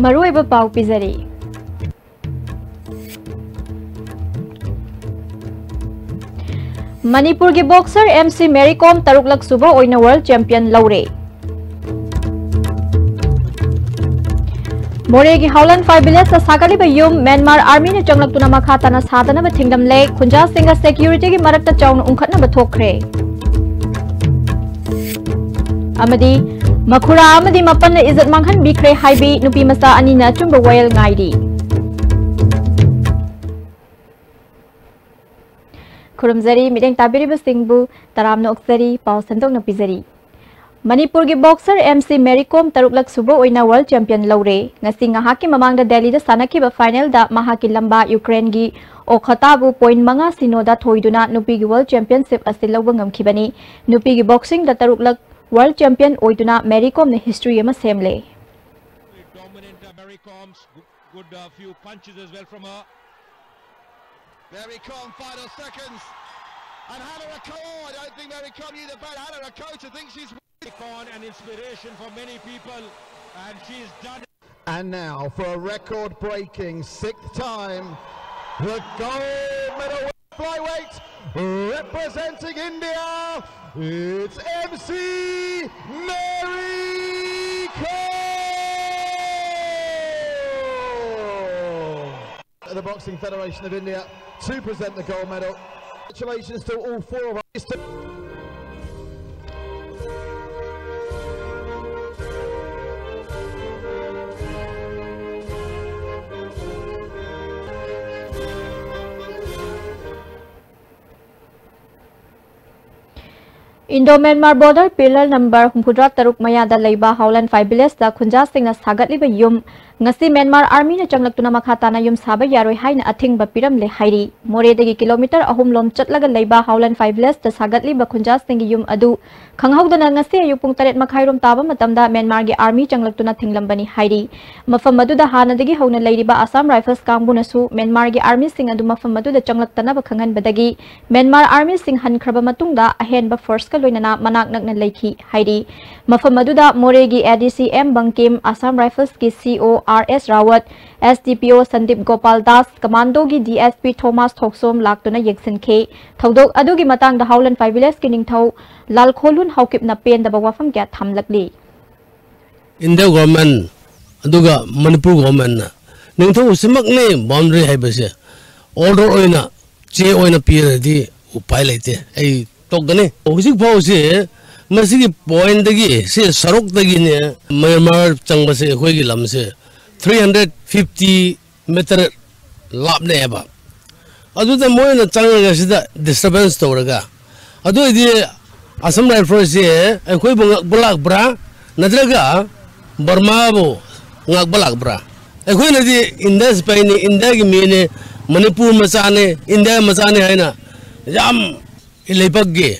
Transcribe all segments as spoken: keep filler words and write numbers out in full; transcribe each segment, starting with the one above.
ꯃꯔꯨꯑꯣꯏꯕ ꯄꯥꯎ ꯄꯤꯖꯔꯤ꯫ ꯃꯅꯤꯄꯨꯔꯒꯤ boxer M C Mary Kom ꯇꯔꯨꯛꯂꯛ ꯁꯨꯕ ꯑꯣꯏꯅ world champion ꯂꯧꯔꯦ꯫ ꯃꯣꯔꯦꯒꯤ ꯍꯥꯎꯂꯟ ꯐꯥꯏ village ꯇ ꯁꯥꯒꯠꯂꯤꯕ ꯌꯨꯝ ꯃ꯭ꯌꯥꯟꯃꯥꯔ army ꯅ ꯆꯪꯂꯛꯇꯨꯅ ꯃꯈꯥ ꯇꯥꯅ ꯁꯥꯗꯅꯕ ꯊꯤꯡꯂꯝꯂꯦ꯫ ꯈꯨꯟꯖꯥꯁꯤꯡꯒ security ꯒꯤ ꯃꯔꯛꯇ ꯆꯥꯎꯅ ꯎꯪꯈꯠꯅꯕ ꯊꯣꯛꯈ꯭ꯔꯦ꯫ ꯑꯃꯗꯤ ꯃꯈꯨꯔꯥ ꯑꯃꯗꯤ ꯃꯄꯟꯅ ꯏꯖꯠ ꯃꯥꯡꯍꯟꯕꯤꯈ꯭ꯔꯦ ꯍꯥꯏꯕꯤ ꯅꯨꯄꯤ ꯃꯆꯥ ꯑꯅꯤꯅ ꯑꯆꯨꯝꯕ ꯋꯥꯌꯦꯜ ꯉꯥꯏꯔꯤ꯫ ꯈꯨꯔꯨꯝꯖꯔꯤ, ꯃꯤꯠꯌꯦꯡ ꯇꯥꯕꯤꯔꯤꯕꯁꯤꯡꯕꯨ ꯇꯔꯥꯝꯅ ꯑꯣꯛꯆꯔꯤ꯫ ꯄꯥꯎ ꯁꯟꯗꯣꯛꯅ ꯄꯤꯖꯔꯤ꯫ ꯃꯅꯤꯄꯨꯔꯒꯤ boxer M C Mary Kom ꯇꯔꯨꯛꯂꯛ ꯁꯨꯕ ꯑꯣꯏꯅ world champion ꯂꯧꯔꯦ꯫ ꯉꯁꯤ ꯉꯥꯏꯍꯥꯛꯀꯤ ꯃꯃꯥꯡꯗ ꯗꯦꯜꯂꯤꯗ ꯁꯥꯟꯅꯈꯤꯕ final ꯗ ꯃꯍꯥꯛꯀꯤ ꯂꯝꯕꯥ ꯌꯨꯀ꯭ꯔꯦꯟꯒꯤ ꯑꯣꯈꯣꯇꯥꯕꯨ point ꯃꯉꯥ ꯁꯤꯅꯣꯗ ꯊꯣꯏꯗꯨꯅ ꯅꯨꯄꯤꯒꯤ world championship ꯑꯁꯤ ꯂꯧꯕ ꯉꯝꯈꯤꯕꯅꯤ꯫ ꯅꯨꯄꯤꯒꯤ boxing ꯗ ꯇꯔꯨꯛꯂꯛ world champion ꯑꯣꯏꯗꯨꯅ ꯃꯦꯔꯤ ꯀꯣꯝꯅ history ꯑꯃ ꯁꯦꯝꯂꯦ꯫ Dominant, uh, Mary Kom, good, uh, few punches as well from her. Mary Kom, final seconds. And Hannah Akota, I don't think Mary Kom knew the bell. Hannah Akota thinks she's Mary Kom, an inspiration for many people, and she's done it. And now for a record-breaking sixth time, the gold medal flyweight, representing India, it's M C Mary Kom. The Boxing Federation of India to present the gold medal. Congratulations to all four of us. Indo Myanmar border pillar number ꯍꯨꯝꯐꯨꯇꯔꯥ ꯇꯔꯨꯛ ꯃꯌꯥꯗ ꯂꯩꯕ ꯍꯥꯎꯂꯟ ꯐꯥꯏ village ꯇ ꯈꯨꯟꯖꯥꯁꯤꯡꯅ ꯁꯥꯒꯠꯂꯤꯕ ꯌꯨꯝ ꯉꯁꯤ Myanmar army ꯅ ꯆꯪꯂꯛꯇꯨꯅ ꯃꯈꯥ ꯇꯥꯅ ꯌꯨꯝ ꯁꯥꯕ ꯌꯥꯔꯣꯏ ꯍꯥꯏꯅ ꯑꯊꯤꯡꯕ ꯄꯤꯔꯝꯂꯦ ꯍꯥꯏꯔꯤ꯫ ꯃꯣꯔꯦꯗꯒꯤ kilometre ꯑꯍꯨꯝ ꯂꯣꯝ ꯆꯠꯂꯒ ꯂꯩꯕ ꯍꯥꯎꯂꯟ ꯐꯥꯏ village ꯇ ꯁꯥꯒꯠꯂꯤꯕ ꯈꯨꯟꯖꯥꯁꯤꯡꯒꯤ ꯌꯨꯝ ꯑꯗꯨ ꯈꯪꯍꯧꯗꯅ ꯉꯁꯤ ꯑꯌꯨꯛ ꯄꯨꯡ ꯇꯔꯦꯠ ꯃꯈꯥꯏꯔꯣꯝ ꯇꯥꯕ ꯃꯇꯝꯗ ꯃ꯭ꯌꯥꯟꯃꯥꯔꯒꯤ army ꯆꯪꯂꯛꯇꯨꯅ ꯊꯤꯡꯂꯝꯕꯅꯤ ꯍꯥꯏꯔꯤ꯫ ꯃꯐꯝ ꯑꯗꯨꯗ ꯍꯥꯟꯅꯗꯒꯤ ꯍꯧꯅ ꯂꯩꯔꯤꯕ Assam Rifles ꯀꯥꯡꯕꯨꯅꯁꯨ ꯃ꯭ꯌꯥꯟꯃꯥꯔꯒꯤ army ꯁꯤꯡ ꯑꯗꯨ ꯃꯐꯝ ꯑꯗꯨꯗ ꯆꯪꯂꯛꯇꯅꯕ ꯈꯪꯍꯟꯕꯗꯒꯤ ꯃ꯭ꯌꯥꯟꯃꯥꯔ army ꯁꯤꯡ ꯍꯟꯈ꯭ꯔꯕ ꯃꯇꯨꯡꯗ ꯑꯍꯦꯟꯕ force ꯂꯣꯏꯅꯅ ꯃꯅꯥꯛ ꯅꯛꯅ ꯂꯩꯈꯤ ꯍꯥꯏꯔꯤ꯫ ꯃꯐꯝ ꯑꯗꯨꯗ ꯃꯣꯔꯦꯒꯤ ADC M ꯕꯪꯀꯤꯝ, Assam Riflesꯀꯤ CO R S Rawat, SDPO Sandip Gopal Das, ꯀꯃꯥꯟꯗꯣꯒꯤ DSP ꯊꯣꯃꯥꯁ ꯊꯣꯛꯁꯣꯝ ꯂꯥꯛꯇꯨꯅ ꯌꯦꯡꯁꯤꯟꯈꯤ꯫ ꯊꯧꯗꯣꯛ ꯑꯗꯨꯒꯤ ꯃꯇꯥꯡꯗ ꯍꯥꯎꯂꯟꯐꯥꯏ ꯚꯤꯂꯦꯖꯀꯤ ꯅꯤꯡꯊꯧ ꯂꯥꯜꯈꯣꯂꯨꯟ ꯍꯥꯎꯀꯤꯞꯅ ꯄꯦꯟꯗꯕ ꯋꯥꯐꯝ ꯀꯌꯥ ꯊꯝꯂꯛꯂꯤ꯫ India government ꯑꯗꯨꯒ ꯃꯅꯤꯄꯨꯔ governmentꯅ ꯅꯤꯡꯊꯧ ꯑꯁꯤꯃꯛꯅꯤ boundary ꯍꯥꯏꯕꯁꯦ order ꯑꯣꯏꯅ ꯆꯦ ꯑꯣꯏꯅ ꯄꯤꯔꯗꯤ ꯎꯄꯥꯏ ꯂꯩꯇꯦ꯫ ꯑꯩ ꯇꯣꯛꯀꯅꯤ꯫ ꯍꯧꯖꯤꯛ ꯐꯥꯎꯁꯦ ꯃꯁꯤꯒꯤ pointꯗꯒꯤ, ꯁꯤ ꯁꯔꯨꯛꯇꯒꯤꯅꯦ ꯃ꯭ꯌꯥꯟꯃꯥꯔ ꯆꯪꯕꯁꯦ ꯑꯩꯈꯣꯏꯒꯤ ꯂꯝꯁꯦ three hundred fifty meter ꯂꯥꯞꯅꯩꯑꯕ꯫ ꯑꯗꯨꯗ ꯃꯣꯏꯅ ꯆꯪꯉꯒ ꯁꯤꯗ disturbance ꯇꯧꯔꯒ, ꯑꯗꯨ ꯑꯣꯏꯗꯤ Assam Riflesꯁꯦ ꯑꯩꯈꯣꯏꯕꯨ ꯉꯛꯄ ꯂꯥꯛꯄ꯭ꯔꯥ, ꯅꯠꯇ꯭ꯔꯒ ꯕꯔꯃꯥꯕꯨ ꯉꯥꯛꯄ ꯂꯥꯛꯄ꯭ꯔꯥ? ꯑꯩꯈꯣꯏꯅꯗꯤ ꯏꯟꯗꯤꯌꯥ ꯁꯤꯄꯥꯏꯅꯤ, ꯏꯟꯗꯤꯌꯥꯒꯤ ꯃꯤꯅꯤ, ꯃꯅꯤꯄꯨꯔ ꯃꯆꯥꯅꯤ, ꯏꯟꯗꯤꯌꯥ ꯃꯆꯥꯅꯤ ꯍꯥꯏꯅ ꯌꯥꯝ ꯂꯩꯕꯥꯛꯀꯤ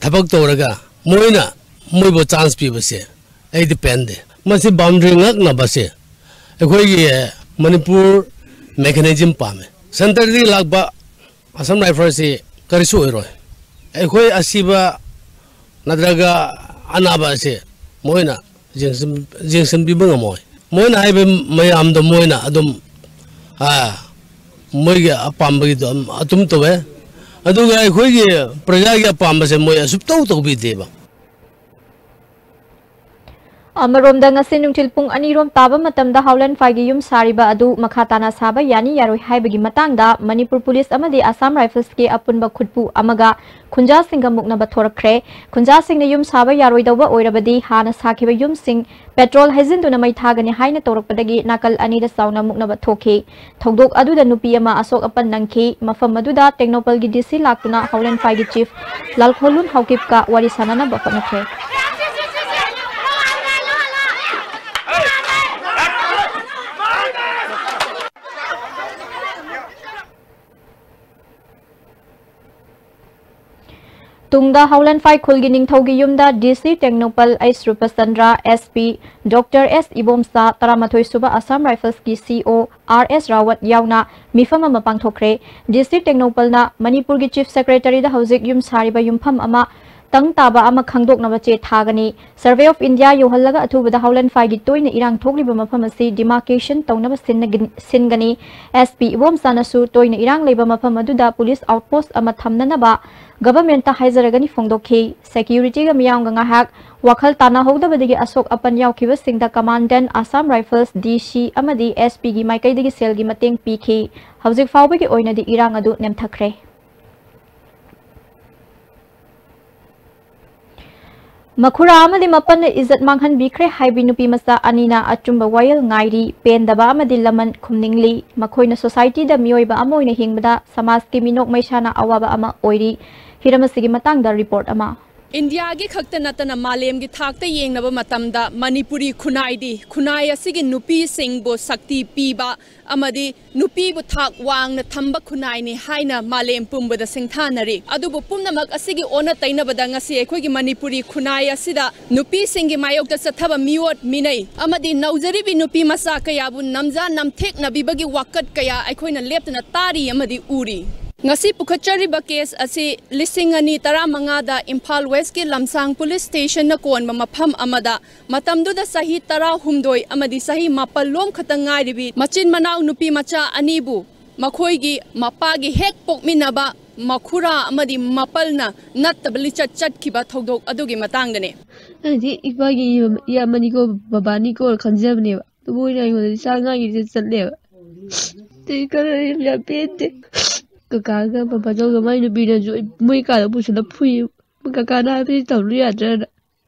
ꯊꯕꯛ ꯇꯧꯔꯒ ꯃꯣꯏꯅ ꯃꯣꯏꯕꯨ chance ꯄꯤꯕꯁꯦ ꯑꯩꯗꯤ ꯄꯦꯟꯗꯦ꯫ ꯃꯁꯤ boundary ꯉꯥꯛꯅꯕꯁꯦ ꯑꯩꯈꯣꯏꯒꯤ ꯃꯅꯤꯄꯨꯔ mechanism ꯄꯥꯝꯃꯦ꯫ Centreꯗꯒꯤ ꯂꯥꯛꯄ Assam Riflesꯁꯤ ꯀꯔꯤꯁꯨ ꯑꯣꯏꯔꯣꯏ꯫ ꯑꯩꯈꯣꯏ ꯑꯁꯤꯕ ꯅꯠꯇ꯭ꯔꯒ ꯑꯅꯥꯕ ꯑꯁꯤ ꯃꯣꯏꯅ ꯌꯦꯡꯁꯤꯟ-, ꯌꯦꯡꯁꯤꯟꯕꯤꯕ ꯉꯝꯃꯣꯏ꯫ ꯃꯣꯏꯅ ꯍꯥꯏꯕ ꯃꯌꯥꯝꯗꯣ ꯃꯣꯏꯅ ꯑꯗꯨꯝ, ꯑꯥ, ꯃꯣꯏꯒꯤ ꯑꯄꯥꯝꯕꯒꯤꯗꯣ ꯑꯗꯨꯝ, ꯑꯗꯨꯝ ꯇꯧꯋꯦ꯫ ꯑꯗꯨꯒ ꯑꯩꯈꯣꯏꯒꯤ ꯄ꯭ꯔꯖꯥꯒꯤ ꯑꯄꯥꯝꯕꯁꯦ ꯃꯣꯏ ꯑꯁꯨꯛꯇꯧ ꯇꯧꯕꯤꯗꯦꯕ꯫ ꯑꯃꯔꯣꯝꯗ, ꯉꯁꯤ ꯅꯨꯡꯊꯤꯜ ꯄꯨꯡ ꯑꯅꯤ ꯔꯣꯝ ꯇꯥꯕ ꯃꯇꯝꯗ ꯍꯥꯎꯂꯟꯐꯥꯏꯒꯤ ꯌꯨꯝ ꯁꯥꯔꯤꯕ ꯑꯗꯨ ꯃꯈꯥ ꯇꯥꯅ ꯁꯥꯕ ꯌꯥꯅꯤ ꯌꯥꯔꯣꯏ ꯍꯥꯏꯕꯒꯤ ꯃꯇꯥꯡꯗ ꯃꯅꯤꯄꯨꯔ ꯄꯨꯂꯤꯁ ꯑꯃꯗꯤ Assam Riflesꯀꯤ ꯑꯄꯨꯟꯕ ꯈꯨꯠꯄꯨ ꯑꯃꯒ ꯈꯨꯟꯖꯥꯁꯤꯡꯒ ꯃꯨꯛꯅꯕ ꯊꯣꯔꯛꯈ꯭ꯔꯦ꯫ ꯈꯨꯟꯖꯥꯁꯤꯡꯅ ꯌꯨꯝ ꯁꯥꯕ ꯌꯥꯔꯣꯏꯗꯧꯕ ꯑꯣꯏꯔꯕꯗꯤ ꯍꯥꯟꯅ ꯁꯥꯈꯤꯕ ꯌꯨꯝꯁꯤꯡ petrol ꯍꯩꯖꯤꯟꯗꯨꯅ ꯃꯩ ꯊꯥꯒꯅꯤ ꯍꯥꯏꯅ ꯇꯧꯔꯛꯄꯗꯒꯤ ꯅꯥꯀꯜ ꯑꯅꯤꯗ ꯆꯥꯎꯅ ꯃꯨꯛꯅꯕ ꯊꯣꯛꯈꯤ꯫ ꯊꯧꯗꯣꯛ ꯑꯗꯨꯗ ꯅꯨꯄꯤ ꯑꯃ ꯑꯁꯣꯛ ꯑꯄꯟ ꯅꯪꯈꯤ꯫ ꯃꯐꯝ ꯑꯗꯨꯗ ꯇꯦꯡꯅꯧꯄꯜꯒꯤ DC ꯂꯥꯛꯇꯨꯅ ꯍꯥꯎꯂꯟꯐꯥꯏꯒꯤ chief ꯂꯥꯜꯈꯣꯂꯨꯟ ꯍꯥꯎꯀꯤꯞꯀ ꯋꯥꯔꯤ ꯁꯥꯅꯅꯕ ꯍꯣꯠꯅꯈ꯭ꯔꯦ꯫ ꯇꯨꯡꯗ ꯍꯥꯎꯂꯟꯐꯥꯏ ꯈꯨꯜꯒꯤ ꯅꯤꯡꯊꯧꯒꯤ ꯌꯨꯝꯗ DC Tengnoupal H ꯔꯨꯄꯆꯟꯗ꯭ꯔ, SP Doctor S Ibomcha, ꯇꯔꯥꯃꯥꯊꯣꯏ ꯁꯨꯕ Assam Riflesꯀꯤ CO R S ꯔꯥꯋꯠ ꯌꯥꯎꯅ ꯃꯤꯐꯝ ꯑꯃ ꯄꯥꯡꯊꯣꯛꯈ꯭ꯔꯦ꯫ DC ꯇꯦꯡꯅꯧꯄꯜꯅ ꯃꯅꯤꯄꯨꯔꯒꯤ Chief Secretaryꯗ ꯍꯧꯖꯤꯛ ꯌꯨꯝ ꯁꯥꯔꯤꯕ ꯌꯨꯝꯐꯝ ꯑꯃ ꯇꯪ ꯇꯥꯕ ꯑꯃ ꯈꯪꯗꯣꯛꯅꯕ ꯆꯦ ꯊꯥꯒꯅꯤ꯫ Survey of India ꯌꯧꯍꯜꯂꯒ ꯑꯊꯨꯕꯗ ꯍꯥꯎꯂꯦꯟꯐꯥꯏꯒꯤ ꯇꯣꯏꯅ ꯏꯔꯥꯡ ꯊꯣꯛꯂꯤꯕ ꯃꯐꯝ ꯑꯁꯤ demarcation ꯇꯧꯅꯕ ꯁꯤꯟꯅꯒ-, ꯁꯤꯟꯒꯅꯤ꯫ S P ꯏꯕꯣꯝꯆꯥꯅꯁꯨ ꯇꯣꯏꯅ ꯏꯔꯥꯡ ꯂꯩꯕ ꯃꯐꯝ ꯑꯗꯨꯗ police outpost ꯑꯃ ꯊꯝꯅꯅꯕ governmentꯇ ꯍꯥꯏꯖꯔꯒꯅꯤ ꯐꯣꯡꯗꯣꯛꯈꯤ꯫ Securityꯒ ꯃꯤꯌꯥꯝꯒ ꯉꯥꯏꯍꯥꯛ ꯋꯥꯈꯜ ꯇꯥꯅꯍꯧꯗꯕꯗꯒꯤ ꯑꯁꯣꯛ ꯑꯄꯟ ꯌꯥꯎꯈꯤꯕꯁꯤꯡꯗ Commandant Assam Rifles, D C ꯑꯃꯗꯤ S Pꯒꯤ ꯃꯥꯏꯀꯩꯗꯒꯤ ꯁꯦꯜꯒꯤ ꯃꯇꯦꯡ ꯄꯤꯈꯤ꯫ ꯍꯧꯖꯤꯛ ꯐꯥꯎꯕꯒꯤ ꯑꯣꯏꯅꯗꯤ ꯏꯔꯥꯡ ꯑꯗꯨ ꯅꯦꯝꯊꯈ꯭ꯔꯦ꯫ ꯃꯈꯨꯔꯥ ꯑꯃꯗꯤ ꯃꯄꯜꯅ ꯏꯖꯠ ꯃꯥꯡꯍꯟꯕꯤꯈ꯭ꯔꯦ ꯍꯥꯏꯕꯤ ꯅꯨꯄꯤ ꯃꯆꯥ ꯑꯅꯤꯅ ꯑꯆꯨꯝꯕ ꯋꯥꯌꯦꯜ ꯉꯥꯏꯔꯤ꯫ ꯄꯦꯟꯗꯕ ꯑꯃꯗꯤ ꯂꯃꯟ ꯈꯨꯝꯅꯤꯡꯂꯤ꯫ ꯃꯈꯣꯏꯅ societyꯗ ꯃꯤꯑꯣꯏꯕ ꯑꯃ ꯑꯣꯏꯅ ꯍꯤꯡꯕꯗ ꯁꯃꯥꯖꯀꯤ ꯃꯤꯅꯣꯛ ꯃꯩꯁꯥꯅ ꯑꯋꯥꯕ ꯑꯃ ꯑꯣꯏꯔꯤ꯫ ꯍꯤꯔꯝ ꯑꯁꯤꯒꯤ ꯃꯇꯥꯡꯗ report ꯑꯃ꯫ ꯏꯟꯗꯤꯌꯥꯒꯤ ꯈꯛꯇ ꯅꯠꯇꯅ ꯃꯥꯂꯦꯝꯒꯤ ꯊꯥꯛꯇ ꯌꯦꯡꯅꯕ ꯃꯇꯝꯗ ꯃꯅꯤꯄꯨꯔꯤ ꯈꯨꯟꯅꯥꯏꯗꯤ ꯈꯨꯟꯅꯥꯏ ꯑꯁꯤꯒꯤ ꯅꯨꯄꯤꯁꯤꯡꯕꯨ ꯁꯛꯇꯤ ꯄꯤꯕ ꯑꯃꯗꯤ ꯅꯨꯄꯤꯕꯨ ꯊꯥꯛ ꯋꯥꯡꯅ ꯊꯝꯕ ꯈꯨꯟꯅꯥꯏꯅꯤ ꯍꯥꯏꯅ ꯃꯥꯂꯦꯝ ꯄꯨꯝꯕꯗ ꯁꯤꯡꯊꯥꯅꯔꯤ꯫ ꯑꯗꯨꯕꯨ ꯄꯨꯝꯅꯃꯛ ꯑꯁꯤꯒꯤ ꯑꯣꯟꯅ ꯇꯩꯅꯕꯗ ꯉꯁꯤ ꯑꯩꯈꯣꯏꯒꯤ ꯃꯅꯤꯄꯨꯔꯤ ꯈꯨꯟꯅꯥꯏ ꯑꯁꯤꯗ ꯅꯨꯄꯤꯁꯤꯡꯒꯤ ꯃꯥꯌꯣꯛꯇ ꯆꯠꯊꯕ ꯃꯤꯑꯣꯠ ꯃꯤꯅꯩ ꯑꯃꯗꯤ ꯅꯧꯖꯔꯤꯕꯤ ꯅꯨꯄꯤ ꯃꯆꯥ ꯀꯌꯥꯕꯨ ꯅꯝꯖꯥ ꯅꯝꯊꯦꯛꯅꯕꯤꯕꯒꯤ ꯋꯥꯀꯠ ꯀꯌꯥ ꯑꯩꯈꯣꯏꯅ ꯂꯦꯞꯇꯅ ꯇꯥꯔꯤ ꯑꯃꯗꯤ ꯎꯔꯤ꯫ ꯉꯁꯤ ꯄꯨꯈꯠꯆꯔꯤꯕ case ꯑꯁꯤ ꯂꯤꯁꯤꯡ ꯑꯅꯤ ꯇꯔꯥꯃꯉꯥꯗ ꯏꯝꯐꯥꯜ Westꯀꯤ ꯂꯝꯁꯥꯡ police stationꯅ ꯀꯣꯟꯕ ꯃꯐꯝ ꯑꯃꯗ ꯃꯇꯝꯗꯨꯗ ꯆꯍꯤ ꯇꯔꯥꯍꯨꯝꯗꯣꯏ ꯑꯃꯗꯤ ꯆꯍꯤ ꯃꯥꯄꯜ ꯂꯣꯝ ꯈꯛꯇ ꯉꯥꯏꯔꯤꯕꯤ ꯃꯆꯤꯟ ꯃꯅꯥꯎ ꯅꯨꯄꯤ ꯃꯆꯥ ꯑꯅꯤꯕꯨ ꯃꯈꯣꯏꯒꯤ ꯃꯄꯥꯒꯤ ꯍꯦꯛ ꯄꯣꯛꯃꯤꯟꯅꯕ ꯃꯈꯨꯔꯥ ꯑꯃꯗꯤ ꯃꯄꯜꯅ ꯅꯠꯇꯕ ꯂꯤꯆꯠ ꯆꯠꯈꯤꯕ ꯊꯧꯗꯣꯛ ꯑꯗꯨꯒꯤ ꯃꯇꯥꯡꯗꯅꯦ꯫ ꯑꯩꯗꯤ ꯏꯄꯥꯒꯤ ꯏꯌꯥꯝꯕꯅꯤꯀꯣ, ꯕꯕꯥꯅꯤꯀꯣ ꯈꯟꯖꯕꯅꯦꯕ꯫ ꯑꯗꯨꯕꯨ ꯑꯩꯅ ꯑꯩꯉꯣꯟꯗꯗꯤ ꯆꯥ ꯉꯥꯒꯤ ꯂꯤꯆꯠ ꯆꯠꯂꯦꯕ꯫ ꯑꯗꯩ ꯈꯔ ꯌꯥꯝ ꯄꯦꯟꯗꯦ꯫ ꯀꯀꯥꯒ ꯕꯕꯥꯆꯧꯒ ꯃꯥꯏ ꯅꯨꯄꯤꯅꯁꯨ ꯑꯩ ꯃꯣꯏ ꯀꯥꯗ ꯄꯨꯁꯤꯜꯂ ꯐꯨꯏ꯫ ꯀꯀꯥꯅ ꯍꯥꯏꯕꯗꯤ ꯇꯧꯅꯨ ꯌꯥꯗ꯭ꯔꯅ꯫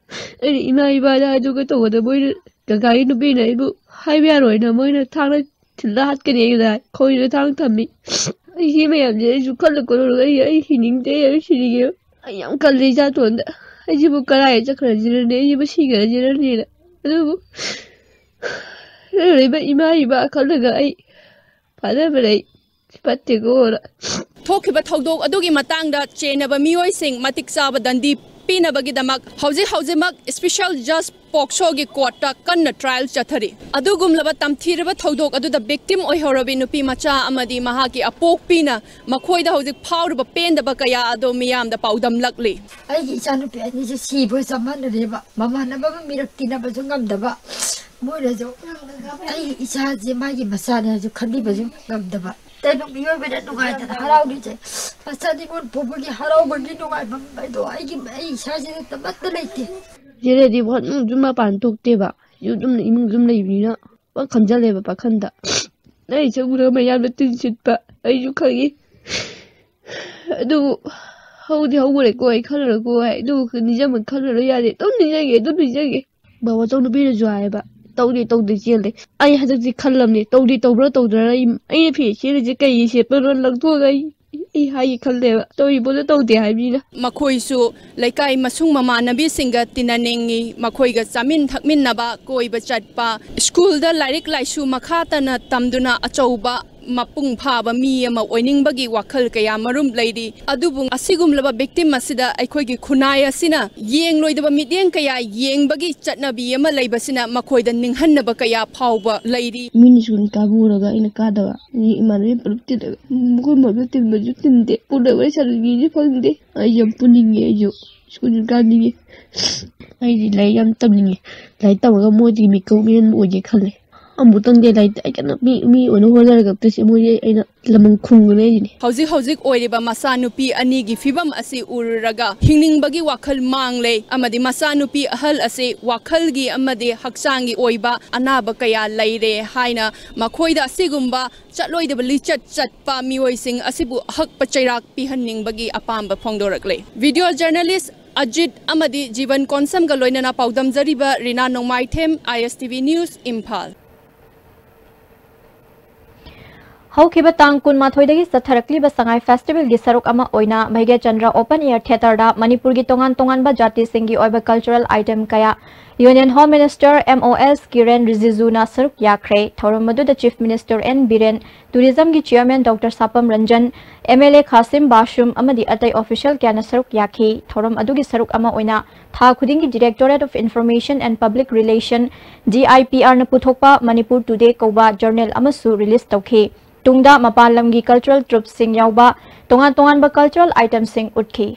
ꯑꯩꯅ ꯏꯃꯥ ꯏꯄꯥꯗ ꯍꯥꯏꯗꯣꯛꯀꯦ ꯇꯧꯕꯗ ꯃꯣꯏꯅ ꯀꯀꯥꯒꯤ ꯅꯨꯄꯤꯅ ꯑꯩꯕꯨ ꯍꯥꯏꯕ ꯌꯥꯔꯣꯏꯅ ꯃꯣꯏꯅ ꯊꯥꯡꯅ ꯊꯤꯜꯂ ꯍꯥꯠꯀꯅꯤ ꯑꯩꯅ ꯍꯥꯏ꯫ ꯈꯣꯏꯅ ꯊꯥꯡ ꯊꯝꯃꯤ꯫ ꯑꯩ ꯁꯤ ꯃꯌꯥꯝꯁꯦ ꯑꯩꯁꯨ ꯈꯜꯂ ꯈꯣꯠꯂꯒ ꯑꯩ, ꯑꯩ ꯍꯤꯡꯅꯤꯡꯗꯦ, ꯑꯩ ꯁꯤꯅꯤꯡꯉꯦ꯫ ꯑꯩ ꯌꯥꯝ ꯀꯜꯂꯤ ꯏꯆꯥꯇꯣꯟꯗ꯫ ꯑꯩꯁꯤꯕꯨ ꯀꯔꯥꯏ ꯆꯠꯈ꯭ꯔꯁꯤꯔꯅꯦ, ꯑꯩꯁꯤꯕꯨ ꯁꯤꯈ꯭ꯔꯁꯤꯔꯅꯦꯅ꯫ ꯑꯗꯨꯕꯨ ꯂꯩꯔꯤꯕ ꯏꯃꯥ ꯏꯄꯥ ꯈꯜꯂꯒ ꯑꯩ ꯐꯖꯕ ꯂꯩ꯫ ꯐꯠꯇꯦꯀꯣ꯫ ꯊꯣꯛꯈꯤꯕ ꯊꯧꯗꯣꯛ ꯑꯗꯨꯒꯤ ꯃꯇꯥꯡꯗ ꯆꯦꯟꯅꯕ ꯃꯤꯑꯣꯏꯁꯤꯡ ꯃꯇꯤꯛ ꯆꯥꯕ ꯗꯟꯗꯤ ꯄꯤꯅꯕꯒꯤꯗꯃꯛ ꯍꯧꯖꯤꯛ ꯍꯧꯖꯤꯛꯃꯛ special judge ꯄꯣꯛꯁꯣꯒꯤ ꯀꯣꯔꯠꯇ ꯀꯟꯅ ꯇ꯭ꯔꯥꯏꯜ ꯆꯠꯊꯔꯤ꯫ ꯑꯗꯨꯒꯨꯝꯂꯕ ꯇꯝꯊꯤꯔꯕ ꯊꯧꯗꯣꯛ ꯑꯗꯨꯗ ꯚꯤꯛꯇꯤꯝ ꯑꯣꯏꯍꯧꯔꯕꯤ ꯅꯨꯄꯤ ꯃꯆꯥ ꯑꯃꯗꯤ ꯃꯍꯥꯛꯀꯤ ꯑꯄꯣꯛꯄꯤꯅ ꯃꯈꯣꯏꯗ ꯍꯧꯖꯤꯛ ꯐꯥꯎꯔꯤꯕ ꯄꯦꯟꯗꯕ ꯀꯌꯥ ꯑꯗꯨ ꯃꯤꯌꯥꯝꯗ ꯄꯥꯎꯗꯝꯂꯛꯂꯤ꯫ ꯑꯩꯒꯤ ꯏꯆꯥꯅꯨꯄꯤ ꯑꯅꯤꯁꯦ ꯁꯤꯕꯒ ꯆꯞ ꯃꯥꯟꯅꯔꯦꯕ꯫ ꯃꯃꯥꯟꯅꯕ ꯑꯃ ꯃꯤꯔꯛ ꯇꯤꯟꯅꯕꯁꯨ ꯉꯝꯗꯕ꯫ ꯃꯣꯏꯅꯁꯨ ꯑꯩꯒꯤ ꯏꯆꯥꯁꯦ ꯃꯥꯒꯤ ꯃꯆꯥꯅꯦ ꯍꯥꯏꯁꯨ ꯈꯟꯕꯤꯕꯁꯨ ꯉꯝꯗꯕ꯫ ꯀꯩꯅꯣ ꯃꯤꯑꯣꯏꯕꯅ ꯅꯨꯡꯉꯥꯏꯗꯅ ꯍꯔꯥꯎꯔꯤꯁꯦ? ꯃꯆꯥ ꯅꯤꯉꯣꯜ ꯄꯣꯛꯄꯒꯤ ꯍꯔꯥꯎꯕꯒꯤ ꯅꯨꯡꯉꯥꯏꯕ ꯍꯥꯏꯗꯣ ꯑꯩꯒꯤ, ꯑꯩ ꯏꯁꯥꯁꯤꯗ ꯑꯃꯠꯇ ꯂꯩꯇꯦ꯫ ꯁꯤꯗꯗꯤ ꯋꯥꯈꯜ ꯁꯨꯝ ꯃꯄꯥꯟ ꯊꯣꯛꯇꯦꯕ꯫ ꯌꯨꯝ ꯑꯗꯨꯝ, ꯏꯃꯨꯡ ꯑꯗꯨꯝ ꯂꯩꯕꯅꯤꯅ ꯄꯪ ꯈꯟꯖꯜꯂꯦꯕ ꯄꯥꯈꯟꯗ꯫ ꯑꯩ ꯁꯛ ꯎꯔꯒ ꯃꯌꯥꯝꯅ ꯇꯤꯟ ꯁꯤꯠꯄ ꯑꯩꯁꯨ ꯈꯪꯉꯤ꯫ ꯑꯗꯨꯕꯨ ꯍꯧꯗꯤ ꯍꯧꯈ꯭ꯔꯦꯀꯣ, ꯑꯩ ꯈꯜꯂꯨꯔꯀꯣ ꯍꯥꯏ꯫ ꯑꯗꯨꯕꯨ ꯅꯤꯡꯁꯤꯡꯕ ꯈꯜꯂꯨꯔ ꯌꯥꯗꯦ꯫ ꯑꯗꯨꯝ ꯅꯤꯡꯁꯤꯡꯉꯦ, ꯑꯗꯨꯝ ꯅꯤꯡꯁꯤꯡꯉꯦ꯫ ꯕꯥꯕꯥꯆꯧ ꯅꯨꯄꯤꯅꯁꯨ ꯍꯥꯏꯌꯦꯕ, "ꯇꯧꯗꯦ, ꯇꯧꯗꯦ, ꯆꯦꯜꯂꯦ"꯫ ꯑꯩ ꯍꯟꯗꯛꯇꯤ ꯈꯜꯂꯝꯅꯦ, ꯇꯧꯗꯦ, ꯇꯧꯕ꯭ꯔꯥ ꯇꯧꯗ꯭ꯔꯥ, ꯑꯩ, ꯑꯩꯅ ꯐꯤ ꯁꯦꯠꯂꯤꯁꯦ ꯀꯩꯒꯤ ꯁꯦꯠꯄꯅꯣ ꯂꯪꯊꯣꯛꯑꯒ ꯑꯩ, ꯑꯩ ꯍꯥꯏꯒꯦ ꯈꯜꯂꯦꯕ꯫ ꯇꯧꯔꯤꯕꯣꯗꯣ ꯇꯧꯗꯦ ꯍꯥꯏꯕꯅꯤꯅ꯫ ꯃꯈꯣꯏꯁꯨ ꯂꯩꯀꯥꯏ ꯃꯁꯨꯡ ꯃꯃꯥꯟꯅꯕꯤꯁꯤꯡꯒ ꯇꯤꯟꯅꯅꯤꯡꯏ, ꯃꯈꯣꯏꯒ ꯆꯥꯃꯤꯟ ꯊꯛꯃꯤꯟꯅꯕ, ꯀꯣꯏꯕ ꯆꯠꯄ, ꯁ꯭ꯀꯨꯜꯗ ꯂꯥꯏꯔꯤꯛ ꯂꯥꯏꯁꯨ ꯃꯈꯥ ꯇꯥꯅ ꯇꯝꯗꯨꯅ ꯑꯆꯧꯕ ꯃꯄꯨꯡ ꯐꯥꯕ ꯃꯤ ꯑꯃ ꯑꯣꯏꯅꯤꯡꯕꯒꯤ ꯋꯥꯈꯜ ꯀꯌꯥ ꯃꯔꯨꯝ ꯂꯩꯔꯤ꯫ ꯑꯗꯨꯕꯨ ꯑꯁꯤꯒꯨꯝꯂꯕ ꯚꯤꯛꯇꯤꯝ ꯑꯁꯤꯗ ꯑꯩꯈꯣꯏꯒꯤ ꯈꯨꯟꯅꯥꯏ ꯑꯁꯤꯅ ꯌꯦꯡꯂꯣꯏꯗꯕ ꯃꯤꯠꯌꯦꯡ ꯀꯌꯥ ꯌꯦꯡꯕꯒꯤ ꯆꯠꯅꯕꯤ ꯑꯃ ꯂꯩꯕꯁꯤꯅ ꯃꯈꯣꯏꯗ ꯅꯤꯡꯍꯟꯅꯕ ꯀꯌꯥ ꯐꯥꯎꯕ ꯂꯩꯔꯤ꯫ ꯃꯤꯅ ꯁ꯭ꯀꯨꯜ ꯀꯥꯕ ꯎꯔꯒ ꯑꯩꯅ ꯀꯥꯗꯕ, ꯑꯗꯒꯤ ꯏꯃꯥꯟꯅꯕꯤ ꯄꯨꯂꯞ ꯇꯤꯜꯂꯒ ꯃꯈꯣꯏ ꯃꯔꯛꯇ ꯇꯤꯟꯕꯁꯨ ꯇꯤꯟꯗꯦ, ꯄꯨꯟꯅ ꯋꯥꯔꯤ ꯁꯥꯟꯅꯒꯦꯁꯨ ꯐꯪꯗꯦ꯫ ꯑꯩ ꯌꯥꯝ ꯄꯨꯅꯤꯡꯉꯦ, ꯑꯩꯁꯨ ꯁ꯭ꯀꯨꯜ ꯀꯥꯅꯤꯡꯉꯦ꯫ ꯑꯩꯗꯤ ꯂꯥꯏꯔꯤꯛ ꯌꯥꯝ ꯇꯝꯅꯤꯡꯉꯦ꯫ ꯂꯥꯏꯔꯤꯛ ꯇꯝꯃꯒ ꯃꯣꯏꯗꯒꯤ ꯃꯤꯀꯣꯛ ꯃꯤꯍꯦꯟꯕ ꯑꯣꯏꯒꯦ ꯈꯜꯂꯦ꯫ ꯑꯃꯨꯛꯇꯪꯗꯤ ꯂꯥꯏꯔꯤꯛ ꯑꯩ ꯀꯟꯅ ꯃꯤ, ꯃꯤ ꯑꯣꯏꯅ ꯍꯣꯠꯅꯔꯒ ꯑꯝꯇ ꯁꯤ ꯃꯣꯏꯗꯤ ꯑꯩꯅ ꯂꯃꯟ ꯈꯨꯝꯒꯅꯤ ꯍꯥꯏꯁꯤꯅꯤ꯫ ꯍꯧꯖꯤꯛ ꯍꯧꯖꯤꯛ ꯑꯣꯏꯔꯤꯕ ꯃꯆꯥꯅꯨꯄꯤ ꯑꯅꯤꯒꯤ ꯐꯤꯕꯝ ꯑꯁꯤ ꯎꯔꯨꯔꯒ ꯍꯤꯡꯅꯤꯡꯕꯒꯤ ꯋꯥꯈꯜ ꯃꯥꯡꯂꯦ ꯑꯃꯗꯤ ꯃꯆꯥꯅꯨꯄꯤ ꯑꯍꯜ ꯑꯁꯤ ꯋꯥꯈꯜꯒꯤ ꯑꯃꯗꯤ ꯍꯛꯆꯥꯡꯒꯤ ꯑꯣꯏꯕ ꯑꯅꯥꯕ ꯀꯌꯥ ꯂꯩꯔꯦ ꯍꯥꯏꯅ ꯃꯈꯣꯏꯗ ꯑꯁꯤꯒꯨꯝꯕ ꯆꯠꯂꯣꯏꯗꯕ ꯂꯤꯆꯠ ꯆꯠꯄ ꯃꯤꯑꯣꯏꯁꯤꯡ ꯑꯁꯤꯕꯨ ꯑꯍꯛꯄ ꯆꯩꯔꯥꯛ ꯄꯤꯍꯟꯅꯤꯡꯕꯒꯤ ꯑꯄꯥꯝꯕ ꯐꯣꯡꯗꯣꯔꯛꯂꯦ꯫ ꯚꯤꯗꯤꯑꯣ ꯖꯔꯅꯦꯂꯤꯁ ꯑꯖꯤꯠ ꯑꯃꯗꯤ ꯖꯤꯕꯟ ꯀꯣꯟꯁꯝꯒ ꯂꯣꯏꯅꯅ ꯄꯥꯎꯗꯝꯖꯔꯤꯕ ꯔꯤꯅꯥ ꯅꯣꯡꯃꯥꯏꯊꯦꯝ, ISTV News, ꯏꯝꯐꯥꯜ꯫ ꯍꯧꯈꯤꯕ ꯇꯥꯡ ꯀꯨꯟꯃꯥꯊꯣꯏꯗꯒꯤ ꯆꯠꯊꯔꯛꯂꯤꯕ ꯁꯉꯥꯏ ꯐꯦꯁꯇꯤꯚꯦꯜꯒꯤ ꯁꯔꯨꯛ ꯑꯃ ꯑꯣꯏꯅ ꯃꯩꯒꯦ ꯆꯟꯗ꯭ꯔ ꯑꯣꯄꯟ ꯑꯦꯌꯔ ꯊꯤꯌꯦꯇꯔꯗ ꯃꯅꯤꯄꯨꯔꯒꯤ ꯇꯣꯉꯥꯟ ꯇꯣꯉꯥꯟꯕ ꯖꯥꯇꯤꯁꯤꯡꯒꯤ ꯑꯣꯏꯕ ꯀꯜꯆꯔꯦꯜ ꯑꯥꯏꯇꯦꯝ ꯀꯌꯥ Union Home Minister M O S ꯀꯤꯔꯦꯟ ꯔꯤꯖꯤꯖꯨꯅ ꯁꯔꯨꯛ ꯌꯥꯈ꯭ꯔꯦ꯫ ꯊꯧꯔꯝ ꯑꯗꯨꯗ Chief Minister N Biren, Tourismꯒꯤ Chairman Doctor ꯁꯥꯄꯝ Ranjan, M L A ꯈꯥꯁꯤꯝ ꯕꯥꯁꯨꯝ ꯑꯃꯗꯤ ꯑꯇꯩ official ꯀꯌꯥꯅ ꯁꯔꯨꯛ ꯌꯥꯈꯤ꯫ ꯊꯧꯔꯝ ꯑꯗꯨꯒꯤ ꯁꯔꯨꯛ ꯑꯃ ꯑꯣꯏꯅ ꯊꯥ ꯈꯨꯗꯤꯡꯒꯤ Directorate of Information and Public Relation, D I P R ꯅ ꯄꯨꯊꯣꯛꯄ ꯃꯅꯤꯄꯨꯔ ꯇꯨꯗꯦ ꯀꯧꯕ ꯖꯔꯅꯦꯜ ꯑꯃꯁꯨ ꯔꯤꯂꯤꯖ ꯇꯧꯈꯤ꯫ ꯇꯨꯡꯗ ꯃꯄꯥꯟ ꯂꯝꯒꯤ ꯀꯜꯆꯔꯦꯜ ꯇ꯭ꯔꯨꯞꯁꯤꯡ ꯌꯥꯎꯕ ꯇꯣꯉꯥꯟ ꯇꯣꯉꯥꯟꯕ ꯀꯜꯆꯔꯦꯜ ꯑꯥꯏꯇꯦꯝꯁꯤꯡ ꯎꯠꯈꯤ꯫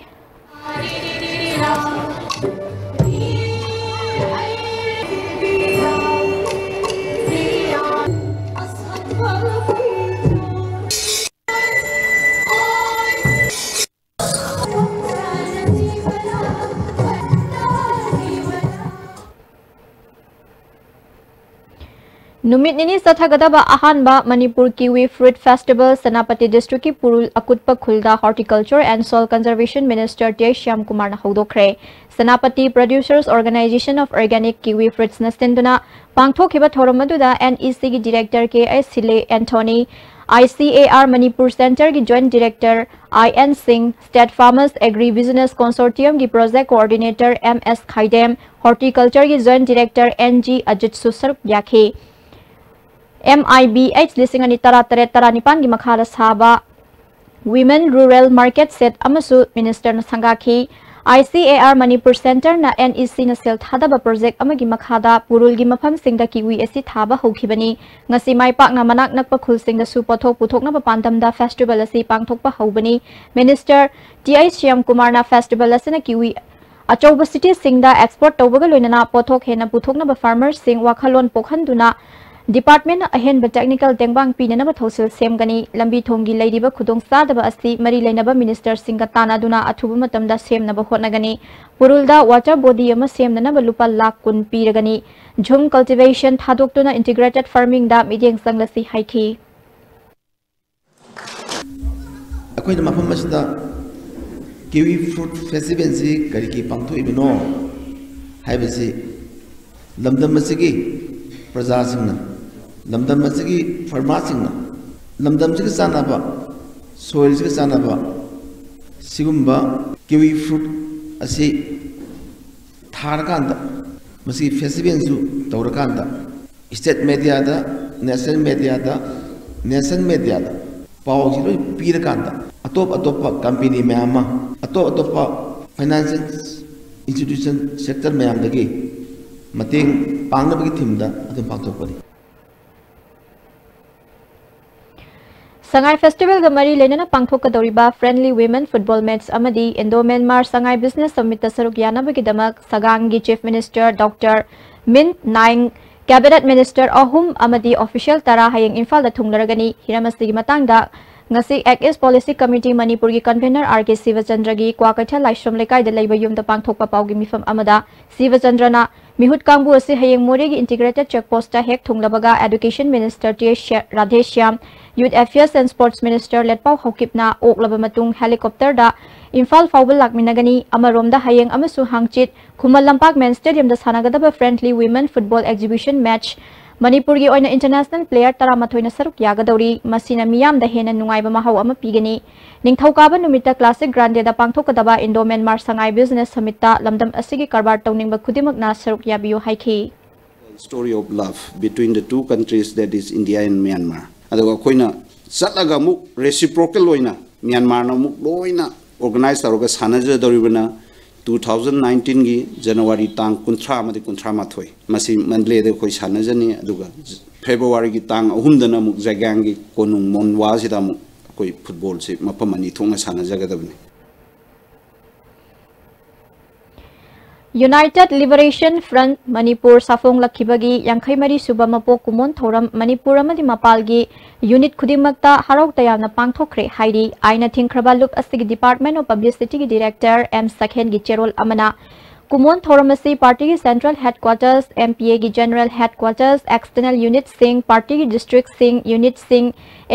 ꯅꯨꯃꯤꯠ ꯅꯤꯅꯤ ꯆꯠꯊꯒꯗꯕ ꯑꯍꯥꯟꯕ Manipur Kiwi Fruit Festival Senapati ꯗꯤꯁꯇ꯭ꯔꯤꯛꯀꯤ ꯄꯨꯔꯨꯜ ꯑꯀꯨꯠꯄ ꯈꯨꯜꯗ Horticulture and Soil Conservation Minister T I Shyam ꯀꯨꯃꯥꯔꯅ ꯍꯧꯗꯣꯛꯈ꯭ꯔꯦ꯫ Senapati Producers Organization of Organic Kiwi Fruitsꯅ ꯁꯤꯟꯗꯨꯅ ꯄꯥꯡꯊꯣꯛꯈꯤꯕ ꯊꯧꯔꯝ ꯑꯗꯨꯗ N E Cꯒꯤ Director K S Shile Anthony, I C A R Manipur Centreꯒꯤ Joint Director I N Singh, State Farmers Agri Business Consortiumꯒꯤ Project Coordinator M S Khaidem, Horticultureꯒꯤ Joint Director N G ꯑꯖꯤꯠꯁꯨ ꯁꯔꯨꯛ ꯌꯥꯈꯤ꯫ M I B H ꯂꯤꯁꯤꯡ ꯑꯅꯤ ꯇꯔꯥ ꯇꯔꯦꯠ ꯇꯔꯥꯅꯤꯄꯥꯟꯒꯤ ꯃꯈꯥꯗ ꯁꯥꯕ Women Rural Market Shed ꯑꯃꯁꯨ Ministerꯅ ꯁꯪꯒꯥꯈꯤ꯫ I C A R Manipur Centreꯅ N E Cꯅ ꯁꯦꯜ ꯊꯥꯗꯕ project ꯑꯃꯒꯤ ꯃꯈꯥꯗ ꯄꯨꯔꯨꯜꯒꯤ ꯃꯐꯝꯁꯤꯡꯗ kiwi ꯑꯁꯤ ꯊꯥꯕ ꯍꯧꯈꯤꯕꯅꯤ꯫ ꯉꯁꯤ ꯃꯥꯏ ꯄꯥꯛꯅ ꯃꯅꯥꯛ ꯅꯛꯄ ꯈꯨꯜꯁꯤꯡꯗꯁꯨ ꯄꯣꯠꯊꯣꯛ ꯄꯨꯊꯣꯛꯅꯕ ꯄꯥꯟꯗꯝꯗ festival ꯑꯁꯤ ꯄꯥꯡꯊꯣꯛꯄ ꯍꯧꯕꯅꯤ꯫ Minister T I ꯁ꯭ꯌꯥꯝ ꯀꯨꯃꯥꯔꯅ festival ꯑꯁꯤꯅ kiwi ꯑꯆꯧꯕ cityꯁꯤꯡꯗ export ꯇꯧꯕꯒ ꯂꯣꯏꯅꯅ ꯄꯣꯠꯊꯣꯛ ꯍꯦꯟꯅ ꯄꯨꯊꯣꯛꯅꯕ farmerꯁꯤꯡ ꯋꯥꯈꯜꯂꯣꯟ ꯄꯣꯛꯍꯟꯗꯨꯅ departmentꯅ ꯑꯍꯦꯟꯕ technical ꯇꯦꯡꯕꯥꯡ ꯄꯤꯅꯅꯕ ꯊꯧꯁꯤꯜ ꯁꯦꯝꯒꯅꯤ꯫ ꯂꯝꯕꯤ ꯊꯣꯡꯒꯤ ꯂꯩꯔꯤꯕ ꯈꯨꯗꯣꯡꯆꯥꯗꯕ ꯑꯁꯤ ꯃꯔꯤ ꯂꯩꯅꯕ ministerꯁꯤꯡꯒ ꯇꯥꯟꯅꯗꯨꯅ ꯑꯊꯨꯕ ꯃꯇꯝꯗ ꯁꯦꯝꯅꯕ ꯍꯣꯠꯅꯒꯅꯤ꯫ ꯄꯨꯔꯨꯜꯗ water body ꯑꯃ ꯁꯦꯝꯅꯅꯕ ꯂꯨꯄꯥ ꯂꯥꯈ ꯀꯨꯟ ꯄꯤꯔꯒꯅꯤ꯫ Jhum cultivation ꯊꯥꯗꯣꯛꯇꯨꯅ integrated farmingꯗ ꯃꯤꯠꯌꯦꯡ ꯆꯪꯂꯁꯤ ꯍꯥꯏꯈꯤ꯫ ꯑꯩꯈꯣꯏꯅ ꯃꯐꯝ ꯑꯁꯤꯗ Kiwi Fruit Festivalꯁꯤ ꯀꯔꯤꯒꯤ ꯄꯥꯡꯊꯣꯛꯏꯕꯅꯣ ꯍꯥꯏꯕꯁꯤ ꯂꯝꯗꯝ ꯑꯁꯤꯒꯤ ꯄ꯭ꯔꯖꯥꯁꯤꯡꯅ, ꯂꯝꯗꯝ ꯑꯁꯤꯒꯤ farmerꯁꯤꯡꯅ ꯂꯝꯗꯝꯁꯤꯒ ꯆꯥꯟꯅꯕ, ꯁꯣꯏꯜꯁꯤꯒ ꯆꯥꯟꯅꯕ ꯁꯤꯒꯨꯝꯕ ꯀꯤꯋꯤ ꯐ꯭ꯔꯨꯠ ꯑꯁꯤ ꯊꯥꯔꯀꯥꯟꯗ, ꯃꯁꯤ ꯐꯦꯁꯇꯤꯚꯦꯜꯁꯨ ꯇꯧꯔꯀꯥꯟꯗ, ꯁ꯭ꯇꯦꯠ ꯃꯦꯗꯤꯌꯥꯗ, ꯅꯦꯁꯅꯦꯜ ꯃꯦꯗꯤꯌꯥꯗ, ꯅꯦꯁꯅꯦꯜ ꯃꯦꯗꯤꯌꯥꯗ ꯄꯥꯎꯁꯤ ꯂꯣꯏ ꯄꯤꯔꯀꯥꯟꯗ, ꯑꯇꯣꯞ ꯑꯇꯣꯞꯄ ꯀꯝꯄꯦꯅꯤ ꯃꯌꯥꯝ ꯑꯃ, ꯑꯇꯣꯞ ꯑꯇꯣꯞꯄ ꯐꯥꯏꯅꯥꯟꯁꯤꯌꯦꯜ ꯏꯟꯁꯇꯤꯇ꯭ꯌꯨꯁꯟ ꯁꯦꯛꯇꯔ ꯃꯌꯥꯝꯗꯒꯤ ꯃꯇꯦꯡ ꯄꯥꯡꯅꯕꯒꯤ ꯊꯤꯝꯗ ꯑꯗꯨꯝ ꯄꯥꯡꯊꯣꯛꯄꯅꯤ꯫ ꯁꯉꯥꯏ ꯐꯦꯁꯇꯤꯚꯦꯜꯒ ꯃꯔꯤ ꯂꯩꯅꯅ ꯄꯥꯡꯊꯣꯛꯀꯗꯧꯔꯤꯕ ꯐ꯭ꯔꯦꯟꯂꯤ ꯋꯤꯃꯦꯟ ꯐꯨꯠꯕꯣꯜ ꯃꯦꯠꯆ ꯑꯃꯗꯤ ꯏꯟꯗꯣ ꯃ꯭ꯌꯥꯟꯃꯥꯔ ꯁꯉꯥꯏ ꯕꯤꯖꯤꯅꯦꯁ ꯁꯃꯤꯠꯇ ꯁꯔꯨꯛ ꯌꯥꯅꯕꯒꯤꯗꯃꯛ ꯁꯒꯥꯡꯒꯤ ꯆꯤꯐ ꯃꯤꯅꯤꯁꯇꯔ ꯗꯣꯛꯇꯔ ꯃꯤꯟ ꯅꯥꯏꯡ, ꯀꯦꯕꯤꯅꯦꯠ ꯃꯤꯅꯤꯁꯇꯔ ꯑꯍꯨꯝ ꯑꯃꯗꯤ ꯑꯣꯐꯤꯁꯤꯌꯦꯜ ꯇꯔꯥ ꯍꯌꯦꯡ ꯏꯝꯐꯥꯜꯗ ꯊꯨꯡꯂꯔꯒꯅꯤ꯫ ꯍꯤꯔꯝ ꯑꯁꯤꯒꯤ ꯃꯇꯥꯡꯗ ꯉꯁꯤ ꯑꯦꯛ ꯏꯁ ꯄꯣꯂꯤꯁꯤ ꯀꯃꯤꯇꯤ ꯃꯅꯤꯄꯨꯔꯒꯤ ꯀꯟꯚꯦꯅꯔ ꯑꯥꯔ ꯀꯦ ꯁꯤꯕꯆꯟꯗ꯭ꯔꯒꯤ ꯀ꯭ꯋꯥꯀꯩꯊꯦꯜ ꯂꯥꯏꯁ꯭ꯔꯝ ꯂꯩꯀꯥꯏꯗ ꯂꯩꯕ ꯌꯨꯝꯗ ꯄꯥꯡꯊꯣꯛꯄ ꯄꯥꯎꯒꯤ ꯃꯤꯐꯝ ꯑꯃꯗ ꯁꯤꯕꯆꯟꯗ꯭ꯔꯅ ꯃꯤꯍꯨꯠ ꯀꯥꯡꯕꯨ ꯑꯁꯤ ꯍꯌꯦꯡ ꯃꯣꯔꯦꯒꯤ ꯏꯟꯇꯤꯒ꯭ꯔꯦꯇꯦꯗ ꯆꯦꯛ ꯄꯣꯁꯇ ꯍꯦꯛ ꯊꯨꯡꯂꯕꯒ education minister T S Radheshyam, youth affairs and sports minister Letpao ꯍꯧꯀꯤꯞꯅ ꯑꯣꯛꯂꯕ ꯃꯇꯨꯡ ꯍꯦꯂꯤꯀꯣꯞꯇꯔꯗ ꯏꯝꯐꯥꯜ ꯐꯥꯎꯕ ꯂꯥꯛꯃꯤꯟꯅꯒꯅꯤ꯫ ꯑꯃꯔꯣꯝꯗ ꯍꯌꯦꯡ ꯑꯃꯁꯨꯡ ꯍꯥꯡꯆꯤꯠ ꯈꯨꯃꯟ ꯂꯝꯄꯥꯛ ꯃꯦꯟ ꯁ꯭ꯇꯦꯗꯤꯌꯝꯗ ꯁꯥꯟꯅꯒꯗꯕ friendly women football exhibition match ꯃꯅꯤꯄꯨꯔꯒꯤ ꯑꯣꯏꯅ ꯏꯟꯇꯔꯅꯦꯁꯅꯦꯜ ꯄ꯭ꯂꯦꯌꯔ ꯇꯔꯥꯃꯥꯊꯣꯏꯅ ꯁꯔꯨꯛ ꯌꯥꯒꯗꯧꯔꯤ꯫ ꯃꯁꯤꯅ ꯃꯤꯌꯥꯝꯗ ꯍꯦꯟꯅ ꯅꯨꯡꯉꯥꯏꯕ ꯃꯍꯥꯎ ꯑꯃ ꯄꯤꯒꯅꯤ꯫ ꯅꯤꯡꯊꯧꯀꯥꯕ ꯅꯨꯃꯤꯠꯇ ꯀ꯭ꯂꯥꯁꯤꯛ ꯒ꯭ꯔꯥꯟꯗꯦꯗ ꯄꯥꯡꯊꯣꯛꯀꯗꯕ ꯏꯟꯗꯣ ꯃ꯭ꯌꯥꯟꯃꯥꯔ ꯁꯉꯥꯏ ꯕꯤꯖꯤꯅꯦꯁ ꯁꯃꯤꯠꯇ ꯂꯝꯗꯝ ꯑꯁꯤꯒꯤ ꯀꯔꯕꯥꯔ ꯇꯧꯅꯤꯡꯕ ꯈꯨꯗꯤꯡꯃꯛꯅ ꯁꯔꯨꯛ ꯌꯥꯕꯤꯌꯨ ꯍꯥꯏꯈꯤ꯫ Story of love between the two countries, that is India and Myanmar. ꯑꯗꯨꯒ ꯑꯩꯈꯣꯏꯅ ꯆꯠꯂꯒ ꯑꯃꯨꯛ reciprocal ꯑꯣꯏꯅ ꯃ꯭ꯌꯥꯟꯃꯥꯔꯅ ꯑꯃꯨꯛ ꯂꯣꯏꯅ organize ꯇꯧꯔꯒ ꯁꯥꯟꯅꯖꯗꯧꯔꯤꯕꯅ two thousand nineteenꯒꯤ January ꯇꯥꯡ ꯀꯨꯟꯊ꯭ꯔꯥ ꯑꯃꯗꯤ ꯀꯨꯟꯊ꯭ꯔꯥ ꯃꯥꯊꯣꯏ꯫ ꯃꯁꯤ ꯃꯟꯗꯂꯦꯗ ꯑꯩꯈꯣꯏ ꯁꯥꯟꯅꯖꯅꯤ꯫ ꯑꯗꯨꯒ Februaryꯒꯤ ꯇꯥꯡ ꯑꯍꯨꯝꯗꯅ ꯑꯃꯨꯛ ꯖꯥꯏꯒꯥꯡꯒꯤ ꯀꯣꯅꯨꯡ ꯃꯣꯟꯋꯥꯁꯤꯗ ꯑꯃꯨꯛ ꯑꯩꯈꯣꯏ ꯐꯨꯠꯕꯣꯜꯁꯤ ꯃꯐꯝ ꯑꯅꯤ ꯊꯣꯛꯅ ꯁꯥꯟꯅꯖꯒꯗꯕꯅꯤ꯫ United Liberation Front ꯃꯅꯤꯄꯨꯔ ꯁꯥꯐꯣꯡꯂꯛꯈꯤꯕꯒꯤ ꯌꯥꯡꯈꯩ ꯃꯔꯤ ꯁꯨꯕ ꯃꯄꯣꯛ ꯀꯨꯝꯑꯣꯟ ꯊꯧꯔꯝ ꯃꯅꯤꯄꯨꯔ ꯑꯃꯗꯤ ꯃꯄꯥꯜꯒꯤ ꯌꯨꯅꯤꯠ ꯈꯨꯗꯤꯡꯃꯛꯇ ꯍꯔꯥꯎ ꯇꯌꯥꯝꯅ ꯄꯥꯡꯊꯣꯛꯈ꯭ꯔꯦ ꯍꯥꯏꯔꯤ꯫ ꯑꯥꯏꯟꯅ ꯊꯤꯡꯈ꯭ꯔꯕ ꯂꯨꯞ ꯑꯁꯤꯒꯤ Department of Publicityꯒꯤ Director ꯑꯦꯝ ꯁꯈꯦꯟꯒꯤ ꯆꯦꯔꯣꯜ ꯑꯃꯅ ꯀꯨꯝꯑꯣꯟ ꯊꯧꯔꯝ ꯑꯁꯤ ꯄꯥꯔꯇꯤꯒꯤ Central Headquarters, MPAꯒꯤ General Headquarters, External Unitꯁꯤꯡ, ꯄꯥꯔꯇꯤꯒꯤ ꯗꯤꯁꯇ꯭ꯔꯤꯛꯁꯤꯡ, ꯌꯨꯅꯤꯠꯁꯤꯡ,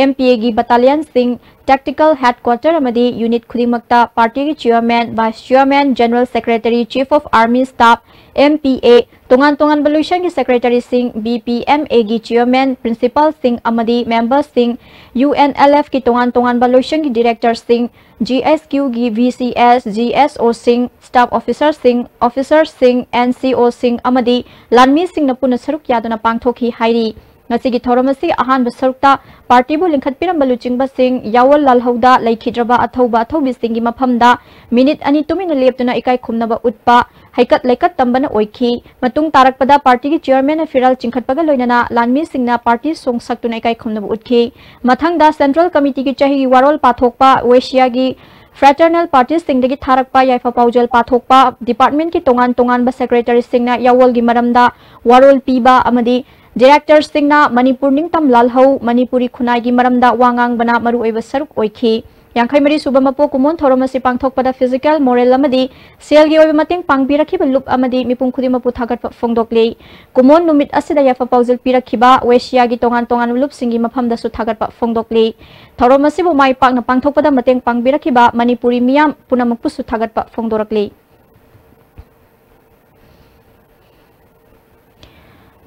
MPAꯒꯤ ꯕꯠꯇꯥꯂꯤꯌꯟꯁꯤꯡ, Tactical Headquarter ꯑꯃꯗꯤ unit ꯈꯨꯗꯤꯡꯃꯛꯇ party ꯒꯤ chairman, vice chairman, general secretary, chief of army staff, M P A, ꯇꯣꯉꯥꯟ ꯇꯣꯉꯥꯟꯕ ꯂꯣꯏꯁꯪꯒꯤ secretary ꯁꯤꯡ, B P M A ꯒꯤ chairman, principal ꯁꯤꯡ ꯑꯃꯗꯤ member ꯁꯤꯡ, U N L F ꯀꯤ ꯇꯣꯉꯥꯟ ꯇꯣꯉꯥꯟꯕ ꯂꯣꯏꯁꯪꯒꯤ director ꯁꯤꯡ, G S Q ꯒꯤ V C S, G S O ꯁꯤꯡ, staff officer ꯁꯤꯡ, officer ꯁꯤꯡ, N C O ꯁꯤꯡ ꯑꯃꯗꯤ ꯂꯥꯟꯃꯤꯁꯤꯡꯅ ꯄꯨꯟꯅ ꯁꯔꯨꯛ ꯌꯥꯗꯨꯅ ꯄꯥꯡꯊꯣꯛꯈꯤ ꯍꯥꯏꯔꯤ꯫ ꯉꯁꯤꯒꯤ ꯊꯧꯔꯝ ꯑꯁꯤ ꯑꯍꯥꯟꯕ ꯁꯔꯨꯛꯇ party ꯕꯨ ꯂꯤꯡꯈꯠꯄꯤꯔꯝꯕ ꯂꯨꯆꯤꯡꯕꯁꯤꯡ ꯌꯥꯑꯣꯜ ꯂꯥꯜꯍꯧꯗ ꯂꯩꯈꯤꯗ꯭ꯔꯕ ꯑꯊꯧꯕ ꯑꯊꯧꯕꯤꯁꯤꯡꯒꯤ ꯃꯐꯝꯗ minute ꯑꯅꯤ ꯇꯨꯃꯤꯟꯅ ꯂꯦꯞꯇꯨꯅ ꯏꯀꯥꯏ ꯈꯨꯝꯅꯕ ꯎꯠꯄ, ꯍꯩꯀꯠ ꯂꯩꯀꯠ ꯇꯝꯕꯅ ꯑꯣꯏꯈꯤ꯫ ꯃꯇꯨꯡ ꯇꯥꯔꯛꯄꯗ party ꯒꯤ chairman ꯅ ꯐꯤꯔꯥꯜ ꯆꯤꯡꯈꯠꯄꯒ ꯂꯣꯏꯅꯅ ꯂꯥꯟꯃꯤꯁꯤꯡꯅ party song ꯁꯛꯇꯨꯅ ꯏꯀꯥꯏ ꯈꯨꯝꯅꯕ ꯎꯠꯈꯤ꯫ ꯃꯊꯪꯗ central committee ꯒꯤ ꯆꯍꯤꯒꯤ ꯋꯥꯔꯣꯜ ꯄꯥꯊꯣꯛꯄ, ꯋꯦꯁꯤꯌꯥꯒꯤ fraternal party ꯁꯤꯡꯗꯒꯤ ꯊꯥꯔꯛꯄ ꯌꯥꯏꯐ ꯄꯥꯎꯖꯦꯜ ꯄꯥꯊꯣꯛꯄ, department ꯀꯤ ꯇꯣꯉꯥꯟ ꯇꯣꯉꯥꯟꯕ secretary ꯁꯤꯡꯅ ꯌꯥꯑꯣꯜꯒꯤ ꯃꯔꯝꯗ ꯋꯥꯔꯣꯜ ꯄꯤꯕ ꯑꯃꯗꯤ director ꯁꯤꯡꯅ ꯃꯅꯤꯄꯨꯔ ꯅꯤꯡꯇꯝ ꯂꯥꯜꯍꯧ, ꯃꯅꯤꯄꯨꯔꯤ ꯈꯨꯟꯅꯥꯏꯒꯤ ꯃꯔꯝꯗ ꯋꯥ ꯉꯥꯡꯕꯅ ꯃꯔꯨꯑꯣꯏꯕ ꯁꯔꯨꯛ ꯑꯣꯏꯈꯤ꯫ ꯌꯥꯡꯈꯩ ꯃꯔꯤ ꯁꯨꯕ ꯃꯄꯣꯛ ꯀꯨꯝꯑꯣꯟ ꯊꯧꯔꯝ ꯑꯁꯤ ꯄꯥꯡꯊꯣꯛꯄꯗ physical, moral ꯑꯃꯗꯤ ꯁꯦꯜꯒꯤ ꯑꯣꯏꯕ ꯃꯇꯦꯡ ꯄꯥꯡꯕꯤꯔꯛꯈꯤꯕ ꯂꯨꯞ ꯑꯃꯗꯤ ꯃꯤꯄꯨꯝ ꯈꯨꯗꯤꯡꯃꯛꯄꯨ ꯊꯥꯒꯠꯄ ꯐꯣꯡꯗꯣꯛꯂꯤ꯫ ꯀꯨꯝꯑꯣꯟ ꯅꯨꯃꯤꯠ ꯑꯁꯤꯗ ꯌꯥꯏꯐ ꯄꯥꯎꯖꯦꯜ ꯄꯤꯔꯛꯈꯤꯕ ꯋꯦꯁꯤꯌꯥꯒꯤ ꯇꯣꯉꯥꯟ ꯇꯣꯉꯥꯟꯕ ꯂꯨꯞꯁꯤꯡꯒꯤ ꯃꯐꯝꯗꯁꯨ ꯊꯥꯒꯠꯄ ꯐꯣꯡꯗꯣꯛꯂꯤ꯫ ꯊꯧꯔꯝ ꯑꯁꯤꯕꯨ ꯃꯥꯏ ꯄꯥꯛꯅ ꯄꯥꯡꯊꯣꯛꯄꯗ ꯃꯇꯦꯡ ꯄꯥꯡꯕꯤꯔꯛꯈꯤꯕ ꯃꯅꯤꯄꯨꯔꯤ ꯃꯤꯌꯥꯝ ꯄꯨꯝꯅꯃꯛꯄꯨꯁꯨ ꯊꯥꯒꯠꯄ ꯐꯣꯡꯗꯣꯔꯛꯂꯤ꯫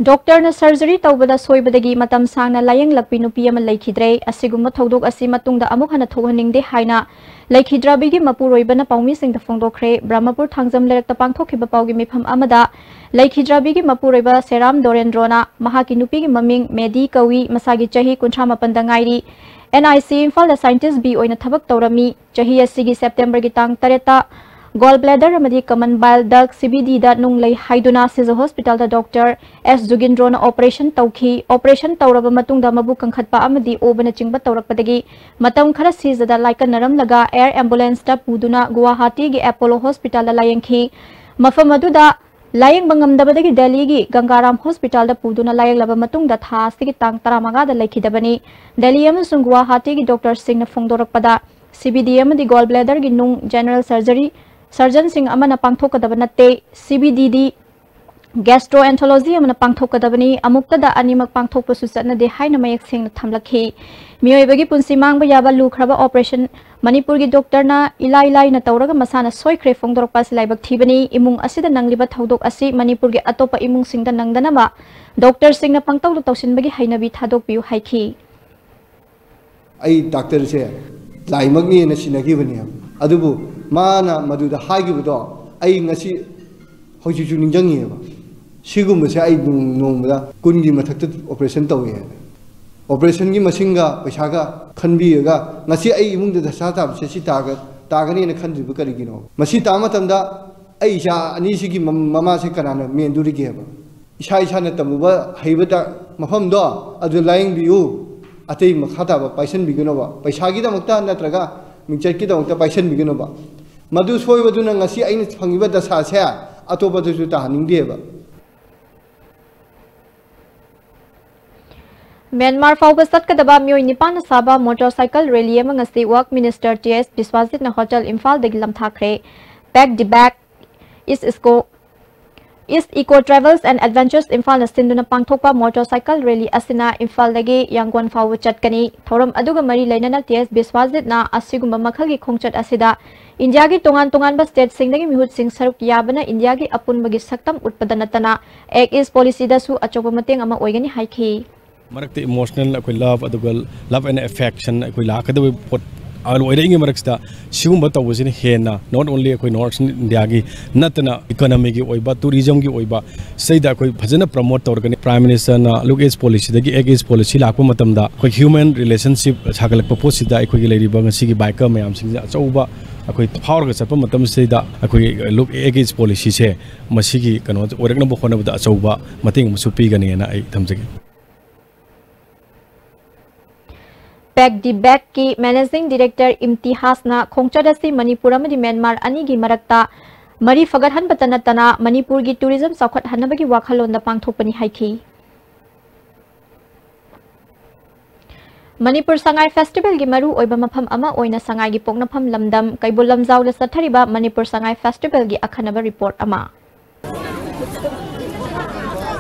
Doctor ꯅ surgery ꯇꯧꯕꯗ ꯁꯣꯏꯕꯗꯒꯤ ꯃꯇꯝ ꯁꯥꯡꯅ ꯂꯥꯌꯦꯡꯂꯛꯄꯤ ꯅꯨꯄꯤ ꯑꯃ ꯂꯩꯈꯤꯗ꯭ꯔꯦ꯫ ꯑꯁꯤꯒꯨꯝꯕ ꯊꯧꯗꯣꯛ ꯑꯁꯤ ꯃꯇꯨꯡꯗ ꯑꯃꯨꯛ ꯍꯟꯅ ꯊꯣꯛꯍꯟꯅꯤꯡꯗꯦ ꯍꯥꯏꯅ ꯂꯩꯈꯤꯗ꯭ꯔꯕꯤꯒꯤ ꯃꯄꯨꯔꯣꯏꯕꯅ ꯄꯥꯎꯃꯤꯁꯤꯡꯗ ꯐꯣꯡꯗꯣꯛꯈ꯭ꯔꯦ꯫ ꯕ꯭ꯔꯍꯃꯄꯨꯔ ꯊꯥꯡꯖꯝ ꯂꯩꯔꯛꯇ ꯄꯥꯡꯊꯣꯛꯈꯤꯕ ꯄꯥꯎꯒꯤ ꯃꯤꯐꯝ ꯑꯃꯗ ꯂꯩꯈꯤꯗ꯭ꯔꯕꯤꯒꯤ ꯃꯄꯨꯔꯣꯏꯕ ꯁꯦꯔꯥꯝ ꯗꯣꯔꯦꯟꯗ꯭ꯔꯣꯅ ꯃꯍꯥꯛꯀꯤ ꯅꯨꯄꯤꯒꯤ ꯃꯃꯤꯡ ꯃꯦꯗꯤ ꯀꯧꯏ, ꯃꯁꯥꯒꯤ ꯆꯍꯤ ꯀꯨꯟꯊ꯭ꯔꯥ ꯃꯥꯄꯟꯗ ꯉꯥꯏꯔꯤ꯫ N I C ꯏꯝꯐꯥꯜꯗ scientist B ꯑꯣꯏꯅ ꯊꯕꯛ ꯇꯧꯔꯝꯃꯤ꯫ ꯆꯍꯤ ꯑꯁꯤꯒꯤ September ꯒꯤ ꯇꯥꯡ ꯇꯔꯦꯠꯇ gall bladder ꯑꯃꯗꯤ common bile duct, C B D ꯗ ꯅꯨꯡ ꯂꯩ ꯍꯥꯏꯗꯨꯅ ꯁꯤꯖ hospital ꯗ doctor S ꯖꯨꯒꯤꯟꯗ꯭ꯔꯣꯅ operation ꯇꯧꯈꯤ꯫ Operation ꯇꯧꯔꯕ ꯃꯇꯨꯡꯗ ꯃꯕꯨꯛ ꯀꯟꯈꯠꯄ ꯑꯃꯗꯤ ꯑꯣꯕꯅꯆꯤꯡꯕ ꯇꯧꯔꯛꯄꯗꯒꯤ ꯃꯇꯝ ꯈꯔ ꯁꯤꯖꯗ ꯂꯥꯏꯀꯠꯅꯔꯝꯂꯒ air ambulance ꯇ ꯄꯨꯗꯨꯅ ꯒꯨꯋꯥꯍꯥꯇꯤꯒꯤ Apollo hospital ꯗ ꯂꯥꯌꯦꯡꯈꯤ꯫ ꯃꯐꯝ ꯑꯗꯨꯗ ꯂꯥꯌꯦꯡꯕ ꯉꯝꯗꯕꯗꯒꯤ ꯗꯦꯜꯂꯤꯒꯤ ꯒꯪꯒꯥꯔꯥꯝ hospital ꯗ ꯄꯨꯗꯨꯅ ꯂꯥꯌꯦꯡꯂꯕ ꯃꯇꯨꯡꯗ ꯊꯥ ꯑꯁꯤꯒꯤ ꯇꯥꯡ ꯇꯔꯥꯃꯉꯥꯗ ꯂꯩꯈꯤꯗꯕꯅꯤ꯫ ꯗꯦꯜꯂꯤ ꯑꯃꯁꯨꯡ ꯒꯨꯋꯥꯍꯥꯇꯤꯒꯤ doctor ꯁꯤꯡꯅ ꯐꯣꯡꯗꯣꯔꯛꯄꯗ, C B D ꯑꯃꯗꯤ gall bladder ꯒꯤ ꯅꯨꯡ general surgery surgeon ꯁꯤꯡ ꯑꯃꯅ ꯄꯥꯡꯊꯣꯛꯀꯗꯕ ꯅꯠꯇꯦ꯫ C B D ꯗꯤ Gastroenterology ꯑꯃꯅ ꯄꯥꯡꯊꯣꯛꯀꯗꯕꯅꯤ, ꯑꯃꯨꯛꯇꯗ ꯑꯅꯤꯃꯛ ꯄꯥꯡꯊꯣꯛꯄꯁꯨ ꯆꯠꯅꯗꯦ ꯍꯥꯏꯅ ꯃꯌꯦꯛ ꯁꯦꯡꯅ ꯊꯝꯂꯛꯈꯤ꯫ ꯃꯤꯑꯣꯏꯕꯒꯤ ꯄꯨꯟꯁꯤ ꯃꯥꯡꯕ ꯌꯥꯕ ꯂꯨꯈ꯭ꯔꯕ operation ꯃꯅꯤꯄꯨꯔꯒꯤ doctorꯅ ꯏꯂꯥꯏ ꯂꯥꯏꯅ ꯇꯧꯔꯒ ꯃꯁꯥꯅ ꯁꯣꯏꯈ꯭ꯔꯦ ꯐꯣꯡꯗꯣꯔꯛꯄ ꯑꯁꯤ ꯂꯥꯏꯕꯛ ꯊꯤꯕꯅꯤ꯫ ꯏꯃꯨꯡ ꯑꯁꯤꯗ ꯅꯪꯂꯤꯕ ꯊꯧꯗꯣꯛ ꯑꯁꯤ ꯃꯅꯤꯄꯨꯔꯒꯤ ꯑꯇꯣꯞꯄ ꯏꯃꯨꯡꯁꯤꯡꯗ ꯅꯪꯗꯅꯕ doctorꯁꯤꯡꯅ ꯄꯪꯇꯧꯗ ꯇꯧꯁꯤꯟꯕꯒꯤ ꯍꯩꯅꯕꯤ ꯊꯥꯗꯣꯛꯄꯤꯌꯨ ꯍꯥꯏꯈꯤ꯫ ꯑꯩ doctorꯁꯦ ꯂꯥꯏꯃꯛꯅꯦꯅ ꯁꯤꯟꯅꯈꯤꯕꯅꯦꯕ꯫ ꯑꯗꯨꯕꯨ ꯃꯥꯅ ꯃꯗꯨꯗ ꯍꯥꯏꯈꯤꯕꯗꯣ ꯑꯩ ꯉꯁꯤ ꯍꯧꯖꯤꯛꯁꯨ ꯅꯤꯡꯁꯤꯡꯉꯤꯑꯕ꯫ ꯁꯤꯒꯨꯝꯕꯁꯦ ꯑꯩ ꯅꯣꯡ-, ꯅꯣꯡꯃꯗ ꯀꯨꯟꯒꯤ ꯃꯊꯛꯇ operation ꯇꯧꯏ ꯍꯥꯏꯅ꯫ Operationꯒꯤ ꯃꯁꯤꯡꯒ ꯄꯩꯁꯥꯒ ꯈꯟꯕꯤꯔꯒ ꯉꯁꯤ ꯑꯩ ꯏꯃꯨꯡꯗ ꯗꯁꯥ ꯇꯥꯕꯁꯦ ꯁꯤ ꯇꯥꯒ-, ꯇꯥꯒꯅꯤꯅ ꯈꯟꯗ꯭ꯔꯤꯕ ꯀꯔꯤꯒꯤꯅꯣ? ꯃꯁꯤ ꯇꯥꯕ ꯃꯇꯝꯗ ꯑꯩ ꯏꯆꯥ ꯑꯅꯤꯁꯤꯒꯤ ꯃꯝ-, ꯃꯃꯥꯁꯦ ꯀꯅꯥꯅ ꯃꯦꯟꯗꯣꯔꯤꯒꯦꯕ? ꯏꯁꯥ ꯏꯁꯥꯅ ꯇꯝꯃꯨꯕ ꯍꯩꯕ ꯗ-, ꯃꯐꯝꯗꯣ ꯑꯗꯨ ꯂꯥꯌꯦꯡꯕꯤꯌꯨ꯫ ꯑꯇꯩ ꯃꯈꯥ ꯇꯥꯕ ꯄꯥꯏꯁꯟꯕꯤꯒꯅꯣꯕ꯫ ꯄꯩꯁꯥꯒꯤꯗꯃꯛꯇ ꯅꯠꯇ꯭ꯔꯒ ꯃꯤꯡꯆꯠꯀꯤꯗꯃꯛꯇ ꯄꯥꯏꯁꯟꯕꯤꯒꯅꯣꯕ꯫ ꯃꯗꯨ ꯁꯣꯏꯕꯗꯨꯅ ꯉꯁꯤ ꯑꯩꯅ ꯐꯪꯉꯤꯕ ꯗꯁꯥꯁꯦ ꯑꯇꯣꯞꯄꯗꯁꯨ ꯇꯥꯍꯟꯅꯤꯡꯗꯦꯕ꯫ ꯃ꯭ꯌꯥꯟꯃꯥꯔ ꯐꯥꯎꯕ ꯆꯠꯀꯗꯕ ꯃꯤꯑꯣꯏ ꯅꯤꯄꯥꯟꯅ ꯁꯥꯕ motorcycle rally ꯑꯃ ꯉꯁꯤ Work Minister T S ꯕꯤꯁ꯭ꯋꯥꯖꯤꯠꯅ ꯍꯣꯇꯦꯜ ꯏꯝꯐꯥꯜꯗꯒꯤ ꯂꯝꯊꯥꯈ꯭ꯔꯦ꯫ Pack the Bag, East Eco, East Eco Travels and Adventures ꯏꯝꯐꯥꯜꯅ ꯁꯤꯟꯗꯨꯅ ꯄꯥꯡꯊꯣꯛꯄ motorcycle rally ꯑꯁꯤꯅ ꯏꯝꯐꯥꯜꯗꯒꯤ ꯌꯥꯡꯒꯣꯟ ꯐꯥꯎꯕ ꯆꯠꯀꯅꯤ꯫ ꯊꯧꯔꯝ ꯑꯗꯨꯒ ꯃꯔꯤ ꯂꯩꯅꯅ T S ꯕꯤꯁ꯭ꯋꯥꯖꯤꯠꯅ ꯑꯁꯤꯒꯨꯝꯕ ꯃꯈꯜꯒꯤ ꯈꯣꯡꯆꯠ ꯑꯁꯤꯗ ꯏꯟꯗꯤꯌꯥꯒꯤ ꯇꯣꯉꯥꯟ ꯇꯣꯉꯥꯟꯕ stateꯁꯤꯡꯗꯒꯤ ꯃꯤꯍꯨꯠꯁꯤꯡ ꯁꯔꯨꯛ ꯌꯥꯕꯅ ꯏꯟꯗꯤꯌꯥꯒꯤ ꯑꯄꯨꯟꯕꯒꯤ ꯁꯛꯇꯝ ꯎꯠꯄꯗ ꯅꯠꯇꯅ Act East policyꯗꯁꯨ ꯑꯆꯧꯕ ꯃꯇꯦꯡ ꯑꯃ ꯑꯣꯏꯒꯅꯤ ꯍꯥꯏꯈꯤ꯫ ꯃꯔꯛꯇ emotional ꯑꯩꯈꯣꯏ love, ꯑꯗꯨꯒ love and affection ꯑꯩꯈꯣꯏ ꯂꯥꯛꯀꯗꯕ ꯄꯣꯠ ꯑꯣꯏꯔꯛꯏꯉꯩ ꯃꯔꯛꯁꯤꯗ ꯁꯤꯒꯨꯝꯕ ꯇꯧꯕꯁꯤꯅ ꯍꯦꯟꯅ not only ꯑꯩꯈꯣꯏ North East Indiaꯒꯤ ꯅꯠꯇꯅ economyꯒꯤ ꯑꯣꯏꯕ, tourismꯒꯤ ꯑꯣꯏꯕ ꯁꯤꯗ ꯑꯩꯈꯣꯏ ꯐꯖꯅ promote ꯇꯧꯔꯒꯅꯤ꯫ Prime Ministerꯅ Look East policyꯗꯒꯤ Act East policy ꯂꯥꯛꯄ ꯃꯇꯝꯗ ꯑꯩꯈꯣꯏ human relationship ꯁꯥꯒꯠꯂꯛꯄ ꯄꯣꯠꯁꯤꯗ ꯑꯩꯈꯣꯏꯒꯤ ꯂꯩꯔꯤꯕ ꯉꯁꯤꯒꯤ biker ꯃꯌꯥꯝꯁꯤꯡꯁꯦ ꯑꯆꯧꯕ ꯑꯩꯈꯣꯏ ꯐꯥꯎꯔꯒ ꯆꯠꯄ ꯃꯇꯝꯁꯤꯗ ꯑꯩꯈꯣꯏ Look Act East policyꯁꯦ ꯃꯁꯤꯒꯤ ꯀꯩꯅꯣ ꯑꯣꯏꯔꯛꯅꯕ ꯍꯣꯠꯅꯕꯗ ꯑꯆꯧꯕ ꯃꯇꯦꯡ ꯑꯃꯁꯨ ꯄꯤꯒꯅꯤꯅ ꯑꯩ ꯊꯝꯖꯒꯦ꯫ Pack the Bagꯀꯤ Managing Director ꯏꯝꯇꯤꯍꯥꯖꯅ ꯈꯣꯡꯆꯠ ꯑꯁꯤ ꯃꯅꯤꯄꯨꯔ ꯑꯃꯗꯤ ꯃ꯭ꯌꯥꯟꯃꯥꯔ ꯑꯅꯤꯒꯤ ꯃꯔꯛꯇ ꯃꯔꯤ ꯐꯒꯠꯍꯟꯕꯇ ꯅꯠꯇꯅ ꯃꯅꯤꯄꯨꯔꯒꯤ tourism ꯆꯥꯎꯈꯠꯍꯟꯅꯕꯒꯤ ꯋꯥꯈꯜꯂꯣꯟꯗ ꯄꯥꯡꯊꯣꯛꯄꯅꯤ ꯍꯥꯏꯈꯤ꯫ ꯃꯅꯤꯄꯨꯔ ꯁꯉꯥꯏ festivalꯒꯤ ꯃꯔꯨ ꯑꯣꯏꯕ ꯃꯐꯝ ꯑꯃ ꯑꯣꯏꯅ ꯁꯉꯥꯏꯒꯤ ꯄꯣꯛꯅꯐꯝ ꯂꯝꯗꯝ ꯀꯩꯕꯨꯜ ꯂꯝꯖꯥꯎꯗ ꯆꯠꯊꯔꯤꯕ ꯃꯅꯤꯄꯨꯔ ꯁꯉꯥꯏ festivalꯒꯤ ꯑꯈꯟꯅꯕ report ꯑꯃ꯫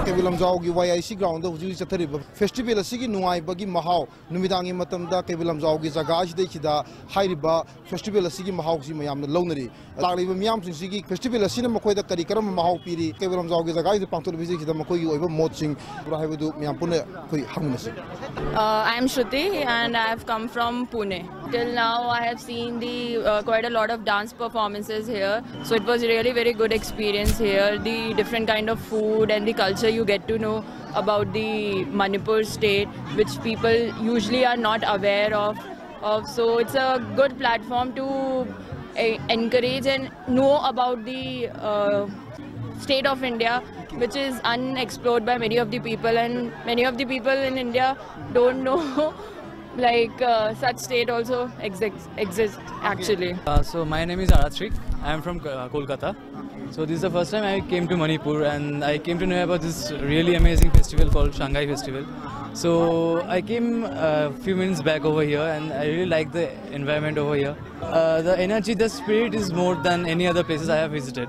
ꯀꯩꯕꯨꯜ ꯂꯝꯖꯥꯎꯒꯤ ꯋꯥꯏ ꯑꯥꯏ ꯁꯤ ꯒ꯭ꯔꯥꯎꯟꯗ ꯍꯧꯖꯤꯛ ꯍꯧꯖꯤꯛ ꯆꯠꯊꯔꯤꯕ ꯐꯦꯁꯇꯤꯚꯦꯜ ꯑꯁꯤꯒꯤ ꯅꯨꯡꯉꯥꯏꯕꯒꯤ ꯃꯍꯥꯎ, ꯅꯨꯃꯤꯗꯥꯡꯒꯤ ꯃꯇꯝꯗ ꯀꯩꯕꯨꯜ ꯂꯝꯖꯥꯎꯒꯤ ꯖꯒꯥ ꯑꯁꯤꯗꯩꯁꯤꯗ ꯍꯥꯏꯔꯤꯕ ꯐꯦꯁꯇꯤꯚꯦꯜ ꯑꯁꯤꯒꯤ ꯃꯍꯥꯎꯁꯤ ꯃꯌꯥꯝꯅ ꯂꯧꯅꯔꯤ꯫ ꯂꯥꯛꯂꯤꯕ ꯃꯤꯌꯥꯝꯁꯤꯡꯁꯤꯒꯤ ꯐꯦꯁꯇꯤꯚꯦꯜ ꯑꯁꯤꯅ ꯃꯈꯣꯏꯗ ꯀꯔꯤ ꯀꯔꯝꯕ ꯃꯍꯥꯎ ꯄꯤꯔꯤ, ꯀꯩꯕꯨꯜ ꯂꯝꯖꯥꯎꯒꯤ ꯖꯒꯥꯁꯤꯗ ꯄꯥꯡꯊꯣꯛꯂꯤꯕ ꯏꯁꯩꯁꯤꯗ ꯃꯈꯣꯏꯒꯤ ꯑꯣꯏꯕ ꯃꯣꯠꯁꯤꯡ ꯍꯥꯏꯕꯗꯨ ꯃꯌꯥꯝ ꯄꯨꯟꯅ ꯑꯩꯈꯣꯏ ꯍꯪꯃꯤꯟꯅꯁꯤ꯫ Uh, I am Shruti and I have come from Pune. Till now, I have seen the uh, quite a lot of dance performances here. So it was really very good experience here. The different kind of food and the culture you get to know about the Manipur state, which people usually are not aware of. Uh, so it's a good platform to uh, encourage and know about the uh, state of India, which is unexplored by many of the people, and many of the people in India don't know like uh, such state also exists exists actually. Uh, so my name is Arathrik. I am from uh, Kolkata. So this is the first time I came to Manipur and I came to know about this really amazing festival called Shanghai Festival. So I came a few minutes back over here and I really like the environment over here. Uh, the energy, the spirit is more than any other places I have visited.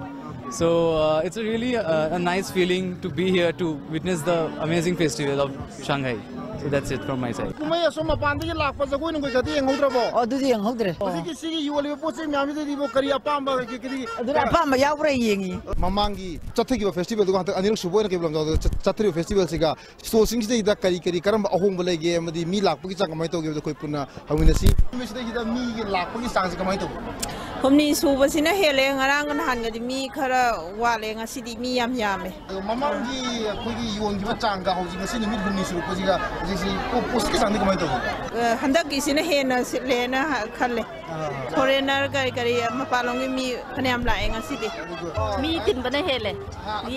So uh, it's a really uh, a nice feeling to be here to witness the amazing festival of Shanghai. So that's it from my side. ꯀꯨꯝꯍꯩ ꯑꯁꯣꯝ ꯃꯄꯥꯟꯗꯒꯤ ꯂꯥꯛꯄ ꯖꯒꯣꯏ ꯅꯨꯡꯒꯣꯏ ꯈꯔꯗꯤ ꯌꯦꯡꯍꯧꯗ꯭ꯔꯕꯣ? ꯑꯣ, ꯑꯗꯨꯗꯤ ꯌꯦꯡꯍꯧꯗ꯭ꯔꯦ꯫ ꯍꯧꯖꯤꯛꯀꯤ ꯁꯤꯒꯤ ꯌꯣꯜꯂꯤꯕ ꯄꯣꯠ ꯆꯩ ꯃꯌꯥꯝꯁꯤꯗꯗꯤ ꯏꯕꯣ ꯀꯔꯤ ꯑꯄꯥꯝꯕ ꯀꯔꯤ ꯀꯔꯤ ꯑꯗꯨꯅ ꯑꯄꯥꯝꯕ ꯌꯥꯎꯕ꯭ꯔꯥ ꯌꯦꯡꯉꯤ꯫ ꯃꯃꯥꯡꯒꯤ ꯆꯠꯊꯈꯤꯕ ꯐꯦꯁꯇꯤꯚꯦꯜꯗꯨꯒ ꯍꯟꯗꯛ ꯑꯅꯤꯔꯛ ꯁꯨꯕ ꯑꯣꯏꯅ ꯀꯩꯕꯨꯜ ꯂꯝꯖꯥꯎꯗ ꯆꯠ- ꯆꯠꯊꯔꯤꯕ ꯐꯦꯁꯇꯤꯚꯦꯜꯁꯤꯒ ꯁ꯭ꯇꯣꯜꯁꯤꯡꯁꯤꯗꯩꯗ ꯀꯔꯤ ꯀꯔꯤ ꯀꯔꯝꯕ ꯑꯍꯣꯡꯕ ꯂꯩꯒꯦ ꯑꯃꯗꯤ ꯃꯤ ꯂꯥꯛꯄꯒꯤ ꯆꯥꯡ ꯀꯃꯥꯏꯅ ꯇꯧꯒꯦ ꯍꯥꯏꯕꯗꯣ ꯑꯩꯈꯣꯏ ꯄꯨꯟꯅ ꯍꯪꯃꯤꯟꯅꯁꯤ꯫ ꯅꯨꯃꯤꯠꯁꯤꯗꯩꯁꯤꯗ ꯃꯤꯒꯤ ꯂꯥꯛꯄꯒꯤ ꯆꯥꯡꯁꯤ ꯀꯃꯥꯏꯅ ꯇꯧꯕ? ꯍꯨꯝꯅꯤ ꯁꯨꯕꯁꯤꯅ ꯍꯦꯜꯂꯦ꯫ ꯉꯔꯥꯡꯒ ꯅꯍꯥꯟꯒꯗꯤ ꯃꯤ ꯈꯔ ꯋꯥꯠꯂꯦ꯫ ꯉꯁꯤꯗꯤ ꯃꯤ ꯌꯥꯝ ꯌꯥꯝꯃꯦ꯫ ꯑꯗꯣ ꯃꯃꯥꯡꯒꯤ ꯑꯩꯈꯣꯏꯒꯤ ꯌꯣꯟꯈꯤꯕ ꯆꯥꯡꯒ ꯍꯧꯖꯤꯛ ꯉꯁꯤ ꯅꯨꯃꯤꯠ ꯍꯨꯝꯅꯤ ꯁꯨꯔꯛꯄꯁꯤꯒ ꯍꯧꯖꯤꯛꯁꯤ ꯄꯣ- ꯄꯣꯠꯁꯤꯠꯀꯤ ꯆꯥꯡꯗꯤ ꯀꯃꯥꯏꯅ ꯇꯧꯒꯦ? ꯑ, ꯍꯟꯗꯛꯀꯤꯁꯤꯅ ꯍꯦꯟꯅ ꯁꯤꯠꯂꯦꯅ ꯍ- ꯈꯜꯂꯦ꯫ ꯑꯥ꯫ ꯐꯣꯔꯦꯟꯅꯔ ꯀꯔꯤ ꯀꯔꯤ ꯃꯄꯥꯟꯂꯣꯝꯒꯤ ꯃꯤ ꯐꯅꯌꯥꯝ ꯂꯥꯛꯑꯦ ꯉꯁꯤꯗꯤ꯫ ꯃꯤ ꯇꯤꯟꯕꯅ ꯍꯦꯜꯂꯦ꯫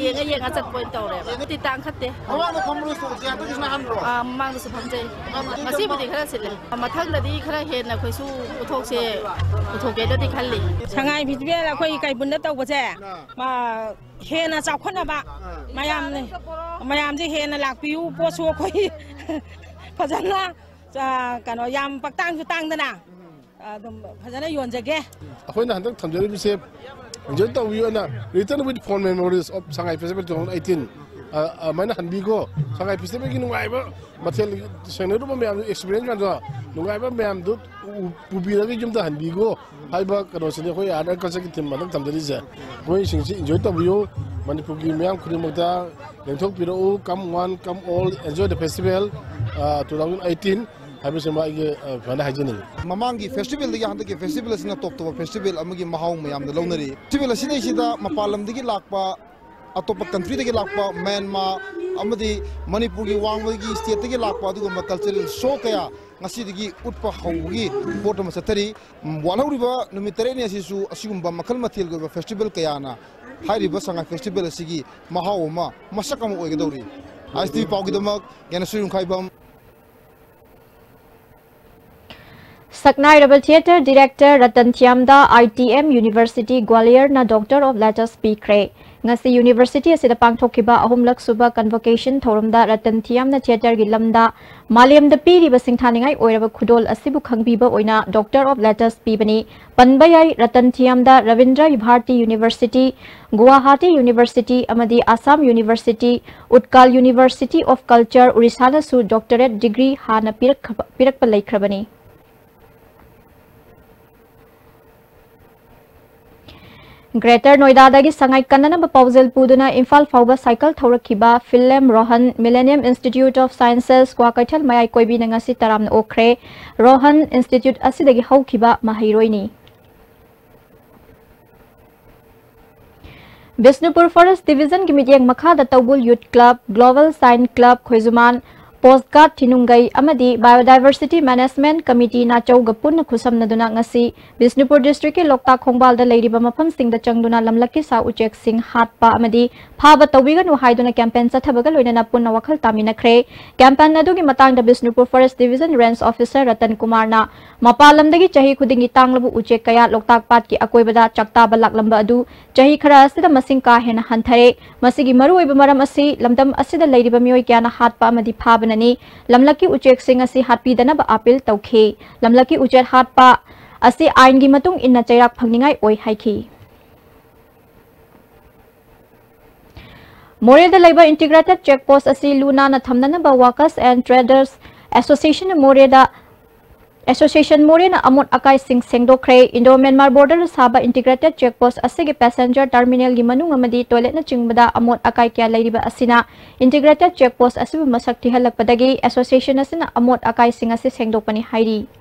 ꯌꯦꯡꯉ ꯌꯦꯡꯉ ꯆꯠꯄ ꯑꯣꯏꯅ ꯇꯧꯔꯦꯕ꯫ ꯍꯧꯖꯤꯛꯇꯤ ꯇꯥꯡꯈꯠꯇꯦ꯫ ꯃꯃꯥꯡꯗ ꯐꯝꯕ꯭ꯔꯣ ꯁ꯭ꯇꯣꯜꯁꯦ? ꯍꯟꯗꯛꯀꯤꯁꯤꯅ ꯑꯍꯥꯟꯕ꯭ꯔꯣ? ꯑꯥ, ꯃꯃꯥꯡꯗꯁꯨ ꯐꯝꯖꯩ꯫ ꯃꯃꯥꯡꯗꯗꯤ ꯉꯁꯤꯕꯨꯗꯤ ꯈꯔ ꯁꯤꯠꯂꯦ꯫ ꯃꯊꯪꯗꯗꯤ ꯈꯔ ꯍꯦꯟꯅ ꯑꯩꯈꯣꯏꯁꯨ ꯄꯨꯊꯣꯛꯁꯦ, ꯄꯨꯊꯣꯛꯀꯦꯅꯗꯤ ꯈꯜꯂꯤ꯫ ꯁꯉꯥꯏ ꯐꯦꯁꯇꯤꯚꯦꯜ ꯑꯩꯈꯣꯏ ꯀꯩꯕꯨꯜꯗ ꯇꯧꯕꯁꯦ, ꯑꯥ꯫ ꯃꯥ, ꯍꯦꯟꯅ ꯆꯥꯎꯈꯠꯅꯕ, ꯑꯥ꯫ ꯃꯌꯥꯝꯅ, ꯃꯌꯥꯝꯁꯦ ꯍꯦꯟꯅ ꯂꯥꯛꯄꯤꯌꯨ, ꯄꯣꯠꯁꯨ ꯑꯩꯈꯣꯏ ꯐꯖꯅ, ꯑꯥ, ꯀꯩꯅꯣ, ꯌꯥꯝ ꯄꯛꯇꯥꯡꯁꯨ ꯇꯥꯡꯗꯅ, ꯎꯝ꯫ ꯑꯗꯨꯝ ꯐꯖꯅ ꯌꯣꯟꯖꯒꯦ꯫ ꯑꯩꯈꯣꯏꯅ ꯍꯟꯗꯛ ꯊꯝꯖꯔꯤꯕꯁꯦ Enjoy ꯇꯧꯕꯤꯌꯨ ꯑꯅ return with fond memories of Sangai Festival two thousand eighteen ꯑ, ꯑꯗꯨꯃꯥꯏꯅ ꯍꯟꯕꯤꯈꯣ꯫ ꯁꯉꯥꯏ ꯐꯦꯁꯇꯤꯚꯦꯜꯒꯤ ꯅꯨꯡꯉꯥꯏꯕ ꯃꯊꯦꯜ ꯁꯦꯡꯅꯔꯨꯕ ꯃꯌꯥꯝꯗꯨ, experience ꯃꯌꯥꯝꯗꯣ, ꯅꯨꯡꯉꯥꯏꯕ ꯃꯌꯥꯝꯗꯨ ꯎ-, ꯄꯨꯕꯤꯔꯒ ꯌꯨꯝꯗ ꯍꯟꯕꯤꯈꯣ ꯍꯥꯏꯕ ꯀꯩꯅꯣꯁꯤꯅꯤ ꯑꯩꯈꯣꯏ Art and Cultureꯒꯤ team ꯍꯟꯗꯛ ꯊꯝꯖꯔꯤꯁꯦ꯫ ꯃꯣꯏꯁꯤꯡꯁꯤ enjoy ꯇꯧꯕꯤꯌꯨ꯫ ꯃꯅꯤꯄꯨꯔꯒꯤ ꯃꯤꯌꯥꯝ ꯈꯨꯗꯤꯡꯃꯛꯇ ꯂꯦꯡꯊꯣꯛꯄꯤꯔꯛꯎ꯫ Come one, come all, enjoy the festival, ꯑ, two thousand eighteen ꯍꯥꯏꯕꯁꯤꯃ ꯑꯩꯒꯤ, ꯑ, ꯐꯖꯅ ꯍꯥꯏꯖꯅꯤꯡꯉꯤ꯫ ꯃꯃꯥꯡꯒꯤ festivalꯗꯒꯤ ꯍꯟꯗꯛꯀꯤ festival ꯑꯁꯤꯅ top ꯇꯣꯞꯄ festival ꯑꯃꯒꯤ ꯃꯍꯥꯎ ꯃꯌꯥꯝꯅ ꯂꯧꯅꯔꯤ꯫ Festival ꯑꯁꯤꯗꯩꯁꯤꯗ ꯃꯄꯥꯟ ꯂꯝꯗꯒꯤ ꯂꯥꯛꯄ, ꯑꯇꯣꯞꯄ countryꯗꯒꯤ ꯂꯥꯛꯄ, ꯃ꯭ꯌꯥꯟꯃꯥꯔ ꯑꯃꯗꯤ ꯃꯅꯤꯄꯨꯔꯒꯤ ꯋꯥꯡꯃꯒꯤ stateꯇꯒꯤ ꯂꯥꯛꯄ ꯑꯗꯨꯒꯨꯝꯕ cultural show ꯀꯌꯥ ꯉꯁꯤꯗꯒꯤ ꯎꯠꯄ ꯍꯧꯕꯒꯤ ꯄꯣꯠ ꯑꯃ ꯆꯠꯊꯔꯤ꯫ ꯎꯝ, ꯋꯥꯠꯍꯧꯔꯤꯕ ꯅꯨꯃꯤꯠ ꯇꯔꯦꯠꯅꯤ ꯑꯁꯤꯁꯨ ꯑꯁꯤꯒꯨꯝꯕ ꯃꯈꯜ ꯃꯊꯦꯜꯒꯤ ꯑꯣꯏꯕ festival ꯀꯌꯥꯅ ꯍꯥꯏꯔꯤꯕ ꯁꯉꯥꯏ festival ꯑꯁꯤꯒꯤ ꯃꯍꯥꯎ ꯑꯃ, ꯃꯁꯛ ꯑꯃ ꯑꯣꯏꯒꯗꯧꯔꯤ꯫ ISTV ꯄꯥꯎꯒꯤꯗꯃꯛ ꯒ꯭ꯌꯥꯅꯦꯁꯣꯔ ꯌꯨꯝꯈꯥꯏꯕꯝ꯫ ꯁꯛꯅꯥꯏꯔꯕ theatre director Ratan ꯊꯤꯌꯥꯝꯗ ITM University ꯒ꯭ꯋꯥꯂꯤꯌꯔꯅ Doctor of Letters ꯄꯤꯈ꯭ꯔꯦ꯫ ꯉꯁꯤ university ꯑꯁꯤꯗ ꯄꯥꯡꯊꯣꯛꯈꯤꯕ ꯑꯍꯨꯝꯂꯛ ꯁꯨꯕ convocation ꯊꯧꯔꯝꯗ ꯔꯇꯟ ꯊꯤꯌꯥꯝꯅ theatreꯒꯤ ꯂꯝꯗ ꯃꯥꯂꯦꯝꯗ ꯄꯤꯔꯤꯕ ꯁꯤꯡꯊꯥꯅꯤꯡꯉꯥꯏ ꯑꯣꯏꯔꯕ ꯈꯨꯗꯣꯜ ꯑꯁꯤꯕꯨ ꯈꯪꯕꯤꯕ ꯑꯣꯏꯅ Doctor of Letters ꯄꯤꯕꯅꯤ꯫ ꯄꯟꯕ ꯌꯥꯏ, ꯔꯇꯟ ꯊꯤꯌꯥꯝꯗ ꯔꯕꯤꯟꯗ꯭ꯔ ꯚꯥꯔꯇꯤ University, ꯒꯨꯋꯥꯍꯥꯇꯤ University ꯑꯃꯗꯤ Assam University, ꯎꯠꯀꯥꯜ University of Culture, ꯎꯔꯤꯁꯥꯅꯁꯨ doctorate degree ꯍꯥꯟꯅ ꯄꯤꯔꯛꯈ꯭ꯔꯕ-, ꯄꯤꯔꯛꯄ ꯂꯩꯈ꯭ꯔꯕꯅꯤ꯫ Greater Noida ꯗꯒꯤ ꯁꯉꯥꯏ ꯀꯟꯅꯅꯕ ꯄꯥꯎꯖꯦꯜ ꯄꯨꯗꯨꯅ ꯏꯝꯐꯥꯜ ꯐꯥꯎꯕ cycle ꯊꯧꯔꯛꯈꯤꯕ Philem Rohan, Millennium Institute of Sciences, Kwakeithel ꯃꯌꯥꯏ ꯀꯣꯏꯕꯤꯅ ꯉꯁꯤ ꯇꯔꯥꯝꯅ ꯑꯣꯛꯈ꯭ꯔꯦ꯫ ꯔꯣꯍꯟ institute ꯑꯁꯤꯗꯒꯤ ꯍꯧꯈꯤꯕ ꯃꯍꯩꯔꯣꯏꯅꯤ꯫ ꯕꯤꯁꯅꯨꯄꯨꯔ Forest Divisionꯒꯤ ꯃꯤꯠꯌꯦꯡ ꯃꯈꯥꯗ ꯇꯧꯕꯨꯜ Youth Club, Global Science Club ꯈꯣꯏꯖꯨꯃꯥꯟ, Post Guard ꯊꯤꯅꯨꯡꯒꯩ ꯑꯃꯗꯤ Biodiversity Management Committee ꯅꯥꯆꯧꯒ ꯄꯨꯟꯅ ꯈꯨꯠꯁꯝꯅꯗꯨꯅ ꯉꯁꯤ ꯕꯤꯁꯅꯨꯄꯨꯔ districtꯀꯤ ꯂꯣꯛꯇꯥꯛ ꯈꯣꯡꯕꯥꯜꯗ ꯂꯩꯔꯤꯕ ꯃꯐꯝꯁꯤꯡꯗ ꯆꯪꯗꯨꯅ ꯂꯝꯂꯛꯀꯤ ꯁꯥ ꯎꯆꯦꯛꯁꯤꯡ ꯍꯥꯠꯄ ꯑꯃꯗꯤ ꯐꯥꯕ ꯇꯧꯕꯤꯒꯅꯨ ꯍꯥꯏꯗꯨꯅ campaign ꯆꯠꯊꯕꯒ ꯂꯣꯏꯅꯅ ꯄꯨꯟꯅ ꯋꯥꯈꯜ ꯇꯥꯃꯤꯟꯅꯈ꯭ꯔꯦ꯫ Campaign ꯑꯗꯨꯒꯤ ꯃꯇꯥꯡꯗ Bishnupur Forest Division Range Officer Ratan ꯀꯨꯃꯥꯔꯅ ꯃꯄꯥꯟ ꯂꯝꯗꯒꯤ ꯆꯍꯤ ꯈꯨꯗꯤꯡꯒꯤ ꯇꯥꯡꯂꯕ ꯎꯆꯦꯛ ꯀꯌꯥ ꯂꯣꯛꯇꯥꯛ ꯄꯥꯠꯀꯤ ꯑꯀꯣꯏꯕꯗ ꯆꯥꯛꯇꯥꯕ ꯂꯥꯛꯂꯝꯕ ꯑꯗꯨ ꯆꯍꯤ ꯈꯔ ꯑꯁꯤꯗ ꯃꯁꯤꯡ ꯀꯥ ꯍꯦꯟꯅ ꯍꯟꯊꯔꯦ꯫ ꯃꯁꯤꯒꯤ ꯃꯔꯨꯑꯣꯏꯕ ꯃꯔꯝ ꯑꯁꯤ ꯂꯝꯗꯝ ꯑꯁꯤꯗ ꯂꯩꯔꯤꯕ ꯃꯤꯑꯣꯏ ꯀꯌꯥꯅ ꯍꯥꯠꯄ ꯑꯃꯗꯤ ꯐꯥꯕꯅꯅꯤ꯫ ꯂꯝꯂꯛꯀꯤ ꯎꯆꯦꯛꯁꯤꯡ ꯑꯁꯤ ꯍꯥꯠꯄꯤꯗꯅꯕ appeal ꯇꯧꯈꯤ꯫ ꯂꯝꯂꯛꯀꯤ ꯎꯆꯦꯛ ꯍꯥꯠꯄ ꯑꯁꯤ ꯑꯥꯏꯟꯒꯤ ꯃꯇꯨꯡ ꯏꯟꯅ ꯆꯩꯔꯥꯛ ꯐꯪꯅꯤꯡꯉꯥꯏ ꯑꯣꯏ ꯍꯥꯏꯈꯤ꯫ ꯃꯣꯔꯦꯗ ꯂꯩꯕ Integrated Check Post ꯑꯁꯤ ꯂꯨ ꯅꯥꯟꯅ ꯊꯝꯅꯅꯕ Workers and Traders Association ꯃꯣꯔꯦꯗ Association ꯃꯣꯔꯦꯅ ꯑꯃꯣꯠ ꯑꯀꯥꯏꯁꯤꯡ ꯁꯦꯡꯗꯣꯛꯈ꯭ꯔꯦ꯫ Indo Myanmar border ꯗ ꯁꯥꯕ Integrated Check Post ꯑꯁꯤꯒꯤ passenger terminal ꯒꯤ ꯃꯅꯨꯡ ꯑꯃꯗꯤ toilet ꯅꯆꯤꯡꯕꯗ ꯑꯃꯣꯠ ꯑꯀꯥꯏ ꯀꯌꯥ ꯂꯩꯔꯤꯕ ꯑꯁꯤꯅ Integrated Check Post ꯑꯁꯤꯕꯨ ꯃꯁꯛ ꯊꯤꯍꯜꯂꯛꯄꯗꯒꯤ association ꯑꯁꯤꯅ ꯑꯃꯣꯠ ꯑꯀꯥꯏꯁꯤꯡ ꯑꯁꯤ ꯁꯦꯡꯗꯣꯛꯄꯅꯤ ꯍꯥꯏꯔꯤ꯫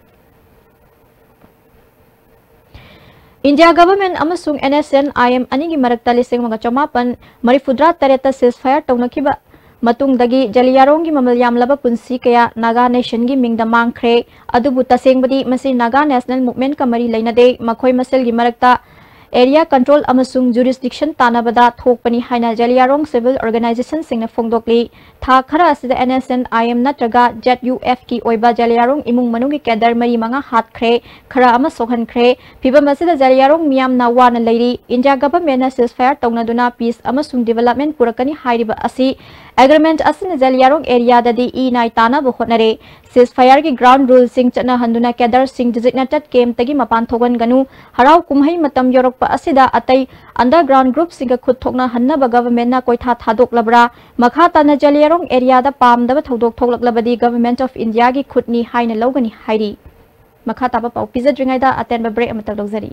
India Government ꯑꯃꯁꯨꯡ N S N I M ꯑꯅꯤꯒꯤ ꯃꯔꯛꯇ ꯂꯤꯁꯤꯡ ꯑꯃꯒ ꯆꯃꯥꯄꯟ ꯃꯔꯤꯐꯨꯇꯔꯥ ꯇꯔꯦꯠꯇ ceasefire ꯇꯧꯅꯈꯤꯕ ꯃꯇꯨꯡꯗꯒꯤ ꯖꯂꯤꯌꯥꯔꯣꯡꯒꯤ ꯃꯃꯜ ꯌꯥꯝꯂꯕ ꯄꯨꯟꯁꯤ ꯀꯌꯥ Naga Nation ꯒꯤ ꯃꯤꯡꯗ ꯃꯥꯡꯈ꯭ꯔꯦ꯫ ꯑꯗꯨꯕꯨ ꯇꯁꯦꯡꯕꯗꯤ ꯃꯁꯤ Naga National Movement ꯀ ꯃꯔꯤ ꯂꯩꯅꯗꯦ꯫ ꯃꯈꯣꯏ ꯃꯁꯦꯜꯒꯤ ꯃꯔꯛꯇ area control ꯑꯃꯁꯨꯡ jurisdiction ꯇꯥꯟꯅꯕꯗ ꯊꯣꯛꯄꯅꯤ ꯍꯥꯏꯅ ꯖꯂꯤꯌꯥꯔꯣꯡ civil organization ꯁꯤꯡꯅ ꯐꯣꯡꯗꯣꯛꯂꯤ꯫ ꯊꯥ ꯈꯔ ꯑꯁꯤꯗ N S N I M ꯅꯠꯇ꯭ꯔꯒ Z U F ꯀꯤ ꯑꯣꯏꯕ ꯖꯂꯤꯌꯥꯔꯣꯡ ꯏꯃꯨꯡ ꯃꯅꯨꯡꯒꯤ cadre ꯃꯔꯤ ꯃꯉꯥ ꯍꯥꯠꯈ꯭ꯔꯦ, ꯈꯔ ꯑꯃ ꯁꯣꯛꯍꯟꯈ꯭ꯔꯦ꯫ ꯐꯤꯚꯝ ꯑꯁꯤꯗ ꯖꯂꯤꯌꯥꯔꯣꯡ ꯃꯤꯌꯥꯝꯅ ꯋꯥꯅ ꯂꯩꯔꯤ꯫ India Government ꯅ ceasefire ꯇꯧꯅꯗꯨꯅ peace ꯑꯃꯁꯨꯡ development ꯄꯨꯔꯛꯀꯅꯤ ꯍꯥꯏꯔꯤꯕ ꯑꯁꯤ agreement ꯑꯁꯤꯅ ꯖꯂꯤꯌꯥꯔꯣꯡ area ꯗꯗꯤ ꯏ ꯅꯥꯏ ꯇꯥꯅꯕ ꯍꯣꯠꯅꯔꯦ꯫ Ceasefire ꯒꯤ ground rule ꯁꯤꯡ ꯆꯠꯅꯍꯟꯗꯨꯅ cadre ꯁꯤꯡ designated camp ꯇꯒꯤ ꯃꯄꯥꯟ ꯊꯣꯛꯍꯟꯒꯅꯨ꯫ ꯍꯔꯥꯎ ꯀꯨꯝꯍꯩ ꯃꯇꯝ ꯌꯧꯔꯛꯄ ꯑꯁꯤꯗ ꯑꯇꯩ underground group ꯁꯤꯡꯒ ꯈꯨꯠ ꯊꯣꯛꯅꯍꯟꯅꯕ government ꯅ ꯀꯣꯏꯊꯥ ꯊꯥꯗꯣꯛꯂꯕ꯭ꯔꯥ? ꯃꯈꯥ ꯇꯥꯅ ꯖꯂꯤꯌꯥꯔꯣꯡ area ꯗ ꯄꯥꯝꯗꯕ ꯊꯧꯗꯣꯛ ꯊꯣꯛꯂꯛꯂꯕꯗꯤ Government of India ꯒꯤ ꯈꯨꯠꯅꯤ ꯍꯥꯏꯅ ꯂꯧꯒꯅꯤ ꯍꯥꯏꯔꯤ꯫ ꯃꯈꯥ ꯇꯥꯕ ꯄꯥꯎ ꯄꯤꯖꯗ꯭ꯔꯤꯉꯩꯗ ꯑꯇꯦꯟꯕ break ꯑꯃꯇꯪ ꯂꯧꯖꯔꯤ꯫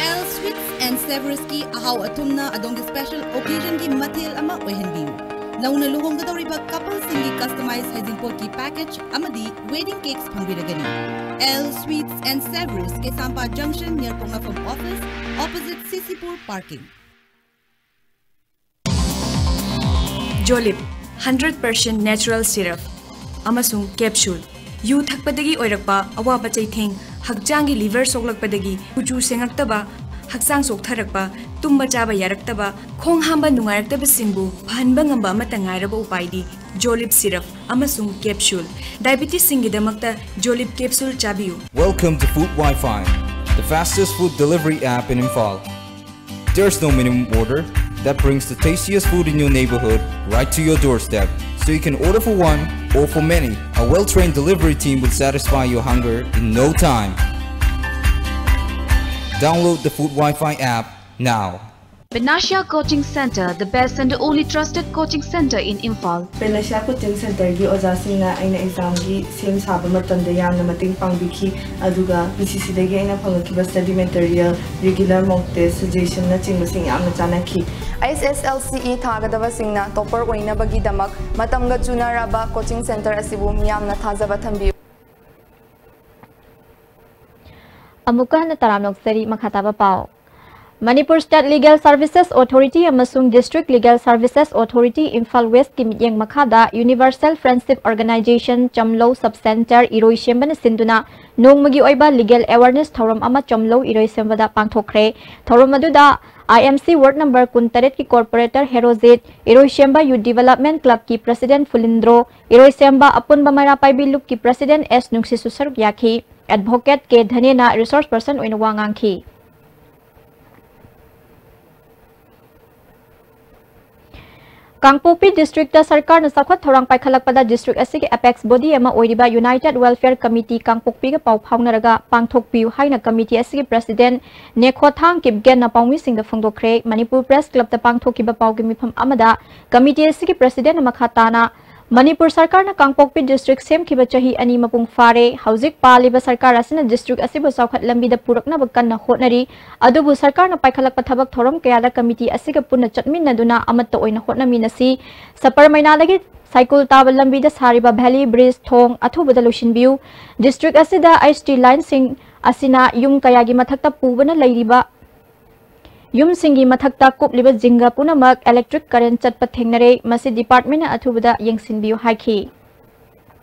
L Sweets and Savories ꯀꯤ ꯑꯍꯥꯎ ꯑꯊꯨꯝꯅ ꯑꯗꯣꯝꯒꯤ special occasion ꯒꯤ ꯃꯊꯦꯜ ꯑꯃ ꯑꯣꯏꯍꯟꯕꯤꯌꯨ꯫ ꯅꯧꯅ ꯂꯨꯍꯣꯡꯒꯗꯧꯔꯤꯕ couple ꯁꯤꯡꯒꯤ customize ꯍꯩꯖꯤꯡꯄꯣꯠꯀꯤ package ꯑꯃꯗꯤ wedding cakes ꯐꯪꯕꯤꯔꯒꯅꯤ꯫ L Sweets and Savories, Keishampat junction near ꯄꯣꯛꯅꯐꯝ office, opposite C C Pur parking. Jolib, hundred percent natural syrup ꯑꯃꯁꯨꯡ capsule꯫ ꯌꯨ ꯊꯛꯄꯗꯒꯤ ꯑꯣꯏꯔꯛꯄ ꯑꯋꯥꯕ ꯆꯩꯊꯦꯡ, ꯍꯛꯆꯥꯡꯒꯤ liver ꯁꯣꯛꯂꯛꯄꯗꯒꯤ ꯀꯨꯆꯨ ꯁꯦꯡꯉꯛꯇꯕ, ꯍꯛꯆꯥꯡ ꯆꯣꯛꯊꯔꯛꯄ, ꯇꯨꯝꯕ ꯆꯥꯕ ꯌꯥꯔꯛꯇꯕ, ꯈꯣꯡ ꯍꯥꯝꯕ ꯅꯨꯡꯉꯥꯏꯔꯛꯇꯕꯁꯤꯡꯕꯨ ꯐꯍꯟꯕ ꯉꯝꯕ ꯑꯃꯠꯇ ꯉꯥꯏꯔꯕ ꯎꯄꯥꯏꯗꯤ Jolib syrup ꯑꯃꯁꯨꯡ capsule꯫ Diabetes ꯁꯤꯡꯒꯤꯗꯃꯛꯇ Jolib capsule ꯆꯥꯕꯤꯌꯨ꯫ Welcome to Food Wi-Fi, the fastest food delivery app in Imphal. There's no minimum order. That brings the tastiest food in your neighborhood right to your doorstep. So you can order for one or for many. A well-trained delivery team will satisfy your hunger in no time. Download the Food Wi-Fi app now. Panacea Coaching Center, the best and only trusted coaching center in Imphal. Panacea coaching ꯁꯦꯟꯇꯔꯒꯤ ꯑꯣꯖꯥꯁꯤꯡꯅ ꯑꯩꯅ ꯑꯦꯛꯖꯥꯝꯒꯤ ꯁꯦꯝ ꯁꯥꯕ ꯃꯇꯝꯗ ꯌꯥꯝꯅ ꯃꯇꯦꯡ ꯄꯥꯡꯕꯤꯈꯤ, ꯑꯗꯨꯒ ꯄꯤ ꯁꯤ ꯁꯤꯗꯒꯤ ꯑꯩꯅ ꯐꯪꯂꯛꯈꯤꯕ ꯁ꯭ꯇꯗꯤ ꯃꯦꯇꯔꯤꯌꯦꯜ, ꯔꯤꯒꯨꯂꯔ ꯃꯣꯛ ꯇꯦꯁ, ꯁꯖꯦꯁꯟꯅꯆꯤꯡꯕꯁꯤꯡ ꯌꯥꯝꯅ ꯆꯥꯟꯅꯈꯤ꯫ ꯑꯩꯆ ꯑꯦꯁ ꯑꯦꯜ ꯁꯤ ꯏ ꯊꯥꯒꯗꯕꯁꯤꯡꯅ ꯇꯣꯄꯔ ꯑꯣꯏꯅꯕꯒꯤꯗꯃꯛ ꯃꯇꯝꯒ ꯆꯨꯅꯔꯕ ꯀꯣꯆꯤꯡ ꯁꯦꯟꯇꯔ ꯑꯁꯤꯕꯨ ꯃꯤꯌꯥꯝꯅ ꯊꯥꯖꯕ ꯊꯝꯕꯤꯌꯨ꯫ ꯑꯃꯨꯛꯀ ꯍꯟꯅ ꯇꯔꯥꯝꯅ ꯑꯣꯛꯆꯔꯤ꯫ ꯃꯈꯥ ꯇꯥꯕ ꯄꯥꯎ꯫ Manipur state legal services authority ꯑꯃꯁꯨꯡ district legal services authority Imphal ꯋꯦꯁꯀꯤ ꯃꯤꯠꯌꯦꯡ ꯃꯈꯥꯗ ꯌꯨꯅꯤꯚꯔꯁꯦꯜ ꯐ꯭ꯔꯦꯟꯁꯤꯞ ꯑꯣꯔꯒꯅꯥꯏꯖꯦꯁꯟ ꯆꯝꯂꯧ ꯁꯕ ꯁꯦꯟꯇꯔ ꯏꯔꯣꯏꯁꯦꯝꯕꯅ ꯁꯤꯟꯗꯨꯅ ꯅꯣꯡꯃꯒꯤ ꯑꯣꯏꯕ ꯂꯤꯒꯦꯜ ꯑꯦꯋꯥꯔꯅꯦꯁ ꯊꯧꯔꯝ ꯑꯃ ꯆꯝꯂꯧ ꯏꯔꯣꯏꯁꯦꯝꯕꯗ ꯄꯥꯡꯊꯣꯛꯈ꯭ꯔꯦ꯫ ꯊꯧꯔꯝ ꯑꯗꯨꯗ ꯑꯥꯏ M C ward number ꯀꯨꯟꯇꯔꯦꯠꯀꯤ ꯀꯣꯔꯄꯣꯔꯦꯇꯔ Herojit, ꯏꯔꯣꯏꯁꯦꯝꯕ ꯌꯨꯠ ꯗꯤꯚꯦꯂꯞꯃꯦꯟ ꯀ꯭ꯂꯕꯀꯤ ꯄ꯭ꯔꯁꯤꯗꯦꯟ ꯐꯨꯂꯤꯟꯗ꯭ꯔꯣ, ꯏꯔꯣꯏꯁꯦꯝꯕ ꯑꯄꯨꯟꯕ ꯃꯩꯔꯥ ꯄꯥꯏꯕꯤ ꯂꯨꯞꯀꯤ ꯄ꯭ꯔꯁꯤꯗꯦꯟ ꯑꯦꯁ ꯅꯨꯡꯁꯤꯁꯨ ꯁꯔꯨꯛ ꯌꯥꯈꯤ꯫ ꯑꯦꯗꯚꯣꯀꯦꯠ ꯀꯦ ꯙꯅꯦꯅ ꯔꯤꯁꯣꯔꯁ ꯄꯔꯁꯟ ꯑꯣꯏꯅ ꯋꯥ ꯉꯥꯡꯈꯤ꯫ ꯀꯥꯡꯄꯣꯛꯄꯤ ꯗꯤꯁꯇ꯭ꯔꯤꯛꯇ ꯁꯔꯀꯥꯔꯅ ꯆꯥꯎꯈꯠ ꯊꯧꯔꯥꯡ ꯄꯥꯏꯈꯠꯂꯛꯄꯗ ꯗꯤꯁꯇ꯭ꯔꯤꯛ ꯑꯁꯤꯒꯤ ꯑꯦꯄꯦꯛꯁ ꯕꯣꯗꯤ ꯑꯃ ꯑꯣꯏꯔꯤꯕ ꯌꯨꯅꯥꯏꯇꯦꯗ ꯋꯦꯜꯐꯤꯌꯔ ꯀꯃꯤꯇꯤ ꯀꯥꯡꯄꯣꯛꯄꯤꯒ ꯄꯥꯎ ꯐꯥꯎꯅꯔꯒ ꯄꯥꯡꯊꯣꯛꯄꯤꯌꯨ ꯍꯥꯏꯅ ꯀꯃꯤꯇꯤ ꯑꯁꯤꯒꯤ ꯄ꯭ꯔꯁꯤꯗꯦꯟ ꯅꯦꯈꯣꯊꯥꯡ ꯀꯤꯞꯒꯦꯟꯅ ꯄꯥꯎꯃꯤꯁꯤꯡꯗ ꯐꯣꯡꯗꯣꯛꯈ꯭ꯔꯦ꯫ ꯃꯅꯤꯄꯨꯔ ꯄ꯭ꯔꯦꯁ ꯀ꯭ꯂꯕꯇ ꯄꯥꯡꯊꯣꯛꯈꯤꯕ ꯄꯥꯎꯒꯤ ꯃꯤꯐꯝ ꯑꯃꯗ ꯀꯃꯤꯇꯤ ꯑꯁꯤꯒꯤ ꯄ꯭ꯔꯁꯤꯗꯦꯟꯅ ꯃꯈꯥ ꯇꯥꯅ ꯃꯅꯤꯄꯨꯔ ꯁꯔꯀꯥꯔꯅ ꯀꯥꯡꯄꯣꯛꯄꯤ ꯗꯤꯁꯇ꯭ꯔꯤꯛ ꯁꯦꯝꯈꯤꯕ ꯆꯍꯤ ꯑꯅꯤ ꯃꯄꯨꯡ ꯐꯥꯔꯦ꯫ ꯍꯧꯖꯤꯛ ꯄꯥꯜꯂꯤꯕ ꯁꯔꯀꯥꯔ ꯑꯁꯤꯅ ꯗꯤꯁꯇ꯭ꯔꯤꯛ ꯑꯁꯤꯕꯨ ꯆꯥꯎꯈꯠ ꯂꯝꯕꯤꯗ ꯄꯨꯔꯛꯅꯕ ꯀꯟꯅ ꯍꯣꯠꯅꯔꯤ꯫ ꯑꯗꯨꯕꯨ ꯁꯔꯀꯥꯔꯅ ꯄꯥꯏꯈꯠꯂꯛꯄ ꯊꯕꯛ ꯊꯧꯔꯝ ꯀꯌꯥꯗ ꯀꯃꯤꯇꯤ ꯑꯁꯤꯒ ꯄꯨꯟꯅ ꯆꯠꯃꯤꯟꯅꯗꯨꯅ ꯑꯃꯠꯇ ꯑꯣꯏꯅ ꯍꯣꯠꯅꯃꯤꯟꯅꯁꯤ꯫ ꯁꯄꯔꯃꯩꯅꯥꯗꯒꯤ ꯁꯥꯏꯀꯨꯜ ꯇꯥꯕ ꯂꯝꯕꯤꯗ ꯁꯥꯔꯤꯕ ꯚꯦꯂꯤ ꯕ꯭ꯔꯤꯖ ꯊꯣꯡ ꯑꯊꯨꯕꯗ ꯂꯣꯏꯁꯤꯟꯕꯤꯌꯨ꯫ ꯗꯤꯁꯇ꯭ꯔꯤꯛ ꯑꯁꯤꯗ ꯑꯩꯆ ꯇꯤ ꯂꯥꯏꯟꯁꯤꯡ ꯑꯁꯤꯅ ꯌꯨꯝ ꯀꯌꯥꯒꯤ ꯃꯊꯛꯇ ꯄꯨꯕꯅ ꯂꯩꯔꯤꯕ ꯌꯨꯝꯁꯤꯡꯒꯤ ꯃꯊꯛꯇ ꯀꯨꯞꯂꯤꯕ ꯖꯤꯡꯒ ꯄꯨꯝꯅꯃꯛ ꯏꯂꯦꯛꯇ꯭ꯔꯤꯛ ꯀꯔꯦꯟ ꯆꯠꯄ ꯊꯦꯡꯅꯔꯦ꯫ ꯃꯁꯤ ꯗꯤꯄꯥꯔꯠꯃꯦꯟꯅ ꯑꯊꯨꯕꯗ ꯌꯦꯡꯁꯤꯟꯕꯤꯌꯨ ꯍꯥꯏꯈꯤ꯫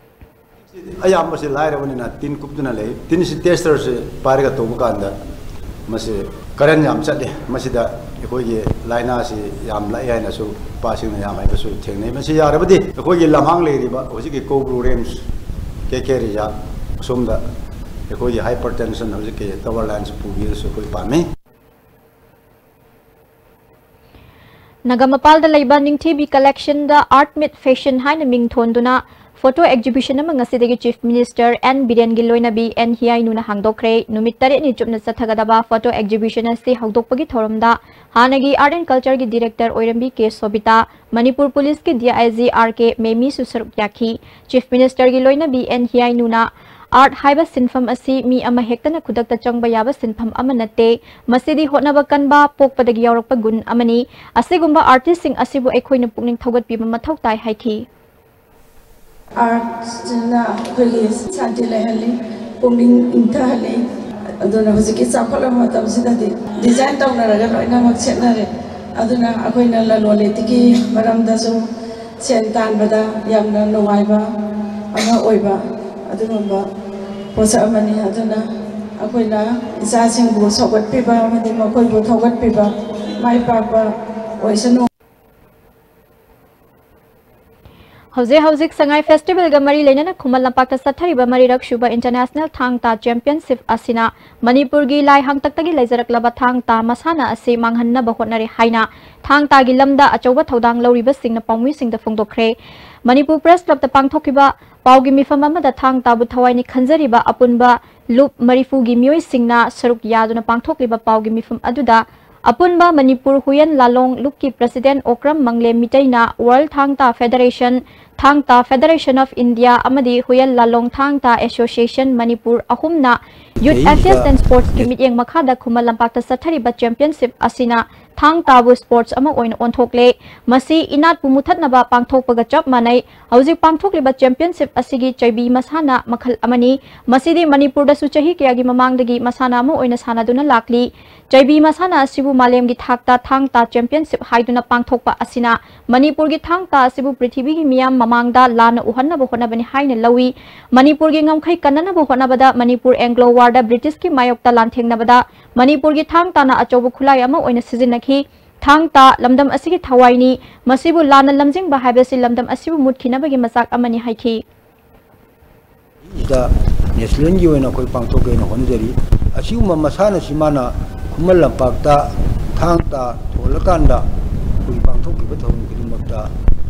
ꯑꯌꯥꯝꯕꯁꯤ ꯂꯥꯏꯔꯕꯅꯤꯅ ꯇꯤꯟ ꯀꯨꯞꯇꯨꯅ ꯂꯩ꯫ ꯇꯤꯟꯁꯤ ꯇꯦꯁꯇꯔꯁꯤ ꯄꯥꯏꯔꯒ ꯇꯧꯕ ꯀꯥꯟꯗ ꯃꯁꯤ ꯀꯔꯦꯟ ꯌꯥꯝ ꯆꯠꯂꯤ꯫ ꯃꯁꯤꯗ ꯑꯩꯈꯣꯏꯒꯤ ꯂꯥꯏꯅꯥꯁꯤ ꯌꯥꯝ ꯂꯥꯛꯑꯦ ꯍꯥꯏꯅꯁꯨ ꯅꯨꯄꯥꯁꯤꯡꯅ ꯌꯥꯝ ꯍꯥꯏꯕꯁꯨ ꯊꯦꯡꯅꯩ꯫ ꯃꯁꯤ ꯌꯥꯔꯕꯗꯤ ꯑꯩꯈꯣꯏꯒꯤ ꯂꯝꯍꯥꯡ ꯂꯩꯔꯤꯕ ꯍꯧꯖꯤꯛꯀꯤ ꯀꯧꯕ꯭ꯔꯨ ꯔꯦꯟꯖ, ꯀꯦ ꯀꯦ ꯔꯤꯖꯥꯔꯚ ꯑꯁꯣꯝꯗ ꯑꯩꯈꯣꯏꯒꯤ ꯍꯥꯏꯄꯔ ꯇꯦꯟꯁꯟ ꯍꯧꯖꯤꯛꯀꯤ ꯇꯋꯔ ꯂꯥꯏꯟꯁꯤ ꯄꯨꯕꯤꯔꯁꯨ ꯑꯩꯈꯣꯏ ꯄꯥꯝꯃꯤ꯫ ꯅꯒꯥꯃꯄꯥꯜꯗ ꯂꯩꯕ ꯅꯤꯡꯊꯤꯕꯤ ꯀꯂꯦꯛꯁꯟꯗ ꯑꯥꯔꯠ ꯃꯤꯠ ꯐꯦꯁꯟ ꯍꯥꯏꯅ ꯃꯤꯡ ꯊꯣꯟꯗꯨꯅ Photo exhibition ꯑꯃ ꯉꯁꯤꯗꯒꯤ Chief Minister N ꯕꯤꯔꯦꯟꯒꯤ ꯂꯣꯏꯅꯕꯤ N ꯍꯤꯌꯥꯏꯅꯨꯅ ꯍꯥꯡꯗꯣꯛꯈ꯭ꯔꯦ꯫ ꯅꯨꯃꯤꯠ ꯇꯔꯦꯠꯅꯤ ꯆꯨꯞꯅ ꯆꯠꯊꯒꯗꯕ photo exhibition ꯑꯁꯤ ꯍꯧꯗꯣꯛꯄꯒꯤ ꯊꯧꯔꯝꯗ ꯍꯥꯟꯅꯒꯤ Art and Culture ꯒꯤ Director ꯑꯣꯏꯔꯝꯕꯤ ꯀꯦ ꯁꯣꯕꯤꯇꯥ, ꯃꯅꯤꯄꯨꯔ ꯄꯨꯂꯤꯁꯀꯤ D I G R K ꯃꯦꯃꯤꯁꯨ ꯁꯔꯨꯛ ꯌꯥꯈꯤ꯫ Chief Minister ꯒꯤ ꯂꯣꯏꯅꯕꯤ N ꯍꯤꯌꯥꯏꯅꯨꯅ, "Art ꯍꯥꯏꯕ ꯁꯤꯟꯐꯝ ꯑꯁꯤ ꯃꯤ ꯑꯃ ꯍꯦꯛꯇꯅ ꯈꯨꯗꯛꯇ ꯆꯪꯕ ꯌꯥꯕ ꯁꯤꯟꯐꯝ ꯑꯃ ꯅꯠꯇꯦ꯫ ꯃꯁꯤꯗꯤ ꯍꯣꯠꯅꯕ ꯀꯟꯕ, ꯄꯣꯛꯄꯗꯒꯤ ꯌꯥꯎꯔꯛꯄ ꯒꯨꯟ ꯑꯃꯅꯤ꯫ ꯑꯁꯤꯒꯨꯝꯕ artist ꯁꯤꯡ ꯑꯁꯤꯕꯨ ꯑꯩꯈꯣꯏꯅ ꯄꯨꯛꯅꯤꯡ ꯊꯧꯒꯠꯄꯤꯕ ꯃꯊꯧ ꯇꯥꯏ" ꯍꯥꯏꯈꯤ꯫ Art ꯁꯤꯅ ꯑꯩꯈꯣꯏꯒꯤ ꯁꯥꯟꯇꯤ ꯂꯩꯍꯜꯂꯤ, ꯄꯨꯛꯅꯤꯡ ꯏꯪꯊꯍꯜꯂꯤ꯫ ꯑꯗꯨꯅ ꯍꯧꯖꯤꯛꯀꯤ ꯆꯥꯎꯈꯠꯂꯕ ꯃꯇꯝꯁꯤꯗꯗꯤ design ꯇꯧꯅꯔꯒ ꯂꯣꯏꯅꯃꯛ ꯁꯦꯠꯅꯔꯦ꯫ ꯑꯗꯨꯅ ꯑꯩꯈꯣꯏꯅ ꯂꯂꯣꯟ ꯏꯇꯤꯛꯀꯤ ꯃꯔꯝꯗꯁꯨ ꯁꯦꯟ ꯇꯥꯟꯕꯗ ꯌꯥꯝꯅ ꯅꯨꯡꯉꯥꯏꯕ ꯑꯃ ꯑꯣꯏꯕ ꯑꯗꯨꯒꯨꯝꯕ ꯄꯣꯠꯁꯛ ꯑꯃꯅꯤ꯫ ꯑꯗꯨꯅ ꯑꯩꯈꯣꯏꯅ ꯏꯆꯥꯁꯤꯡꯕꯨ ꯁꯧꯒꯠꯄꯤꯕ ꯑꯃꯗꯤ ꯃꯈꯣꯏꯕꯨ ꯊꯧꯒꯠꯄꯤꯕ, ꯃꯥꯏ ꯄꯥꯛꯄ ꯑꯣꯏꯁꯅꯨ꯫ ꯍꯧꯖꯤꯛ ꯍꯧꯖꯤꯛ ꯁꯉꯥꯏ festival ꯒ ꯃꯔꯤ ꯂꯩꯅꯅ ꯈꯨꯃꯟ ꯂꯝꯄꯥꯛꯇ ꯆꯠꯊꯔꯤꯕ ꯃꯔꯤꯔꯛ ꯁꯨꯕ International ꯊꯥꯡ ꯇꯥ Championship ꯑꯁꯤꯅ ꯃꯅꯤꯄꯨꯔꯒꯤ ꯂꯥꯏ ꯍꯥꯡꯇꯛꯇꯒꯤ ꯂꯩꯖꯔꯛꯂꯕ ꯊꯥꯡ ꯇꯥ ꯃꯁꯥꯟꯅ ꯑꯁꯤ ꯃꯥꯡꯍꯟꯅꯕ ꯍꯣꯠꯅꯔꯤ ꯍꯥꯏꯅ ꯊꯥꯡ ꯇꯥꯒꯤ ꯂꯝꯗ ꯑꯆꯧꯕ ꯊꯧꯗꯥꯡ ꯂꯧꯔꯤꯕꯁꯤꯡꯅ ꯄꯥꯎꯃꯤꯁꯤꯡꯗ ꯐꯣꯡꯗꯣꯛꯈ꯭ꯔꯦ꯫ ꯃꯅꯤꯄꯨꯔ Press Club ꯇ ꯄꯥꯡꯊꯣꯛꯈꯤꯕ ꯄꯥꯎꯒꯤ ꯃꯤꯐꯝ ꯑꯃꯗ ꯊꯥꯡ ꯇꯥꯕꯨ ꯊꯋꯥꯏꯅꯤ ꯈꯟꯖꯔꯤꯕ ꯑꯄꯨꯟꯕ ꯂꯨꯞ ꯃꯔꯤꯐꯨꯒꯤ ꯃꯤꯑꯣꯏꯁꯤꯡꯅ ꯁꯔꯨꯛ ꯌꯥꯗꯨꯅ ꯄꯥꯡꯊꯣꯛꯂꯤꯕ ꯄꯥꯎꯒꯤ ꯃꯤꯐꯝ ꯑꯗꯨꯗ ꯑꯄꯨꯟꯕ ꯃꯅꯤꯄꯨꯔ ꯍꯨꯏꯌꯦꯟ ꯂꯥꯂꯣꯡ ꯂꯨꯞꯀꯤ President ꯑꯣꯀ꯭ꯔꯝ ꯃꯪꯂꯦꯝ ꯃꯤꯇꯩꯅ World ꯊꯥꯡ ꯇꯥ Federation, ꯊꯥꯡ ꯇꯥ Federation of India ꯑꯃꯗꯤ ꯍꯨꯏꯌꯦꯟ ꯂꯥꯂꯣꯡ ꯊꯥꯡ ꯇꯥ Association ꯃꯅꯤꯄꯨꯔ ꯑꯍꯨꯝꯅ Youth ꯁꯤꯗꯩꯁꯤꯗ Affairs and Sports ꯀꯤ ꯌꯦꯠ- ꯃꯤꯠꯌꯦꯡ ꯃꯈꯥꯗ ꯈꯨꯃꯟ ꯂꯝꯄꯥꯛꯇ ꯆꯠꯊꯔꯤꯕ championship ꯑꯁꯤꯅ ꯊꯥꯡ ꯇꯥꯕꯨ sports ꯑꯃ ꯑꯣꯏꯅ ꯑꯣꯟꯊꯣꯛꯂꯦ꯫ ꯃꯁꯤ ꯏꯅꯥꯠꯄꯨ ꯃꯨꯊꯠꯅꯕ ꯄꯥꯡꯊꯣꯛꯄꯒ ꯆꯞ ꯃꯥꯟꯅꯩ꯫ ꯍꯧꯖꯤꯛ ꯄꯥꯡꯊꯣꯛꯂꯤꯕ championship ꯑꯁꯤꯒꯤ ꯆꯩꯕꯤ ꯃꯁꯥꯟꯅ ꯃꯈꯜ ꯑꯃꯅꯤ꯫ ꯃꯁꯤꯗꯤ ꯃꯅꯤꯄꯨꯔꯗꯁꯨ ꯆꯍꯤ ꯀꯌꯥꯒꯤ ꯃꯃꯥꯡꯗꯒꯤ ꯃꯁꯥꯟꯅ ꯑꯃ ꯑꯣꯏꯅ ꯁꯥꯟꯅꯗꯨꯅ ꯂꯥꯛꯂꯤ꯫ ꯆꯩꯕꯤ ꯃꯁꯥꯟꯅ ꯑꯁꯤꯕꯨ ꯃꯥꯂꯦꯝꯒꯤ ꯊꯥꯛꯇ ꯊꯥꯡ ꯇꯥ championship ꯍꯥꯏꯗꯨꯅ ꯄꯥꯡꯊꯣꯛꯄ ꯑꯁꯤꯅ ꯃꯅꯤꯄꯨꯔꯒꯤ ꯊꯥꯡ ꯇꯥ ꯑꯁꯤꯕꯨ ꯄ꯭ꯔꯤꯊꯤꯕꯤꯒꯤ ꯃꯤꯌꯥꯝ ꯃꯃꯥꯡꯗ ꯂꯥꯟꯅ ꯎꯍꯟꯅꯕ ꯍꯣꯠꯅꯕꯅꯤ ꯍꯥꯏꯅ ꯂꯧꯏ꯫ ꯃꯅꯤꯄꯨꯔꯒꯤ ꯉꯝꯈꯩ ꯀꯟꯅꯅꯕ ꯍꯣꯠꯅꯕꯗ ꯃꯅꯤꯄꯨꯔ Anglo War ꯗ British ꯀꯤ ꯃꯥꯌꯣꯛꯇ ꯂꯥꯟꯊꯦꯡꯅꯕꯗ ꯃꯅꯤꯄꯨꯔꯒꯤ ꯊꯥꯡ ꯇꯥꯅ ꯑꯆꯧꯕ ꯈꯨꯠꯂꯥꯏ ꯑꯃ ꯑꯣꯏꯅ ꯁꯤꯖꯤꯟꯅꯈꯤ꯫ ꯊꯥꯡ ꯇꯥ ꯂꯝꯗꯝ ꯑꯁꯤꯒꯤ ꯊꯋꯥꯏꯅꯤ꯫ ꯃꯁꯤꯕꯨ ꯂꯥꯟꯅ ꯂꯝꯖꯤꯡꯕ ꯍꯥꯏꯕꯁꯤ ꯂꯝꯗꯝ ꯑꯁꯤꯕꯨ ꯃꯨꯠꯈꯤꯅꯕꯒꯤ ꯃꯆꯥꯛ ꯑꯃꯅꯤ ꯍꯥꯏꯈꯤ꯫ ꯁꯤꯗ national ꯒꯤ ꯑꯣꯏꯅ ꯑꯩꯈꯣꯏ ꯄꯥꯡꯊꯣꯛꯀꯦꯅ ꯍꯣꯠꯅꯖꯔꯤ꯫ ꯑꯁꯤꯒꯨꯝꯕ ꯃꯁꯥꯟꯅꯁꯤ ꯃꯥꯅ ꯈꯨꯃꯟ ꯂꯝꯄꯥꯛꯇ ꯊꯥꯡ ꯇꯥ ꯊꯣꯜꯂꯀꯥꯟꯗ ꯑꯩꯈꯣꯏꯒꯤ ꯄꯥꯡꯊꯣꯛꯈꯤꯕ ꯊꯧꯔꯝ ꯈꯨꯗꯤꯡꯃꯛꯇ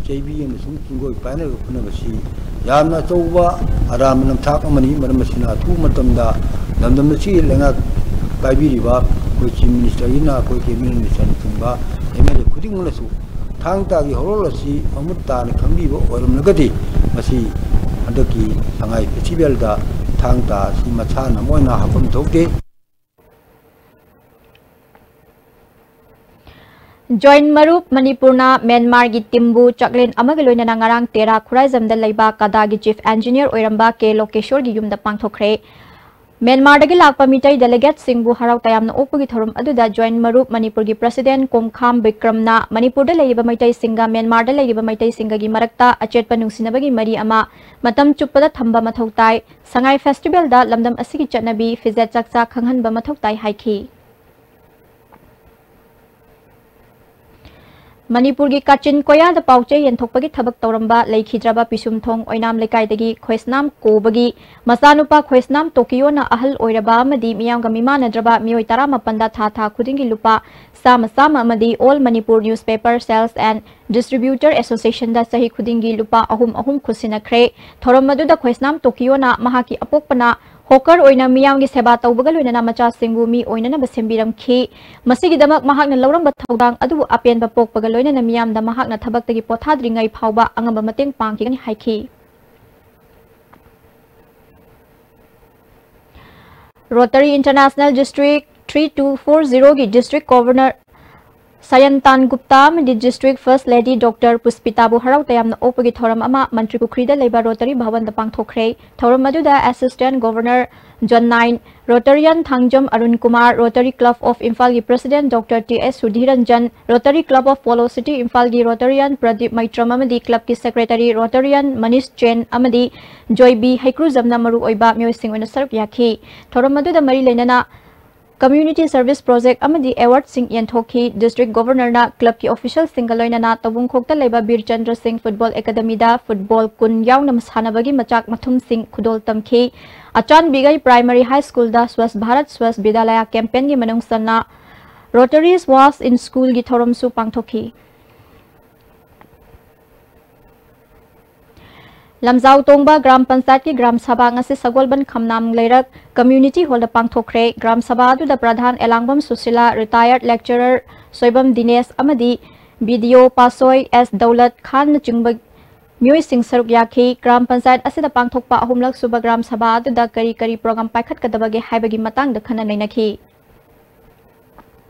ꯆꯩꯕꯤ ꯑꯃꯁꯨꯡ ꯆꯤꯡꯒꯣꯏ ꯄꯥꯏꯅꯕ ꯍꯣꯠꯅꯕꯁꯤ ꯌꯥꯝꯅ ꯑꯆꯧꯕ ꯑꯔꯥꯟꯕ ꯅꯝꯊꯥꯛ ꯑꯃꯅꯤ꯫ ꯃꯔꯝ ꯑꯁꯤꯅ ꯑꯊꯨꯕ ꯃꯇꯝꯗ ꯂꯝꯗꯝ ꯑꯁꯤꯒꯤ ꯂꯩꯉꯥꯛ ꯄꯥꯏꯕꯤꯔꯤꯕ ꯑꯩꯈꯣꯏ Chief Ministerꯒꯤꯅ ꯑꯩꯈꯣꯏ Cabinet Ministerꯅꯆꯤꯡꯕ MLA ꯈꯨꯗꯤꯡꯃꯛꯅꯁꯨ ꯊꯥꯡ ꯇꯥꯒꯤ ꯍꯧꯔꯣꯜ ꯑꯁꯤ ꯃꯃꯨꯠ ꯇꯥꯅ ꯈꯪꯕꯤꯕ ꯑꯣꯏꯔꯝꯂꯒꯗꯤ ꯃꯁꯤ ꯍꯟꯗꯛꯀꯤ ꯁꯉꯥꯏ Festivalꯗ ꯊꯥꯡ ꯇꯥ ꯑꯁꯤ ꯃꯁꯥꯟꯅ ꯑꯃ ꯑꯣꯏꯅ ꯍꯥꯞꯐꯝ ꯊꯣꯛꯇꯦ꯫ Joint ꯃꯔꯨꯞ ꯃꯅꯤꯄꯨꯔꯅ ꯃ꯭ꯌꯥꯟꯃꯥꯔꯒꯤ ꯇꯤꯝꯕꯨ ꯆꯥꯛꯂꯦꯟ ꯑꯃꯒꯤ ꯂꯣꯏꯅꯅ ꯉꯔꯥꯡ ꯇꯦꯔꯥ ꯈꯨꯔꯥꯏꯖꯝꯗ ꯂꯩꯕ ꯀꯗꯥꯒꯤ Chief Engineer ꯑꯣꯏꯔꯝꯕ ꯀꯦ ꯂꯣꯀꯦꯁꯣꯔꯒꯤ ꯌꯨꯝꯗ ꯄꯥꯡꯊꯣꯛꯈ꯭ꯔꯦ꯫ ꯃ꯭ꯌꯥꯟꯃꯥꯔꯗꯒꯤ ꯂꯥꯛꯄ ꯃꯤꯇꯩ delegateꯁꯤꯡꯕꯨ ꯍꯔꯥꯎ ꯇꯌꯥꯝꯅ ꯑꯣꯛꯄꯒꯤ ꯊꯧꯔꯝ ꯑꯗꯨꯗ Joint ꯃꯔꯨꯞ ꯃꯅꯤꯄꯨꯔꯒꯤ President ꯀꯣꯡꯈꯥꯝ ꯕꯤꯀ꯭ꯔꯝꯅ ꯃꯅꯤꯄꯨꯔꯗ ꯂꯩꯔꯤꯕ ꯃꯩꯇꯩꯁꯤꯡꯒ ꯃ꯭ꯌꯥꯟꯃꯥꯔꯗ ꯂꯩꯔꯤꯕ ꯃꯩꯇꯩꯁꯤꯡꯒꯒꯤ ꯃꯔꯛꯇ ꯑꯆꯦꯠꯄ ꯅꯨꯡꯁꯤꯅꯕꯒꯤ ꯃꯔꯤ ꯑꯃ ꯃꯇꯝ ꯆꯨꯞꯄꯗ ꯊꯝꯕ ꯃꯊꯧ ꯇꯥꯏ꯫ ꯁꯉꯥꯏ Festivalꯗ ꯂꯝꯗꯝ ꯑꯁꯤꯒꯤ ꯆꯠꯅꯕꯤ, ꯐꯤꯖꯦꯠ ꯆꯥꯛꯆꯥ ꯈꯪꯍꯟꯕ ꯃꯊꯧ ꯇꯥꯏ ꯍꯥꯏꯈꯤ꯫ ꯃꯅꯤꯄꯨꯔꯒꯤ ꯀꯥꯆꯤꯟ ꯀꯣꯌꯥꯗ ꯄꯥꯎꯆꯦ ꯌꯦꯟꯊꯣꯛꯄꯒꯤ ꯊꯕꯛ ꯇꯧꯔꯝꯕ ꯂꯩꯈꯤꯗ꯭ꯔꯕ ꯄꯤꯁꯨꯝꯊꯣꯡ ꯑꯣꯏꯅꯥꯝ ꯂꯩꯀꯥꯏꯗꯒꯤ ꯈꯣꯏꯁꯅꯥꯝ ꯀꯣꯕꯒꯤ ꯃꯆꯥꯅꯨꯄꯥ ꯈꯣꯏꯁꯅꯥꯝ ꯇꯣꯀꯤꯌꯣꯅ ꯑꯍꯜ ꯑꯣꯏꯔꯕ ꯑꯃꯗꯤ ꯃꯤꯌꯥꯝꯒ ꯃꯤꯃꯥꯟꯅꯗ꯭ꯔꯕ ꯃꯤꯑꯣꯏ ꯇꯔꯥꯃꯥꯄꯟꯗ ꯊꯥ ꯊꯥ ꯈꯨꯗꯤꯡꯒꯤ ꯂꯨꯄꯥ ꯆꯥꯝꯃ ꯆꯥꯝꯃ ꯑꯃꯗꯤ All Manipur Newspaper Sales and Distributor Associationꯗ ꯆꯍꯤ ꯈꯨꯗꯤꯡꯒꯤ ꯂꯨꯄꯥ ꯑꯍꯨꯝ ꯑꯍꯨꯝ ꯈꯨꯠꯁꯤꯟꯅꯈ꯭ꯔꯦ꯫ ꯊꯧꯔꯝ ꯑꯗꯨꯗ ꯈꯣꯏꯁꯅꯥꯝ ꯇꯣꯀꯤꯌꯣꯅ ꯃꯍꯥꯛꯀꯤ ꯑꯄꯣꯛꯄꯅ hawker ꯑꯣꯏꯅ ꯃꯤꯌꯥꯝꯒꯤ ꯁꯦꯕꯥ ꯇꯧꯕꯒ ꯂꯣꯏꯅꯅ ꯃꯆꯥꯁꯤꯡꯕꯨ ꯃꯤ ꯑꯣꯏꯅꯅꯕ ꯁꯦꯝꯕꯤꯔꯝꯈꯤ꯫ ꯃꯁꯤꯒꯤꯗꯃꯛ ꯃꯍꯥꯛꯅ ꯂꯧꯔꯝꯕ ꯊꯧꯗꯥꯡ ꯑꯗꯨꯕꯨ ꯑꯄꯦꯟꯕ ꯄꯣꯛꯄꯒ ꯂꯣꯏꯅꯅ ꯃꯤꯌꯥꯝꯗ ꯃꯍꯥꯛꯅ ꯊꯕꯛꯇꯒꯤ ꯄꯣꯊꯥꯗ꯭ꯔꯤꯉꯩ ꯐꯥꯎꯕ ꯑꯉꯝꯕ ꯃꯇꯦꯡ ꯄꯥꯡꯈꯤꯒꯅꯤ ꯍꯥꯏꯈꯤ꯫ Rotary International District three two four zeroꯒꯤ District Governor ꯁꯌꯟꯇꯥꯟ Gupta ꯑꯃꯗꯤ District First Lady Doctor ꯄꯨꯁꯄꯤꯇꯥꯕꯨ ꯍꯔꯥꯎ ꯇꯌꯥꯝꯅ ꯑꯣꯛꯄꯒꯤ ꯊꯧꯔꯝ ꯑꯃ ꯃꯟꯇ꯭ꯔꯤ ꯄꯨꯈ꯭ꯔꯤꯗ ꯂꯩꯕ ꯔꯣꯇꯔꯤ ꯚꯕꯟꯗ ꯄꯥꯡꯊꯣꯛꯈ꯭ꯔꯦ꯫ ꯊꯧꯔꯝ ꯑꯗꯨꯗ Assistant Governor Zone nine Rotarian Thangjam Arun Kumar, Rotary Club of ꯏꯝꯐꯥꯜꯒꯤ President Doctor T S ꯁꯨꯙꯤꯔꯟꯖꯟ, Rotary Club of Polo City ꯏꯝꯐꯥꯜꯒꯤ Rotarian ꯄ꯭ꯔꯗꯤꯞ ꯃꯩꯇ꯭ꯔꯝ ꯑꯃꯗꯤ clubꯀꯤ Secretary Rotarian ꯃꯅꯤꯁ ꯖꯦꯟ ꯑꯃꯗꯤ ꯖꯣꯏꯕꯤ ꯍꯩꯀ꯭ꯔꯨꯖꯝꯅ ꯃꯔꯨ ꯑꯣꯏꯕ ꯃꯤꯑꯣꯏꯁꯤꯡ ꯑꯣꯏꯅ ꯁꯔꯨꯛ ꯌꯥꯈꯤ꯫ ꯊꯧꯔꯝ ꯑꯗꯨꯗ ꯃꯔꯤ ꯂꯩꯅꯅ Community Service Project ꯑꯃꯗꯤ awardꯁꯤꯡ ꯌꯦꯟꯊꯣꯛꯈꯤ꯫ District Governorꯅ clubꯀꯤ officialꯁꯤꯡꯒ ꯂꯣꯏꯅꯅ ꯇꯧꯕꯨꯡꯈꯣꯛꯇ ꯂꯩꯕ ꯕꯤꯔ ꯆꯟꯗ꯭ꯔ ꯁꯤꯡ Football Academyꯗ football ꯀꯨꯟ ꯌꯥꯎꯅ ꯁꯥꯟꯅꯕꯒꯤ ꯃꯆꯥꯛ ꯃꯊꯨꯝꯁꯤꯡ ꯈꯨꯗꯣꯜ ꯇꯝꯈꯤ꯫ ꯑꯆꯥꯟꯕꯤꯒꯩ Primary High Schoolꯗ Swachh Bharat Swachh Vidyalaya campaignꯒꯤ ꯃꯅꯨꯡ ꯆꯟꯅ Rotaries Wash in Schoolꯒꯤ ꯊꯧꯔꯝꯁꯨ ꯄꯥꯡꯊꯣꯛꯈꯤ꯫ ꯂꯝꯖꯥꯎ ꯇꯣꯡꯕ ꯒ꯭ꯔꯥꯝ ꯄꯟꯆꯥꯌꯠꯀꯤ ꯒ꯭ꯔꯥꯝ ꯁꯚꯥ ꯉꯁꯤ ꯁꯒꯣꯜꯕꯟ ꯈꯝꯅꯥꯝ ꯂꯩꯔꯛ ꯀꯝꯃ꯭ꯌꯨꯅꯤꯇꯤ ꯍꯣꯜꯗ ꯄꯥꯡꯊꯣꯛꯈ꯭ꯔꯦ꯫ ꯒ꯭ꯔꯥꯝ ꯁꯚꯥ ꯑꯗꯨꯗ ꯄ꯭ꯔꯙꯥꯟ ꯑꯦꯂꯥꯡꯕꯝ ꯁꯨꯁꯤꯂꯥ, ꯔꯤꯇꯥꯌꯔꯗ ꯂꯦꯛꯆꯔꯔ ꯁꯣꯏꯕꯝ ꯗꯤꯅꯦꯁ ꯑꯃꯗꯤ ꯕꯤ ꯗꯤ ꯑꯣ ꯄꯥꯁꯣꯏ ꯑꯦꯁ ꯗꯧꯂꯠ ꯈꯥꯟꯅꯆꯤꯡꯕ ꯃꯤꯑꯣꯏꯁꯤꯡ ꯁꯔꯨꯛ ꯌꯥꯈꯤ꯫ ꯒ꯭ꯔꯥꯝ ꯄꯟꯆꯥꯌꯠ ꯑꯁꯤꯗ ꯄꯥꯡꯊꯣꯛꯄ ꯑꯍꯨꯝꯂꯛ ꯁꯨꯕ ꯒ꯭ꯔꯥꯝ ꯁꯚꯥ ꯑꯗꯨꯗ ꯀꯔꯤ ꯀꯔꯤ ꯄ꯭ꯔꯣꯒ꯭ꯔꯥꯝ ꯄꯥꯏꯈꯠꯀꯗꯕꯒꯦ ꯍꯥꯏꯕꯒꯤ ꯃꯇꯥꯡꯗ ꯈꯟꯅ ꯅꯩꯅꯈꯤ꯫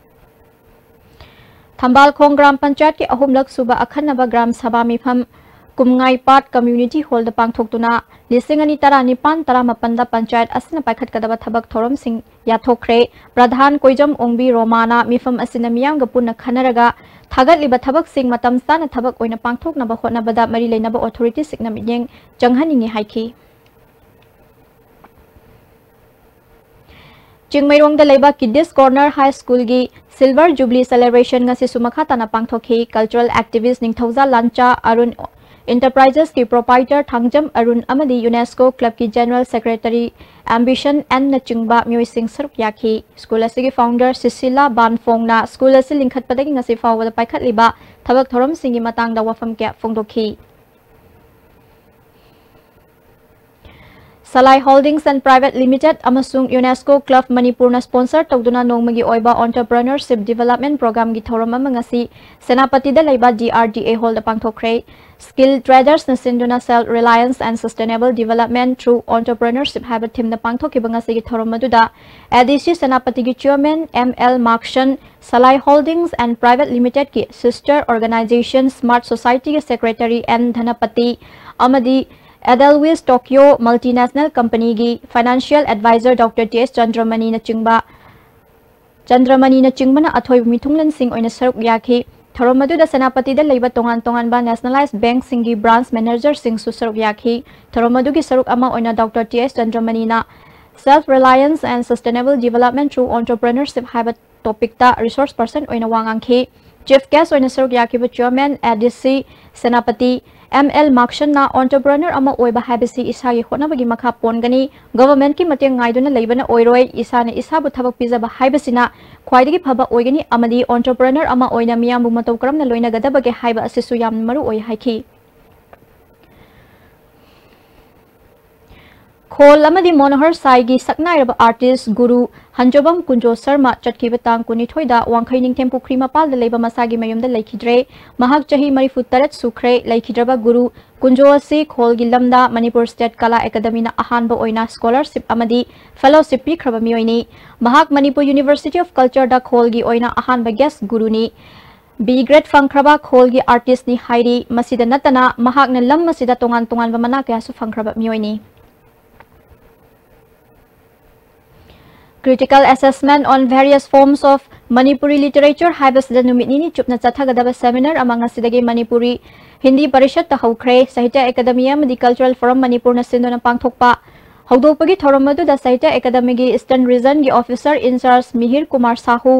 ꯊꯝꯕꯥꯜꯈꯣꯡ ꯒ꯭ꯔꯥꯝ ꯄꯟꯆꯥꯌꯠꯀꯤ ꯑꯍꯨꯝꯂꯛ ꯁꯨꯕ ꯑꯈꯟꯅꯕ ꯒ꯭ꯔꯥꯝ ꯁꯚꯥ ꯃꯤꯐꯝ ꯀꯨꯝꯉꯥꯏꯄꯥꯠ ꯀꯝꯃ꯭ꯌꯨꯅꯤꯇꯤ ꯍꯣꯜꯗ ꯄꯥꯡꯊꯣꯛꯇꯨꯅ ꯂꯤꯁꯤꯡ ꯑꯅꯤ ꯇꯔꯥꯅꯤꯄꯥꯟ ꯇꯔꯥꯃꯥꯄꯟꯗ ꯄꯟꯆꯥꯌꯠ ꯑꯁꯤꯅ ꯄꯥꯏꯈꯠꯀꯗꯕ ꯊꯕꯛ ꯊꯧꯔꯝꯁꯤꯡ ꯌꯥꯊꯣꯛꯈ꯭ꯔꯦ꯫ ꯄ꯭ꯔꯙꯥꯟ ꯀꯣꯏꯖꯝ ꯑꯣꯡꯕꯤ ꯔꯣꯃꯥꯅ ꯃꯤꯐꯝ ꯑꯁꯤꯅ ꯃꯤꯌꯥꯝꯒ ꯄꯨꯟꯅ ꯈꯟꯅꯔꯒ ꯊꯥꯒꯠꯂꯤꯕ ꯊꯕꯛꯁꯤꯡ ꯃꯇꯝ ꯆꯥꯅ ꯊꯕꯛ ꯑꯣꯏꯅ ꯄꯥꯡꯊꯣꯛꯅꯕ ꯍꯣꯠꯅꯕꯗ ꯃꯔꯤ ꯂꯩꯅꯕ ꯑꯣꯊꯣꯔꯤꯇꯤꯁꯤꯡꯅ ꯃꯤꯠꯌꯦꯡ ꯆꯪꯍꯟꯅꯤꯡꯏ ꯍꯥꯏꯈꯤ꯫ ꯆꯤꯡꯃꯩꯔꯣꯡꯗ ꯂꯩꯕ ꯀꯤꯗꯤꯁ ꯀꯣꯔꯅꯔ ꯍꯥꯏ ꯁ꯭ꯀꯨꯜꯒꯤ ꯁꯤꯜꯚꯔ ꯖꯨꯕꯤꯂꯤ ꯁꯦꯂꯦꯕ꯭ꯔꯦꯁꯟ ꯉꯁꯤꯁꯨ ꯃꯈꯥ ꯇꯥꯅ ꯄꯥꯡꯊꯣꯛꯈꯤ꯫ ꯀꯜꯆꯔꯦꯜ ꯑꯦꯛꯇꯤꯚꯤꯁ꯭ꯠ ꯅꯤꯡꯊꯧꯖꯥ ꯂꯥꯟꯆꯥ, ꯑꯔꯨꯟ ꯏꯟꯇꯔꯄ꯭ꯔꯥꯏꯖꯦꯁꯀꯤ ꯄ꯭ꯔꯣꯄꯥꯏꯇꯔ ꯊꯥꯡꯖꯝ ꯑꯔꯨꯟ ꯑꯃꯗꯤ ꯌꯨꯅꯦꯁꯀꯣ ꯀ꯭ꯂꯕꯀꯤ ꯖꯦꯅꯔꯦꯜ ꯁꯦꯀ꯭ꯔꯦꯇꯔꯤ ꯑꯦꯝꯕꯤꯁꯟ ꯑꯦꯟꯅꯆꯤꯡꯕ ꯃꯤꯑꯣꯏꯁꯤꯡ ꯁꯔꯨꯛ ꯌꯥꯈꯤ꯫ ꯁ꯭ꯀꯨꯜ ꯑꯁꯤꯒꯤ ꯐꯥꯎꯟꯗꯔ ꯁꯤꯁꯤꯂꯥ ꯕꯥꯟꯐꯣꯡꯅ ꯁ꯭ꯀꯨꯜ ꯑꯁꯤ ꯂꯤꯡꯈꯠꯄꯗꯒꯤ ꯉꯁꯤ ꯐꯥꯎꯕꯗ ꯄꯥꯏꯈꯠꯂꯤꯕ ꯊꯕꯛ ꯊꯧꯔꯝꯁꯤꯡꯒꯤ ꯃꯇꯥꯡꯗ ꯋꯥꯐꯝ ꯀꯌꯥ ꯐꯣꯡꯗꯣꯛꯈꯤ꯫ ꯁꯂꯥꯏ ꯍꯣꯜꯗꯤꯡꯁ ꯑꯦꯟ ꯄ꯭ꯔꯥꯏꯚꯦꯠ ꯂꯤꯃꯤꯇꯦꯗ ꯑꯃꯁꯨꯡ ꯌꯨꯅꯦꯁꯀꯣ ꯀ꯭ꯂꯕ ꯃꯅꯤꯄꯨꯔꯅ ꯁ꯭ꯄꯣꯟꯁꯔ ꯇꯧꯗꯨꯅ ꯅꯣꯡꯃꯒꯤ ꯑꯣꯏꯕ ꯑꯣꯟꯇꯔꯄ꯭ꯔꯅꯔꯁꯤꯞ ꯗꯤꯚꯦꯂꯞꯃꯦꯟꯠ ꯄ꯭ꯔꯣꯒ꯭ꯔꯥꯝꯒꯤ ꯊꯧꯔꯝ ꯑꯃ ꯉꯁꯤ ꯁꯦꯅꯥꯄꯇꯤꯗ ꯂꯩꯕ ꯗꯤ ꯑꯥꯔ ꯗꯤ ꯑꯦ ꯍꯣꯜꯗ ꯄꯥꯡꯊꯣꯛꯈ꯭ꯔꯦ꯫ ꯁ꯭ꯀꯤꯜ ꯇ꯭ꯔꯦꯗꯔꯁꯅ ꯁꯤꯟꯗꯨꯅ Self Reliance and Sustainable Development Through Entrepreneurship ꯍꯥꯏꯕ ꯊꯤꯝꯗ ꯄꯥꯡꯊꯣꯛꯈꯤꯕ ꯉꯁꯤꯒꯤ ꯊꯧꯔꯝ ꯑꯗꯨꯗ ꯑꯦ ꯗꯤ ꯁꯤ ꯁꯦꯅꯥꯄꯇꯤꯒꯤ chairman M L Maxon, Salai holdings and private ꯂꯤꯃꯤꯇꯦꯗꯀꯤ ꯁꯤꯁꯇꯔ ꯑꯣꯔꯒꯅꯥꯏꯖꯦꯁꯟ ꯁ꯭ꯃꯥꯔꯠ ꯁꯣꯁꯥꯏꯇꯤꯒꯤ ꯁꯦꯀ꯭ꯔꯦꯇꯔꯤ ꯑꯦꯟ ꯙꯅꯄꯇꯤ ꯑꯃꯗꯤ ꯑꯦꯗꯦꯜꯋꯤꯁ ꯇꯣꯀꯤꯌꯣ ꯃꯜꯇꯤꯅꯦꯁꯅꯦꯜ ꯀꯝꯄꯅꯤꯒꯤ financial adviser doctor T S ꯆꯟꯗ꯭ꯔꯃꯅꯤꯅꯆꯤꯡꯕ, ꯆꯟꯗ꯭ꯔꯃꯅꯤꯅꯆꯤꯡꯕꯅ ꯑꯊꯣꯏꯕ ꯃꯤꯊꯨꯡꯂꯦꯟꯁꯤꯡ ꯑꯣꯏꯅ ꯁꯔꯨꯛ ꯌꯥꯈꯤ꯫ ꯊꯧꯔꯝ ꯑꯗꯨꯗ ꯁꯦꯅꯥꯄꯇꯤꯗ ꯂꯩꯕ ꯇꯣꯉꯥꯟ ꯇꯣꯉꯥꯟꯕ ꯅꯦꯁꯅꯦꯂꯥꯏꯖ ꯕꯦꯡꯛꯁꯤꯡꯒꯤ ꯕ꯭ꯔꯥꯟꯆ ꯃꯦꯅꯦꯖꯔꯁꯤꯡꯁꯨ ꯁꯔꯨꯛ ꯌꯥꯈꯤ꯫ ꯊꯧꯔꯝ ꯑꯗꯨꯒꯤ ꯁꯔꯨꯛ ꯑꯃ ꯑꯣꯏꯅ ꯗꯣꯛꯇꯔ ꯇꯤ ꯑꯦꯁ ꯆꯟꯗ꯭ꯔꯃꯅꯤꯅ Self Reliance and Sustainable Development Through Entrepreneurship ꯍꯥꯏꯕ ꯇꯣꯄꯤꯛꯇ ꯔꯤꯁꯣꯔꯁ ꯄꯔꯁꯟ ꯑꯣꯏꯅ ꯋꯥ ꯉꯥꯡꯈꯤ꯫ ꯆꯤꯐ ꯒꯦꯁ ꯑꯣꯏꯅ ꯁꯔꯨꯛ ꯌꯥꯈꯤꯕ ꯆꯤꯌꯔꯃꯦꯟ ꯑꯦ ꯗꯤ ꯁꯤ ꯁꯦꯅꯥꯄꯇꯤ ꯑꯦꯝ ꯑꯦꯜ ꯃꯥꯛꯁꯟꯅ ꯑꯣꯟꯇꯔꯄ꯭ꯔꯅꯔ ꯑꯃ ꯑꯣꯏꯕ ꯍꯥꯏꯕꯁꯤ ꯏꯁꯥꯒꯤ ꯍꯣꯠꯅꯕꯒꯤ ꯃꯈꯥ ꯄꯣꯟꯒꯅꯤ, ꯒꯚꯔꯟꯃꯦꯟꯠꯀꯤ ꯃꯇꯦꯡ ꯉꯥꯏꯗꯨꯅ ꯂꯩꯕꯅ ꯑꯣꯏꯔꯣꯏ, ꯏꯁꯥꯅ ꯏꯁꯥꯕꯨ ꯊꯕꯛ ꯄꯤꯖꯕ ꯍꯥꯏꯕꯁꯤꯅ ꯈ꯭ꯋꯥꯏꯗꯒꯤ ꯐꯕ ꯑꯣꯏꯒꯅꯤ ꯑꯃꯗꯤ ꯑꯣꯟꯇꯔꯄ꯭ꯔꯅꯔ ꯑꯃ ꯑꯣꯏꯅ ꯃꯤꯌꯥꯝꯕꯨ ꯃꯇꯧ ꯀꯔꯝꯅ ꯂꯣꯏꯅꯒꯗꯕꯒꯦ ꯍꯥꯏꯕ ꯑꯁꯤꯁꯨ ꯌꯥꯝꯅ ꯃꯔꯨ ꯑꯣꯏ ꯍꯥꯏꯈꯤ꯫ ꯈꯣꯜ ꯑꯃꯗꯤ ꯃꯣꯅꯣꯍꯔ ꯁꯥꯏꯒꯤ ꯁꯛꯅꯥꯏꯔꯕ artist ꯒꯨꯔꯨ ꯍꯟꯖꯣꯕꯝ ꯀꯨꯟꯖꯣ ꯁꯔꯃ ꯆꯠꯈꯤꯕ ꯇꯥꯡ ꯀꯨꯟꯅꯤꯊꯣꯏꯗ ꯋꯥꯡꯈꯩ ꯅꯤꯡꯊꯦꯝ ꯄꯨꯈ꯭ꯔꯤ ꯃꯄꯥꯜꯗ ꯂꯩꯕ ꯃꯁꯥꯒꯤ ꯃꯌꯨꯝꯗ ꯂꯩꯈꯤꯗ꯭ꯔꯦ꯫ ꯃꯍꯥꯛ ꯆꯍꯤ ꯃꯔꯤꯐꯨ ꯇꯔꯦꯠ ꯁꯨꯈ꯭ꯔꯦ꯫ ꯂꯩꯈꯤꯗ꯭ꯔꯕ ꯒꯨꯔꯨ ꯀꯨꯟꯖꯣ ꯑꯁꯤ ꯈꯣꯜꯒꯤ ꯂꯝꯗ ꯃꯅꯤꯄꯨꯔ State ꯀꯂꯥ ꯑꯦꯀꯥꯗꯃꯤꯅ ꯑꯍꯥꯟꯕ ꯑꯣꯏꯅ scholarship ꯑꯃꯗꯤ fellowship ꯄꯤꯈ꯭ꯔꯕ ꯃꯤꯑꯣꯏꯅꯤ꯫ ꯃꯍꯥꯛ ꯃꯅꯤꯄꯨꯔ University of Culture ꯗ ꯈꯣꯜꯒꯤ ꯑꯣꯏꯅ ꯑꯍꯥꯟꯕ guest ꯒꯨꯔꯨꯅꯤ꯫ B grade ꯐꯪꯈ꯭ꯔꯕ ꯈꯣꯜꯒꯤ artist ꯅꯤ ꯍꯥꯏꯔꯤ꯫ ꯃꯁꯤꯗ ꯅꯠꯇꯅ ꯃꯍꯥꯛꯅ ꯂꯝ ꯑꯁꯤꯗ ꯇꯣꯉꯥꯟ ꯇꯣꯉꯥꯟꯕ ꯃꯅꯥ ꯀꯌꯥꯁꯨ ꯐꯪꯈ꯭ꯔꯕ ꯃꯤꯑꯣꯏꯅꯤ꯫ Critical Assessment on Various Forms of Manipuri Literature ꯍꯥꯏꯕꯁꯤꯗ ꯅꯨꯃꯤꯠ ꯅꯤꯅꯤ ꯆꯨꯞꯅ ꯆꯠꯊꯒꯗꯕ seminar ꯑꯃ ꯉꯁꯤꯗꯒꯤ ꯃꯅꯤꯄꯨꯔꯤ ꯍꯤꯟꯗꯤ ꯄꯔꯤꯁꯠꯇ ꯍꯧꯈ꯭ꯔꯦ꯫ ꯁꯥꯍꯤꯇ꯭ꯌ ꯑꯦꯀꯥꯗꯃꯤ ꯑꯃꯗꯤ Cultural Forum ꯃꯅꯤꯄꯨꯔꯅ ꯁꯤꯟꯗꯨꯅ ꯄꯥꯡꯊꯣꯛꯄ ꯍꯧꯗꯣꯛꯄꯒꯤ ꯊꯧꯔꯝ ꯑꯗꯨꯗ ꯁꯥꯍꯤꯇ꯭ꯌ ꯑꯦꯀꯥꯗꯃꯤꯒꯤ Eastern Region ꯒꯤ officer in charge ꯃꯤꯍꯤꯔ Kumar Shahu,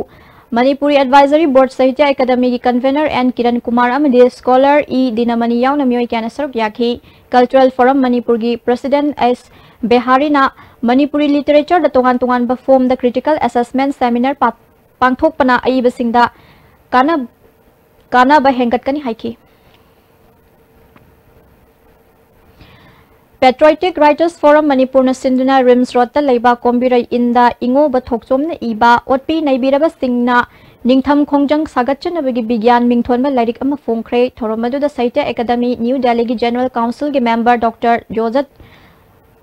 Manipuri Advisory Board Sahitya ꯑꯦꯀꯥꯗꯃꯤꯒꯤ convener N Kiran Kumar ꯑꯃꯗꯤ scholar E ꯗꯤꯅꯃꯅꯤ ꯌꯥꯎꯅ ꯃꯤꯑꯣꯏ ꯀꯌꯥꯅ ꯁꯔꯨꯛ ꯌꯥꯈꯤ꯫ Cultural Forum ꯃꯅꯤꯄꯨꯔꯒꯤ president S ꯕꯦꯍꯥꯔꯤꯅ ꯃꯅꯤꯄꯨꯔꯤ literature ꯗ ꯇꯣꯉꯥꯟ ꯇꯣꯉꯥꯟꯕ form ꯗ critical assessment seminar ꯄꯥ-, ꯄꯥꯡꯊꯣꯛꯄꯅ ꯑꯏꯕꯁꯤꯡꯗ ꯀꯥꯟꯅ-, ꯀꯥꯟꯅꯕ ꯍꯦꯟꯒꯠꯀꯅꯤ ꯍꯥꯏꯈꯤ꯫ Patriotic Writers Forum ꯃꯅꯤꯄꯨꯔꯅ ꯁꯤꯟꯗꯨꯅ RIMS Road ꯇ ꯂꯩꯕ ꯀꯣꯝꯕꯤꯔꯩ ꯏꯟꯗ ꯏꯉꯣꯕ ꯊꯣꯛꯆꯣꯝꯅ ꯏꯕ ꯑꯣꯠꯄꯤ ꯅꯩꯕꯤꯔꯕꯁꯤꯡꯅ ꯅꯤꯡꯊꯝ ꯈꯣꯡꯖꯪ ꯁꯥꯒꯠꯆꯅꯕꯒꯤ ꯕꯤꯒ꯭ꯌꯥꯟ ꯃꯤꯡꯊꯣꯟꯕ ꯂꯥꯏꯔꯤꯛ ꯑꯃ ꯐꯣꯡꯈ꯭ꯔꯦ꯫ ꯊꯧꯔꯝ ꯑꯗꯨꯗ ꯁꯥꯍꯤꯇ꯭ꯌ ꯑꯦꯀꯥꯗꯃꯤ, ꯅ꯭ꯌꯨ ꯗꯦꯜꯂꯤꯒꯤ General Council ꯒꯤ member Doctor ꯖꯣꯖꯠ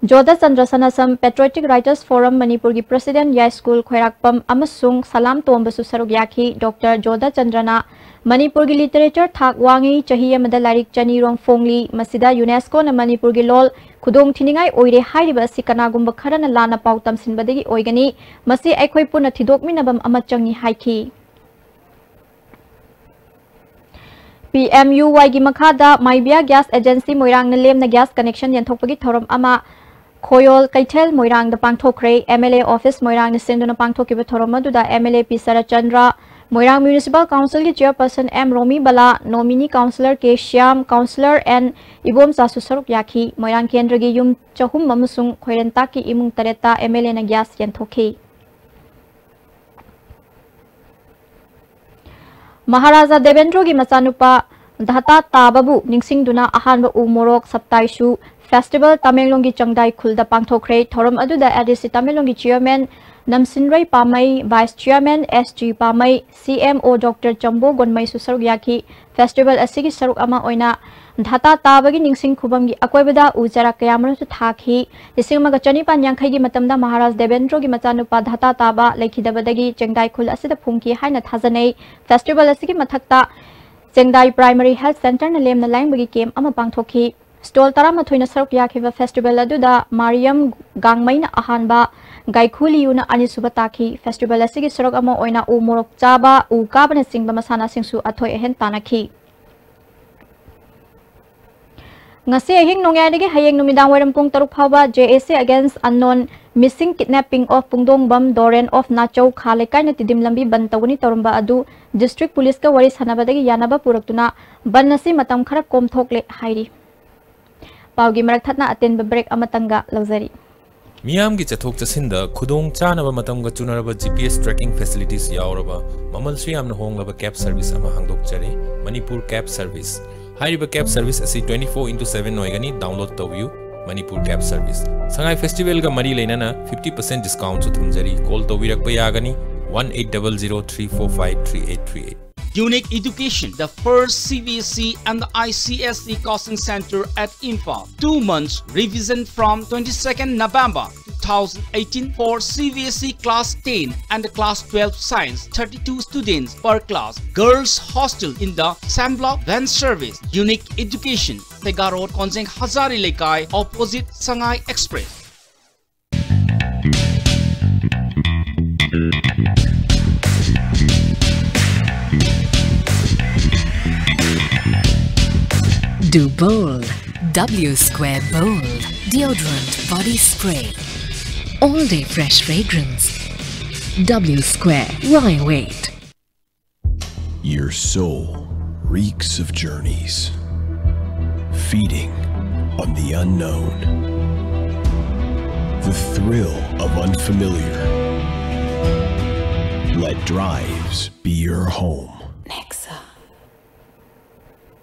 ꯖꯣꯙꯆꯟꯗ꯭ꯔ ꯁꯅꯥꯁꯝ, Patriotic Writers Forum ꯃꯅꯤꯄꯨꯔꯒꯤ president ꯌꯥꯏꯁ꯭ꯀꯨꯜ ꯈ꯭ꯋꯥꯏꯔꯥꯛꯄꯝ ꯑꯃꯁꯨꯡ ꯁꯂꯥꯝ ꯇꯣꯝꯕꯁꯨ ꯁꯔꯨꯛ ꯌꯥꯈꯤ꯫ ꯗꯣꯛꯇꯔ ꯖꯣꯙꯆꯟꯗ꯭ꯔꯅ ꯃꯅꯤꯄꯨꯔꯒꯤ literature ꯊꯥꯛ ꯋꯥꯡꯉꯤ, ꯆꯍꯤ ꯑꯃꯗ ꯂꯥꯏꯔꯤꯛ ꯆꯅꯤ ꯔꯣꯝ ꯐꯣꯡꯂꯤ, ꯃꯁꯤꯗ UNESCO ꯅ ꯃꯅꯤꯄꯨꯔꯒꯤ ꯂꯣꯜ ꯈꯨꯗꯣꯡ ꯊꯤꯅꯤꯡꯉꯥꯏ ꯑꯣꯏꯔꯦ ꯍꯥꯏꯔꯤꯕ ꯑꯁꯤ ꯀꯅꯥꯒꯨꯝꯕ ꯈꯔꯅ ꯂꯥꯟꯅ ꯄꯥꯎ ꯇꯝꯁꯤꯟꯕꯗꯒꯤ ꯑꯣꯏꯒꯅꯤ꯫ ꯃꯁꯤ ꯑꯩꯈꯣꯏ ꯄꯨꯟꯅ ꯊꯤꯗꯣꯛꯃꯤꯟꯅꯕ ꯑꯃ ꯆꯪꯉꯤ ꯍꯥꯏꯈꯤ꯫ ꯄꯤ ꯑꯦꯝ ꯌꯨ ꯋꯥꯏꯒꯤ ꯃꯈꯥꯗ ꯃꯥꯏꯕꯤꯌꯥ Gas Agency ꯃꯣꯏꯔꯥꯡꯅ ꯂꯦꯝꯅ gas connection ꯌꯦꯟꯊꯣꯛꯄꯒꯤ ꯊꯧꯔꯝ ꯑꯃ ꯈꯣꯌꯣꯜ ꯀꯩꯊꯦꯜ ꯃꯣꯏꯔꯥꯡꯗ ꯄꯥꯡꯊꯣꯛꯈ꯭ꯔꯦ꯫ M L A office ꯃꯣꯏꯔꯥꯡꯅ ꯁꯤꯟꯗꯨꯅ ꯄꯥꯡꯊꯣꯛꯈꯤꯕ ꯊꯧꯔꯝ ꯑꯗꯨꯗ M L A P Saratchandra, Moirang Municipal Council ꯒꯤ chairperson M Romibala, nominee councillor K Shyam, councillor N ꯏꯕꯣꯝꯆꯥꯁꯨ ꯁꯔꯨꯛ ꯌꯥꯈꯤ꯫ ꯃꯣꯏꯔꯥꯡ ꯀꯦꯟꯗ꯭ꯔꯒꯤ ꯌꯨꯝ ꯆꯍꯨꯝ ꯑꯃꯁꯨꯡ ꯈꯣꯏꯔꯦꯟꯇꯥꯛꯀꯤ ꯏꯃꯨꯡ ꯇꯔꯦꯠꯇ M L A ꯅ gas ꯌꯦꯟꯊꯣꯛꯈꯤ꯫ ꯃꯍꯥꯔꯥꯖꯥ ꯗꯦꯕꯦꯟꯗ꯭ꯔꯣꯒꯤ ꯃꯆꯥꯅꯨꯄꯥ ꯙꯥꯇꯥ ꯇꯥꯕꯕꯨ ꯅꯤꯡꯁꯤꯡꯗꯨꯅ ꯑꯍꯥꯟꯕ ꯎ ꯃꯣꯔꯣꯛ ꯁꯞꯇꯥꯏꯁꯨ Festival ꯇꯃꯦꯡꯂꯣꯡꯒꯤ ꯆꯪꯗꯥꯏ ꯈꯨꯜꯗ ꯄꯥꯡꯊꯣꯛꯈ꯭ꯔꯦ꯫ ꯊꯧꯔꯝ ꯑꯗꯨꯗ A D C ꯇꯃꯦꯡꯂꯣꯡꯒꯤ Chairman ꯅꯝꯁꯤꯟꯔꯩ ꯄꯥꯃꯩ, Vice Chairman S G ꯄꯥꯃꯩ, C M O Doctor ꯆꯝꯕꯣ ꯒꯣꯟꯃꯩꯁꯨ ꯁꯔꯨꯛ ꯌꯥꯈꯤ꯫ Festival ꯑꯁꯤꯒꯤ ꯁꯔꯨꯛ ꯑꯃ ꯑꯣꯏꯅ ꯙꯥꯇꯥ ꯇꯥꯕꯒꯤ ꯅꯤꯡꯁꯤꯡ ꯈꯨꯕꯝꯒꯤ ꯑꯀꯣꯏꯕꯗ ꯎ ꯆꯥꯔꯥ ꯀꯌꯥꯃꯔꯨꯝꯁꯨ ꯊꯥꯈꯤ꯫ ꯂꯤꯁꯤꯡ ꯑꯃꯒ ꯆꯅꯤꯄꯥꯟ ꯌꯥꯡꯈꯩꯒꯤ ꯃꯇꯝꯗ ꯃꯍꯥꯔꯥꯖ ꯗꯦꯕꯦꯟꯗ꯭ꯔꯣꯒꯤ ꯃꯆꯥꯅꯨꯄꯥ ꯙꯥꯇꯥ ꯇꯥꯕ ꯂꯩꯈꯤꯗꯕꯗꯒꯤ ꯆꯦꯡꯗꯥꯏ ꯈꯨꯜ ꯑꯁꯤꯗ ꯐꯨꯝꯈꯤ ꯍꯥꯏꯅ ꯊꯥꯖꯅꯩ꯫ Festival ꯑꯁꯤꯒꯤ ꯃꯊꯛꯇ ꯆꯦꯡꯗꯥꯏ Primary Health Centreꯅ ꯂꯦꯝꯅ ꯂꯥꯌꯦꯡꯕꯒꯤ camp ꯑꯃ ꯄꯥꯡꯊꯣꯛꯈꯤ꯫ Stall ꯇꯔꯥꯃꯥꯊꯣꯏꯅ ꯁꯔꯨꯛ ꯌꯥꯈꯤꯕ festival ꯑꯗꯨꯗ ꯃꯥꯔꯤꯌꯝ ꯒꯥꯡꯃꯩꯅ ꯑꯍꯥꯟꯕ, ꯒꯥꯏꯈꯨꯂꯤꯌꯨꯅ ꯑꯅꯤꯁꯨꯕ ꯇꯥꯈꯤ꯫ Festival ꯑꯁꯤꯒꯤ ꯁꯔꯨꯛ ꯑꯃ ꯑꯣꯏꯅ ꯎ ꯃꯣꯔꯣꯛ ꯆꯥꯕ, ꯎ ꯀꯥꯕꯅꯆꯤꯡꯕ ꯃꯁꯥꯟꯅꯁꯤꯡꯁꯨ ꯑꯊꯣꯏ ꯑꯍꯦꯟ ꯇꯥꯟꯅꯈꯤ꯫ ꯉꯁꯤ ꯑꯍꯤꯡ ꯅꯣꯡꯌꯥꯏꯗꯒꯤ ꯍꯌꯦꯡ ꯅꯨꯃꯤꯗꯥꯡ ꯋꯥꯏꯔꯝ ꯄꯨꯡ ꯇꯔꯨꯛ ꯐꯥꯎꯕ J A C Against Unknown Missing Kidnapping of ꯄꯨꯡꯗꯣꯡꯕꯝ ꯗꯣꯔꯦꯟ of ꯅꯥꯆꯧ ꯈꯥ ꯂꯩꯀꯥꯏꯅ ꯇꯤꯗꯤꯝ ꯂꯝꯕꯤ ꯕꯟ ꯇꯧꯒꯅꯤ ꯇꯧꯔꯝꯕ ꯑꯗꯨ district policeꯀ ꯋꯥꯔꯤ ꯁꯥꯟꯅꯕꯗꯒꯤ ꯌꯥꯅꯕ ꯄꯨꯔꯛꯇꯨꯅ ꯕꯟ ꯑꯁꯤ ꯃꯇꯝ ꯈꯔ ꯀꯣꯝꯊꯣꯛꯂꯦ ꯍꯥꯏꯔꯤ꯫ ꯄꯥꯎꯒꯤ ꯃꯔꯛ ꯊꯠꯅ ꯑꯇꯦꯟꯕ break ꯑꯃꯇꯪꯒ ꯂꯧꯖꯔꯤ꯫ ꯃꯤꯌꯥꯝꯒꯤ ꯆꯠꯊꯣꯛ ꯆꯠꯁꯤꯟꯗ ꯈꯨꯗꯣꯡ ꯆꯥꯅꯕ ꯃꯇꯝꯒ ꯆꯨꯅꯔꯕ G P S tracking facilities ꯌꯥꯎꯔꯕ ꯃꯃꯜꯁꯨ ꯌꯥꯝꯅ ꯍꯣꯡꯂꯕ cab service ꯑꯃ ꯍꯥꯡꯗꯣꯛꯆꯔꯤ, ꯃꯅꯤꯄꯨꯔ Cab Service꯫ ꯍꯥꯏꯔꯤꯕ cab service ꯑꯁꯤ twenty four into seven ꯑꯣꯏꯒꯅꯤ, download ꯇꯧꯕꯤꯌꯨ꯫ Manipur Cab Service꯫ ꯁꯉꯥꯏ festivalꯒ ꯃꯔꯤ ꯂꯩꯅꯅ fifty percent discountꯁꯨ ꯊꯝꯖꯔꯤ, call ꯇꯧꯕꯤꯔꯛꯄ ꯌꯥꯒꯅꯤ, one eight double zero three four five three eight three eight꯫ Unique Education, the first C B S E and the I C S E coaching center at Imphal. Two months revision from twenty-second November two thousand eighteen for C B S E class ten and class twelve science, thirty-two students per class. Girls hostel in the Sambla van service. Unique Education, Sega Road, Konjeng Hazari Lekai, opposite Sangai Express. Do bold. W Square Bold. Deodorant body spray. All day fresh fragrance. W Square. Why wait? Your soul reeks of journeys, feeding on the unknown, the thrill of unfamiliar. Let drives be your home. Nexa.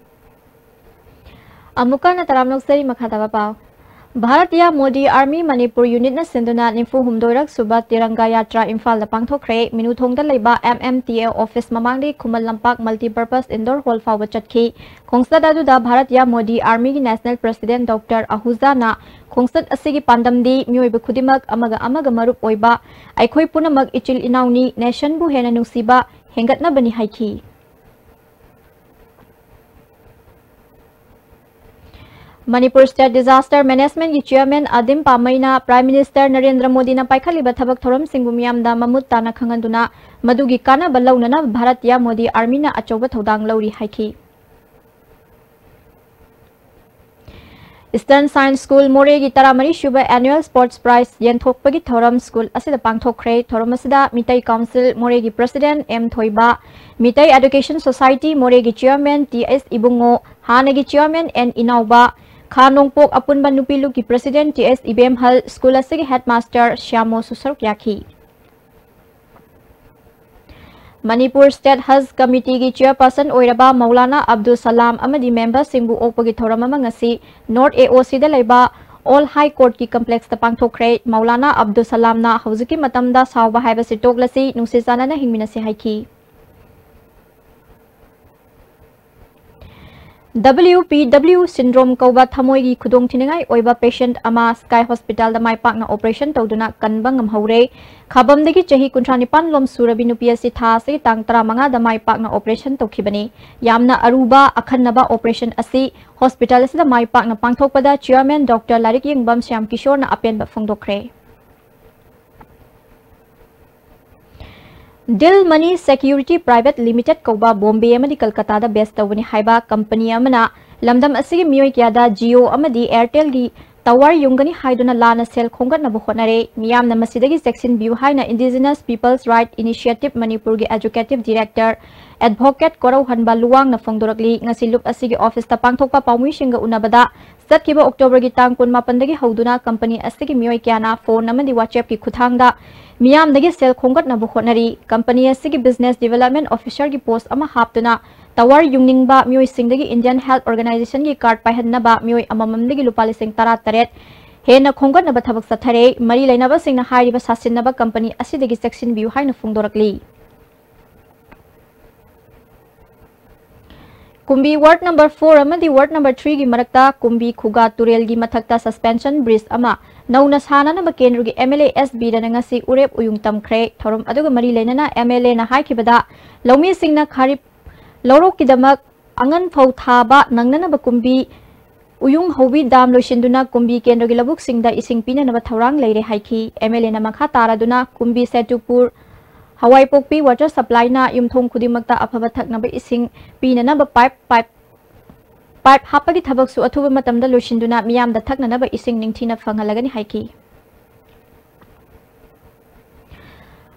ꯑꯃꯨꯛꯀ ꯍꯟꯅ ꯇꯔꯥꯝꯅ ꯑꯣꯛꯆꯔꯤ꯫ ꯃꯈꯥ ꯇꯥꯕ ꯄꯥꯎ꯫ Bharatiya Modi army Manipur ꯌꯨꯅꯤꯠꯅ ꯁꯤꯟꯗꯨꯅ ꯅꯤꯐꯨ ꯍꯨꯝꯗꯣꯏꯔꯛ ꯁꯨꯕ ꯇꯤꯔꯪꯒꯥ ꯌꯥꯇ꯭ꯔꯥ ꯏꯝꯐꯥꯜꯗ ꯄꯥꯡꯊꯣꯛꯈ꯭ꯔꯦ꯫ ꯃꯤꯅꯨꯊꯣꯡꯗ ꯂꯩꯕ M M T A office ꯃꯃꯥꯡꯗꯒꯤ ꯈꯨꯃꯟ ꯂꯝꯄꯥꯛ ꯃꯜꯇꯤꯄꯔꯄꯁ ꯏꯟꯗꯣꯔ ꯍꯣꯜ ꯐꯥꯎꯕ ꯆꯠꯈꯤ꯫ ꯈꯣꯡꯆꯠ ꯑꯗꯨꯗ ꯚꯥꯔꯇꯤꯌꯥ ꯃꯣꯗꯤ ꯑꯥꯔꯃꯤꯒꯤ ꯅꯦꯁꯅꯦꯜ ꯄ꯭ꯔꯦꯁꯤꯗꯦꯟꯠ ꯗꯣꯛꯇꯔ ꯑꯍꯨꯖꯥꯅ ꯈꯣꯡꯆꯠ ꯑꯁꯤꯒꯤ ꯄꯥꯟꯗꯝꯗꯤ ꯃꯤꯑꯣꯏꯕ ꯈꯨꯗꯤꯡꯃꯛ ꯑꯃꯒ ꯑꯃꯒ ꯃꯔꯨꯞ ꯑꯣꯏꯕ, ꯑꯩꯈꯣꯏ ꯄꯨꯝꯅꯃꯛ ꯏꯆꯤꯜ ꯏꯅꯥꯎꯅꯤ, ꯅꯦꯁꯟꯕꯨ ꯍꯦꯟꯅ ꯅꯨꯡꯁꯤꯕ ꯍꯦꯟꯒꯠꯅꯕꯅꯤ ꯍꯥꯏꯈꯤ꯫ ꯃꯅꯤꯄꯨꯔ ꯁ꯭ꯇꯦꯠ ꯗꯤꯖꯥꯁꯇꯔ ꯃꯦꯅꯦꯖꯃꯦꯟꯠꯀꯤ ꯆꯤꯌꯔꯃꯦꯟ ꯑꯗꯤꯝ ꯄꯥꯃꯩꯅ ꯄ꯭ꯔꯥꯏꯝ ꯃꯤꯅꯤꯁꯇꯔ ꯅꯔꯦꯟꯗ꯭ꯔ ꯃꯣꯗꯤꯅ ꯄꯥꯏꯈꯠꯂꯤꯕ ꯊꯕꯛ ꯊꯧꯔꯝꯁꯤꯡꯕꯨ ꯃꯤꯌꯥꯝꯗ ꯃꯃꯨꯠ ꯇꯥꯅ ꯈꯪꯍꯟꯗꯨꯅ ꯃꯗꯨꯒꯤ ꯀꯥꯟꯅꯕ ꯂꯧꯅꯅꯕ ꯚꯥꯔꯇꯤꯌꯥ ꯃꯣꯗꯤ ꯑꯥꯔꯃꯤꯅ ꯑꯆꯧꯕ ꯊꯧꯗꯥꯡ ꯂꯧꯔꯤ ꯍꯥꯏꯈꯤ꯫ Eastern Science School ꯃꯣꯔꯦꯒꯤ ꯇꯔꯥꯃꯔꯤ ꯁꯨꯕ annual sports prize ꯌꯦꯟꯊꯣꯛꯄꯒꯤ ꯊꯧꯔꯝ ꯁ꯭ꯀꯨꯜ ꯑꯁꯤꯗ ꯄꯥꯡꯊꯣꯛꯈ꯭ꯔꯦ꯫ ꯊꯧꯔꯝ ꯑꯁꯤꯗ ꯃꯤꯇꯩ ꯀꯥꯎꯟꯁꯤꯜ ꯃꯣꯔꯦꯒꯤ president M Thoiba, Meetei education society ꯃꯣꯔꯦꯒꯤ ꯆꯤꯌꯔꯃꯦꯟ ꯇꯤ ꯑꯦꯁ ꯏꯕꯨꯡꯉꯣ, ꯍꯥꯟꯅꯒꯤ ꯆꯤꯌꯔꯃꯦꯟ ꯑꯦꯟ ꯏꯅꯥꯎꯕ, ꯈꯥ ꯅꯣꯡꯄꯣꯛ ꯑꯄꯨꯟꯕ ꯅꯨꯄꯤ ꯂꯨꯞꯀꯤ president T S Ibemhal, school ꯑꯁꯤꯒꯤ ꯍꯦꯗꯃꯥꯁꯇꯔ ꯁ꯭ꯌꯥꯃꯣꯁꯨ ꯁꯔꯨꯛ ꯌꯥꯈꯤ꯫ ꯃꯅꯤꯄꯨꯔ ꯁ꯭ꯇꯦꯠ ꯍꯖ ꯀꯃꯤꯇꯤꯒꯤ ꯆꯤꯌꯔꯄꯔꯁꯟ ꯑꯣꯏꯔꯕ ꯃꯧꯂꯥꯅꯥ ꯑꯕꯗꯨꯜ ꯁꯂꯥꯝ ꯑꯃꯗꯤ ꯃꯦꯝꯕꯔꯁꯤꯡꯕꯨ ꯑꯣꯛꯄꯒꯤ ꯊꯧꯔꯝ ꯑꯃ ꯉꯁꯤ ꯅꯣꯔꯠ ꯑꯦ ꯑꯣ ꯁꯤꯗ ꯂꯩꯕ ꯑꯣꯜ ꯍꯥꯏ ꯀꯣꯔꯠꯀꯤ ꯀꯝꯄ꯭ꯂꯦꯛꯁꯇ ꯄꯥꯡꯊꯣꯛꯈ꯭ꯔꯦ꯫ ꯃꯧꯂꯥꯅꯥ ꯑꯕꯗꯨꯜ ꯁꯂꯥꯝꯅ ꯍꯧꯖꯤꯛꯀꯤ ꯃꯇꯝꯗ ꯁꯥꯎꯕ ꯍꯥꯏꯕꯁꯤ ꯇꯣꯛꯂꯁꯤ, ꯅꯨꯡꯁꯤ ꯆꯥꯟꯅꯅ ꯍꯤꯡꯃꯤꯟꯅꯁꯤ ꯍꯥꯏꯈꯤ꯫ ꯗꯕ꯭ꯂꯤꯎ ꯄꯤ ꯗꯕ꯭ꯂꯤꯎ ꯁꯤꯟꯗ꯭ꯔꯣꯝ ꯀꯧꯕ ꯊꯃꯣꯏꯒꯤ ꯈꯨꯗꯣꯡꯊꯤꯅꯤꯡꯉꯥꯏ ꯑꯣꯏꯕ ꯄꯦꯁꯦꯟꯠ ꯑꯃ ꯁ꯭ꯀꯥꯏ ꯍꯣꯁꯄꯤꯇꯥꯜꯗ ꯃꯥꯏ ꯄꯥꯛꯅ ꯑꯣꯄꯔꯦꯁꯟ ꯇꯧꯗꯨꯅ ꯀꯟꯕ ꯉꯝꯍꯧꯔꯦ꯫ ꯈꯥꯕꯝꯗꯒꯤ ꯆꯍꯤ ꯀꯨꯟꯊ꯭ꯔꯥ ꯅꯤꯄꯥꯟ ꯂꯣꯝ ꯁꯨꯔꯕꯤ ꯅꯨꯄꯤ ꯑꯁꯤ ꯊꯥ ꯑꯁꯤꯒꯤ ꯇꯥꯡ ꯇꯔꯥꯃꯉꯥꯗ ꯃꯥꯏ ꯄꯥꯛꯅ ꯑꯣꯄꯔꯦꯁꯟ ꯇꯧꯈꯤꯕꯅꯤ꯫ ꯌꯥꯝꯅ ꯑꯔꯨꯕ, ꯑꯈꯟꯅꯕ ꯑꯣꯄꯔꯦꯁꯟ ꯑꯁꯤ ꯍꯣꯁꯄꯤꯇꯥꯜ ꯑꯁꯤꯗ ꯃꯥꯏ ꯄꯥꯛꯅ ꯄꯥꯡꯊꯣꯛꯄꯗ ꯆꯤꯌꯔꯃꯦꯟ ꯗꯣꯛꯇꯔ ꯂꯥꯏꯔꯤꯛ ꯌꯦꯡꯕꯝ ꯁ꯭ꯌꯥꯝ ꯀꯤꯁꯣꯔꯅ ꯑꯄꯦꯟꯕ ꯐꯣꯡꯗꯣꯛꯈ꯭ꯔꯦ꯫ ꯗꯤꯜ ꯃꯅꯤ ꯁꯦꯀ꯭ꯌꯨꯔꯤꯇꯤ ꯄ꯭ꯔꯥꯏꯚꯦꯠ ꯂꯤꯃꯤꯇꯦꯗ ꯀꯧꯕ ꯕꯣꯝꯕꯦ ꯑꯃꯗꯤ ꯀꯜꯀꯇꯥꯗ ꯕꯦꯁ ꯇꯧꯕꯅꯤ ꯍꯥꯏꯕ ꯀꯝꯄꯅꯤ ꯑꯃꯅ ꯂꯝꯗꯝ ꯑꯁꯤꯒꯤ ꯃꯤꯑꯣꯏ ꯀꯌꯥꯗ ꯖꯤꯑꯣ ꯑꯃꯗꯤ ꯑꯦꯌꯔꯇꯦꯜꯒꯤ ꯇꯋꯥꯔ ꯌꯨꯡꯒꯅꯤ ꯍꯥꯏꯗꯨꯅ ꯂꯥꯟꯅ ꯁꯦꯜ ꯈꯣꯝꯒꯠꯅꯕ ꯍꯣꯠꯅꯔꯦ꯫ ꯃꯤꯌꯥꯝꯅ ꯃꯁꯤꯗꯒꯤ ꯆꯦꯛꯁꯤꯟꯕꯤꯌꯨ ꯍꯥꯏꯅ ꯏꯟꯗꯤꯖꯤꯅꯁ ꯄꯤꯄꯜꯁ ꯔꯥꯏꯠ ꯏꯅꯤꯁꯤꯌꯦꯇꯤꯚ ꯃꯅꯤꯄꯨꯔꯒꯤ ꯑꯦꯖꯨꯀꯦꯇꯤꯚ ꯗꯤꯔꯦꯛꯇꯔ ꯑꯦꯗꯚꯣꯀꯦꯠ ꯀꯣꯔꯧꯍꯟꯕ ꯂꯨꯋꯥꯡꯅ ꯐꯣꯡꯗꯣꯔꯛꯂꯤ꯫ ꯉꯁꯤ ꯂꯨꯞ ꯑꯁꯤꯒꯤ ꯑꯣꯐꯤꯁꯇ ꯄꯥꯡꯊꯣꯛꯄ ꯄꯥꯎꯃꯤꯁꯤꯡꯒ ꯎꯅꯕꯗ, ꯆꯠꯈꯤꯕ ꯑꯣꯛꯇꯣꯕꯔꯒꯤ ꯇꯥꯡ ꯀꯨꯟꯃꯥꯄꯟꯗꯒꯤ ꯍꯧꯗꯨꯅ ꯀꯝꯄꯅꯤ ꯑꯁꯤꯒꯤ ꯃꯤꯑꯣꯏ ꯀꯌꯥꯅ ꯐꯣꯟ ꯑꯃꯗꯤ WhatsApp-ꯀꯤ ꯈꯨꯠꯊꯥꯡꯗ ꯃꯤꯌꯥꯝꯗꯒꯤ ꯁꯦꯜ ꯈꯣꯝꯒꯠꯅꯕ ꯍꯣꯠꯅꯔꯤ꯫ ꯀꯝꯄꯅꯤ ꯑꯁꯤꯒꯤ ꯕꯤꯖꯤꯅꯦꯁ ꯗꯤꯚꯦꯂꯞꯃꯦꯟ ꯑꯣꯐꯤꯁꯔꯒꯤ ꯄꯣꯁ ꯑꯃ ꯍꯥꯞꯇꯨꯅ ꯇꯋꯥꯔ ꯌꯨꯡꯅꯤꯡꯕ ꯃꯤꯑꯣꯏꯁꯤꯡꯗꯒꯤ ꯏꯟꯗꯤꯌꯟ ꯍꯦꯜꯊ ꯑꯣꯔꯒꯅꯥꯏꯖꯦꯁꯟꯒꯤ ꯀꯥꯔꯗ ꯄꯥꯏꯍꯟꯅꯕ ꯃꯤꯑꯣꯏ ꯑꯃꯃꯝꯗꯒꯤ ꯂꯨꯄꯥ ꯂꯤꯁꯤꯡ ꯇꯔꯥꯇꯔꯦꯠ ꯍꯦꯟꯅ ꯈꯣꯝꯒꯠꯅꯕ ꯊꯕꯛ ꯆꯠꯊꯔꯦ꯫ ꯃꯔꯤ ꯂꯩꯅꯕꯁꯤꯡꯅ ꯍꯥꯏꯔꯤꯕ ꯁꯥꯁꯤꯟꯅꯕ ꯀꯝꯄꯅꯤ ꯑꯁꯤꯗꯒꯤ ꯆꯦꯛꯁꯤꯟꯕꯤꯌꯨ ꯍꯥꯏꯅ ꯐꯣꯡꯗꯣꯔꯛꯂꯤ꯫ ꯀꯨꯝꯕꯤ ꯋꯥꯔꯗ ꯅꯝꯕꯔ ꯐꯣꯔ ꯑꯃꯗꯤ ꯋꯥꯔꯗ ꯅꯝꯕꯔ ꯊ꯭ꯔꯤꯒꯤ ꯃꯔꯛꯇ ꯀꯨꯝꯕꯤ ꯈꯨꯒꯥ ꯇꯨꯔꯦꯜꯒꯤ ꯃꯊꯛꯇ ꯁꯁꯄꯦꯟꯁꯟ ꯕ꯭ꯔꯤꯖ ꯑꯃ ꯅꯧꯅ ꯁꯥꯅꯅꯕ ꯀꯦꯟꯗ꯭ꯔꯒꯤ MLA S ꯕꯤꯔꯦꯟꯅ ꯉꯁꯤ ꯎꯔꯦꯞ ꯎꯌꯨꯡ ꯇꯝꯈ꯭ꯔꯦ꯫ ꯊꯧꯔꯝ ꯑꯗꯨꯒ ꯃꯔꯤ ꯂꯩꯅꯅ MLAꯅ ꯍꯥꯏꯈꯤꯕꯗ, ꯂꯧꯃꯤꯁꯤꯡꯅ ꯈꯥꯔꯤꯞ ꯂꯧꯔꯣꯛꯀꯤꯗꯃꯛ ꯑꯉꯟ ꯐꯧ ꯊꯥꯕ ꯅꯪꯅꯅꯕ ꯀꯨꯝꯕꯤ ꯎꯌꯨꯡ ꯍꯧꯕꯤ ꯗꯥꯝ ꯂꯣꯏꯁꯤꯟꯗꯨꯅ ꯀꯨꯝꯕꯤ ꯀꯦꯟꯗ꯭ꯔꯒꯤ ꯂꯧꯕꯨꯛꯁꯤꯡꯗ ꯏꯁꯤꯡ ꯄꯤꯅꯅꯕ ꯊꯧꯔꯥꯡ ꯂꯩꯔꯦ ꯍꯥꯏꯈꯤ꯫ MLAꯅ ꯃꯈꯥ ꯇꯥꯔꯗꯨꯅ ꯀꯨꯝꯕꯤ ꯁꯦꯇꯨꯄꯨꯔ ꯍꯋꯥꯏꯄꯣꯛꯄꯤ ꯋꯥꯇꯔ ꯁꯄ꯭ꯂꯥꯏꯅ ꯌꯨꯝꯊꯣꯡ ꯈꯨꯗꯤꯡꯃꯛꯇ ꯑꯐꯕ ꯊꯛꯅꯕ ꯏꯁꯤꯡ ꯄꯤꯅꯅꯕ ꯄꯥꯏꯞ, ꯄꯥꯏꯞ, ꯄꯥꯏꯞ ꯍꯥꯞꯄꯒꯤ ꯊꯕꯛꯁꯨ ꯑꯊꯨꯕ ꯃꯇꯝꯗ ꯂꯣꯏꯁꯤꯟꯗꯨꯅ ꯃꯤꯌꯥꯝꯗ ꯊꯛꯅꯅꯕ ꯏꯁꯤꯡ ꯅꯤꯡꯊꯤꯅ ꯐꯪꯍꯜꯂꯒꯅꯤ ꯍꯥꯏꯈꯤ꯫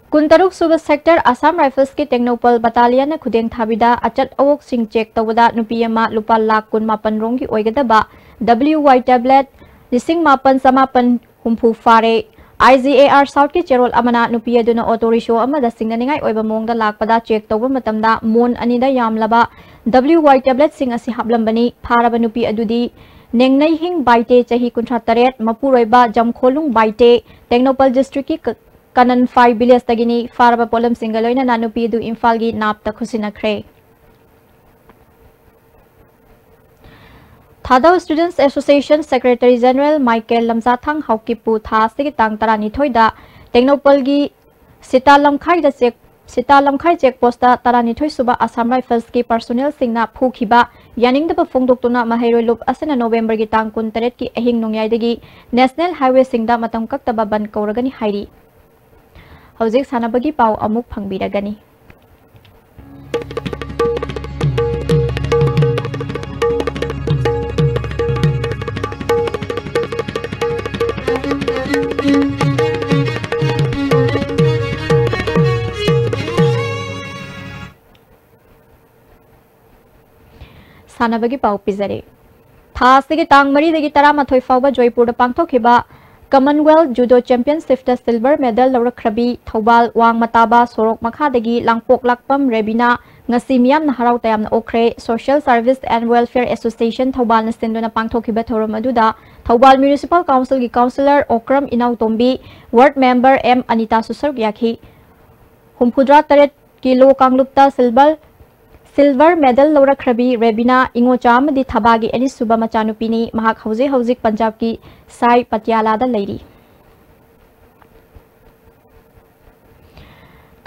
ꯀꯨꯟꯇꯔꯨꯛ ꯁꯨꯕ ꯁꯦꯛꯇꯔ ꯑꯁꯥꯝ ꯔꯥꯏꯐꯜꯁꯀꯤ ꯇꯦꯡꯅꯧꯄꯜ ꯕꯇꯥꯂꯤꯌꯟꯅ ꯈꯨꯗꯦꯡ ꯊꯥꯕꯤꯗ ꯑꯆꯠ ꯑꯋꯣꯛꯁꯤꯡ ꯆꯦꯛ ꯇꯧꯕꯗ ꯅꯨꯄꯤ ꯑꯃ ꯂꯨꯄꯥ ꯂꯥꯈ ꯀꯨꯟꯃꯥꯄꯟ ꯔꯣꯝꯒꯤ ꯑꯣꯏꯒꯗꯕ WY tablet ꯂꯤꯁꯤꯡ ꯃꯥꯄꯟ ꯆꯃꯥꯄꯟ ꯍꯨꯝꯐꯨ ꯐꯥꯔꯦ꯫ IGAR Southꯀꯤ ꯆꯦꯔꯣꯜ ꯑꯃꯅ ꯅꯨꯄꯤ ꯑꯗꯨꯅ ꯑꯣꯇꯣ ꯔꯤꯛꯁꯣ ꯑꯃꯗ ꯆꯤꯡꯅꯅꯤꯡꯉꯥꯏ ꯑꯣꯏꯕ ꯃꯑꯣꯡꯗ ꯂꯥꯛꯄꯗ ꯆꯦꯛ ꯇꯧꯕ ꯃꯇꯝꯗ ꯃꯣꯟ ꯑꯅꯤꯗ ꯌꯥꯝꯂꯕ WY tabletꯁꯤꯡ ꯑꯁꯤ ꯍꯥꯞꯂꯝꯕꯅꯤ꯫ ꯐꯥꯔꯕ ꯅꯨꯄꯤ ꯑꯗꯨꯗꯤ ꯅꯦꯡꯅꯩꯍꯤꯡ ꯕꯥꯏꯇꯦ, ꯆꯍꯤ ꯀꯨꯟꯊ꯭ꯔꯥ ꯇꯔꯦꯠ, ꯃꯄꯨꯔꯣꯏꯕ ꯖꯝꯈꯣꯂꯨꯡ ꯕꯥꯏꯇꯦ, ꯇꯦꯡꯅꯧꯄꯜ ꯗꯤꯁꯇ꯭ꯔꯤꯛꯀꯤ ꯀ-, ꯀꯅꯟꯐꯥꯏ ꯚꯤꯂꯦꯖꯇꯒꯤꯅꯤ꯫ ꯐꯥꯔꯕ ꯄꯣꯠꯂꯝꯁꯤꯡꯒ ꯂꯣꯏꯅꯅ ꯅꯨꯄꯤ ꯑꯗꯨ ꯏꯝꯐꯥꯜꯒꯤ ꯅꯥꯞꯇ ꯈꯨꯠꯁꯤꯟꯅꯈ꯭ꯔꯦ꯫ Thadou Students Association Secretary General Michael Lamjathang ꯍꯥꯎꯀꯤꯞꯄꯨ ꯊꯥ ꯑꯁꯤꯒꯤ ꯇꯥꯡ ꯇꯔꯥꯅꯤꯊꯣꯏꯗ ꯇꯦꯡꯅꯧꯄꯜꯒꯤ ꯁꯤꯇꯥ ꯂꯝꯈꯥꯏꯗ ꯆꯦꯛ, ꯁꯤꯇꯥ ꯂꯝꯈꯥꯏ ꯆꯦꯛ ꯄꯣꯁꯇ ꯇꯔꯥꯅꯤꯊꯣꯏ ꯁꯨꯕ ꯑꯁꯥꯝ ꯔꯥꯏꯐꯜꯁꯀꯤ ꯄꯔꯁꯣꯅꯦꯜꯁꯤꯡꯅ ꯐꯨꯈꯤꯕ ꯌꯥꯅꯤꯡꯗꯕ ꯐꯣꯡꯗꯣꯛꯇꯨꯅ ꯃꯍꯩꯔꯣꯏ ꯂꯨꯞ ꯑꯁꯤꯅ ꯅꯣꯕꯦꯝꯕꯔꯒꯤ ꯇꯥꯡ ꯀꯨꯟꯇꯔꯦꯠꯀꯤ ꯑꯍꯤꯡ ꯅꯣꯡꯌꯥꯏꯗꯒꯤ ꯅꯦꯁꯅꯦꯜ ꯍꯥꯏꯋꯦꯁꯤꯡꯗ ꯃꯇꯝ ꯀꯛꯇꯕ ꯕꯟꯗ ꯀꯧꯔꯒꯅꯤ ꯍꯥꯏꯔꯤ꯫ ꯍꯧꯖꯤꯛ ꯁꯥꯟꯅꯕꯒꯤ ꯄꯥꯎ ꯑꯃꯨꯛ ꯐꯪꯕꯤꯔꯒꯅꯤ꯫ ꯁꯥꯟꯅꯕꯒꯤ ꯄꯥꯎ ꯄꯤꯖꯔꯤ꯫ ꯊꯥ ꯑꯁꯤꯒꯤ ꯇꯥꯡ ꯃꯔꯤꯗꯒꯤ ꯇꯔꯥꯃꯥꯊꯣꯏ ꯐꯥꯎꯕ ꯖꯣꯏꯄꯨꯔꯗ ꯄꯥꯡꯊꯣꯛꯈꯤꯕ Commonwealth Judo Championshipꯇ silver medal ꯂꯧꯔꯛꯈ꯭ꯔꯕꯤ Thoubal ꯋꯥꯡꯃꯇꯥꯕ ꯁꯣꯔꯣꯛ ꯃꯈꯥꯗꯒꯤ ꯂꯥꯡꯄꯣꯛꯂꯥꯛꯄꯝ ꯔꯦꯕꯤꯅꯥ ꯉꯁꯤ ꯃꯤꯌꯥꯝꯅ ꯍꯔꯥꯎ ꯇꯌꯥꯝꯅ ꯑꯣꯛꯈ꯭ꯔꯦ꯫ Social Service and Welfare Association ꯊꯧꯕꯥꯜꯅ ꯁꯤꯟꯗꯨꯅ ꯄꯥꯡꯊꯣꯛꯈꯤꯕ ꯊꯧꯔꯝ ꯑꯗꯨꯗ ꯊꯧꯕꯥꯜ Municipal Councilꯒꯤ Councillor Okram Inaotombi, Ward Member M ꯑꯅꯤꯇꯥꯁꯨ ꯁꯔꯨꯛ ꯌꯥꯈꯤ꯫ ꯍꯨꯝꯐꯨꯇꯔꯥ ꯇꯔꯦꯠ ꯀꯤꯂꯣ ꯀꯥꯡꯂꯨꯞꯇ silver, silver medal ꯂꯧꯔꯛꯈ꯭ꯔꯕꯤ ꯔꯦꯕꯤꯅꯥ ꯏꯉꯣꯆꯥ ꯑꯃꯗꯤ ꯊꯕꯥꯒꯤ ꯑꯅꯤꯁꯨꯕ ꯃꯆꯥꯅꯨꯄꯤꯅꯤ꯫ ꯃꯍꯥꯛ ꯍꯧꯖꯤꯛ ꯍꯧꯖꯤꯛ ꯄꯟꯖꯥꯕꯀꯤ ꯁꯥꯏ ꯄꯇꯤꯌꯥꯂꯥꯗ ꯂꯩꯔꯤ꯫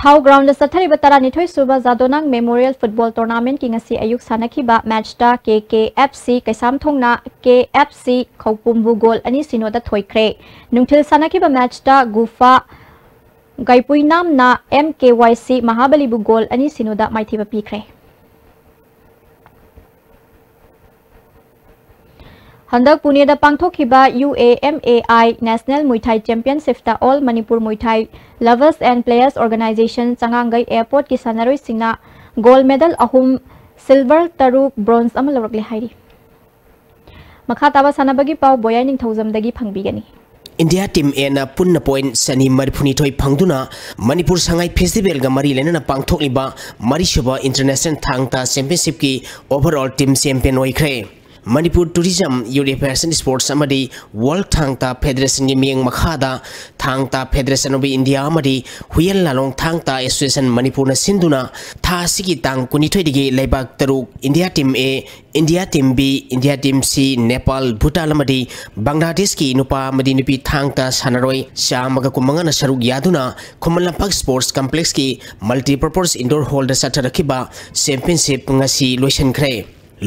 ꯊꯥꯎ groundꯗ ꯆꯠꯊꯔꯤꯕ ꯇꯔꯥꯅꯤꯊꯣꯏ ꯁꯨꯕ ꯖꯥꯗꯣꯅꯥꯡ Memorial Football Tournamentꯀꯤ ꯉꯁꯤ ꯑꯌꯨꯛ ꯁꯥꯟꯅꯈꯤꯕ matchꯇ K K F C ꯀꯩꯁꯥꯝꯊꯣꯡꯅ K F C ꯈꯧꯄꯨꯝꯕꯨ goal ꯑꯅꯤ ꯁꯤꯅꯣꯗ ꯊꯣꯏꯈ꯭ꯔꯦ꯫ ꯅꯨꯡꯊꯤꯜ ꯁꯥꯟꯅꯈꯤꯕ matchꯇ ꯒꯨꯐꯥ ꯒꯥꯏꯄꯨꯏꯅꯥꯝꯅ M K Y C ꯃꯍꯥꯕꯂꯤꯕꯨ goal ꯑꯅꯤ ꯁꯤꯅꯣꯗ ꯃꯥꯏꯊꯤꯕ ꯄꯤꯈ꯭ꯔꯦ꯫ ꯍꯟꯗꯛ ꯄꯨꯅꯦꯗ ꯄꯥꯡꯊꯣꯛꯈꯤꯕ U A M A I National Muay Thai Championshipꯇ All Manipur Muay Thai Lovers and Players Organization ꯆꯉꯥꯡꯒꯩ airportꯀꯤ ꯁꯥꯟꯅꯔꯣꯏꯁꯤꯡꯅ gold medal ꯑꯍꯨꯝ, silver ꯇꯔꯨꯛ, bronze ꯑꯃ ꯂꯧꯔꯛꯂꯦ ꯍꯥꯏꯔꯤ꯫ ꯃꯈꯥ ꯇꯥꯕ ꯁꯥꯟꯅꯕꯒꯤ ꯄꯥꯎ ꯕꯣꯌꯥꯏ ꯅꯤꯡꯊꯧꯖꯝꯗꯒꯤ ꯐꯪꯕꯤꯒꯅꯤ꯫ India Team Aꯅ ꯄꯨꯟꯅ point ꯆꯅꯤ ꯃꯔꯤꯐꯨꯅꯤꯊꯣꯏ ꯐꯪꯗꯨꯅ ꯃꯅꯤꯄꯨꯔ ꯁꯉꯥꯏ festivalꯒ ꯃꯔꯤ ꯂꯩꯅꯅ ꯄꯥꯡꯊꯣꯛꯂꯤꯕ ꯃꯔꯤꯁꯨꯕ International ꯊꯥꯡ ꯇꯥ Championshipꯀꯤ overall team champion ꯑꯣꯏꯈ꯭ꯔꯦ꯫ Manipur Tourism, Youth Affairs and Sports ꯑꯃꯗꯤ World ꯊꯥꯡ ꯇꯥ Federationꯒꯤ ꯃꯤꯠꯌꯦꯡ ꯃꯈꯥꯗ ꯊꯥꯡ ꯇꯥ Federation of India ꯑꯃꯗꯤ ꯍꯨꯏꯌꯦꯟ ꯂꯥꯂꯣꯡ ꯊꯥꯡ ꯇꯥ Association ꯃꯅꯤꯄꯨꯔꯅ ꯁꯤꯟꯗꯨꯅ ꯊꯥ ꯑꯁꯤꯒꯤ ꯇꯥꯡ ꯀꯨꯟꯅꯤꯊꯣꯏꯗꯒꯤ ꯂꯩꯕꯥꯛ ꯇꯔꯨꯛ, India Team A, India Team B, India Team C, Nepal, Bhutan ꯑꯃꯗꯤ ꯕꯪꯒ꯭ꯂꯥꯗꯦꯁꯀꯤ ꯅꯨꯄꯥ ꯑꯃꯗꯤ ꯅꯨꯄꯤ ꯊꯥꯡ ꯇꯥ ꯁꯥꯟꯅꯔꯣꯏ ꯆꯥꯝꯃꯒ ꯀꯨꯟꯃꯉꯥꯅ ꯁꯔꯨꯛ ꯌꯥꯗꯨꯅ Khuman Lampak Sports Complexꯀꯤ Multipurpose Indoor Hallꯗ ꯆꯠꯊꯔꯛꯈꯤꯕ championship ꯉꯁꯤ ꯂꯣꯏꯁꯤꯟꯈ꯭ꯔꯦ꯫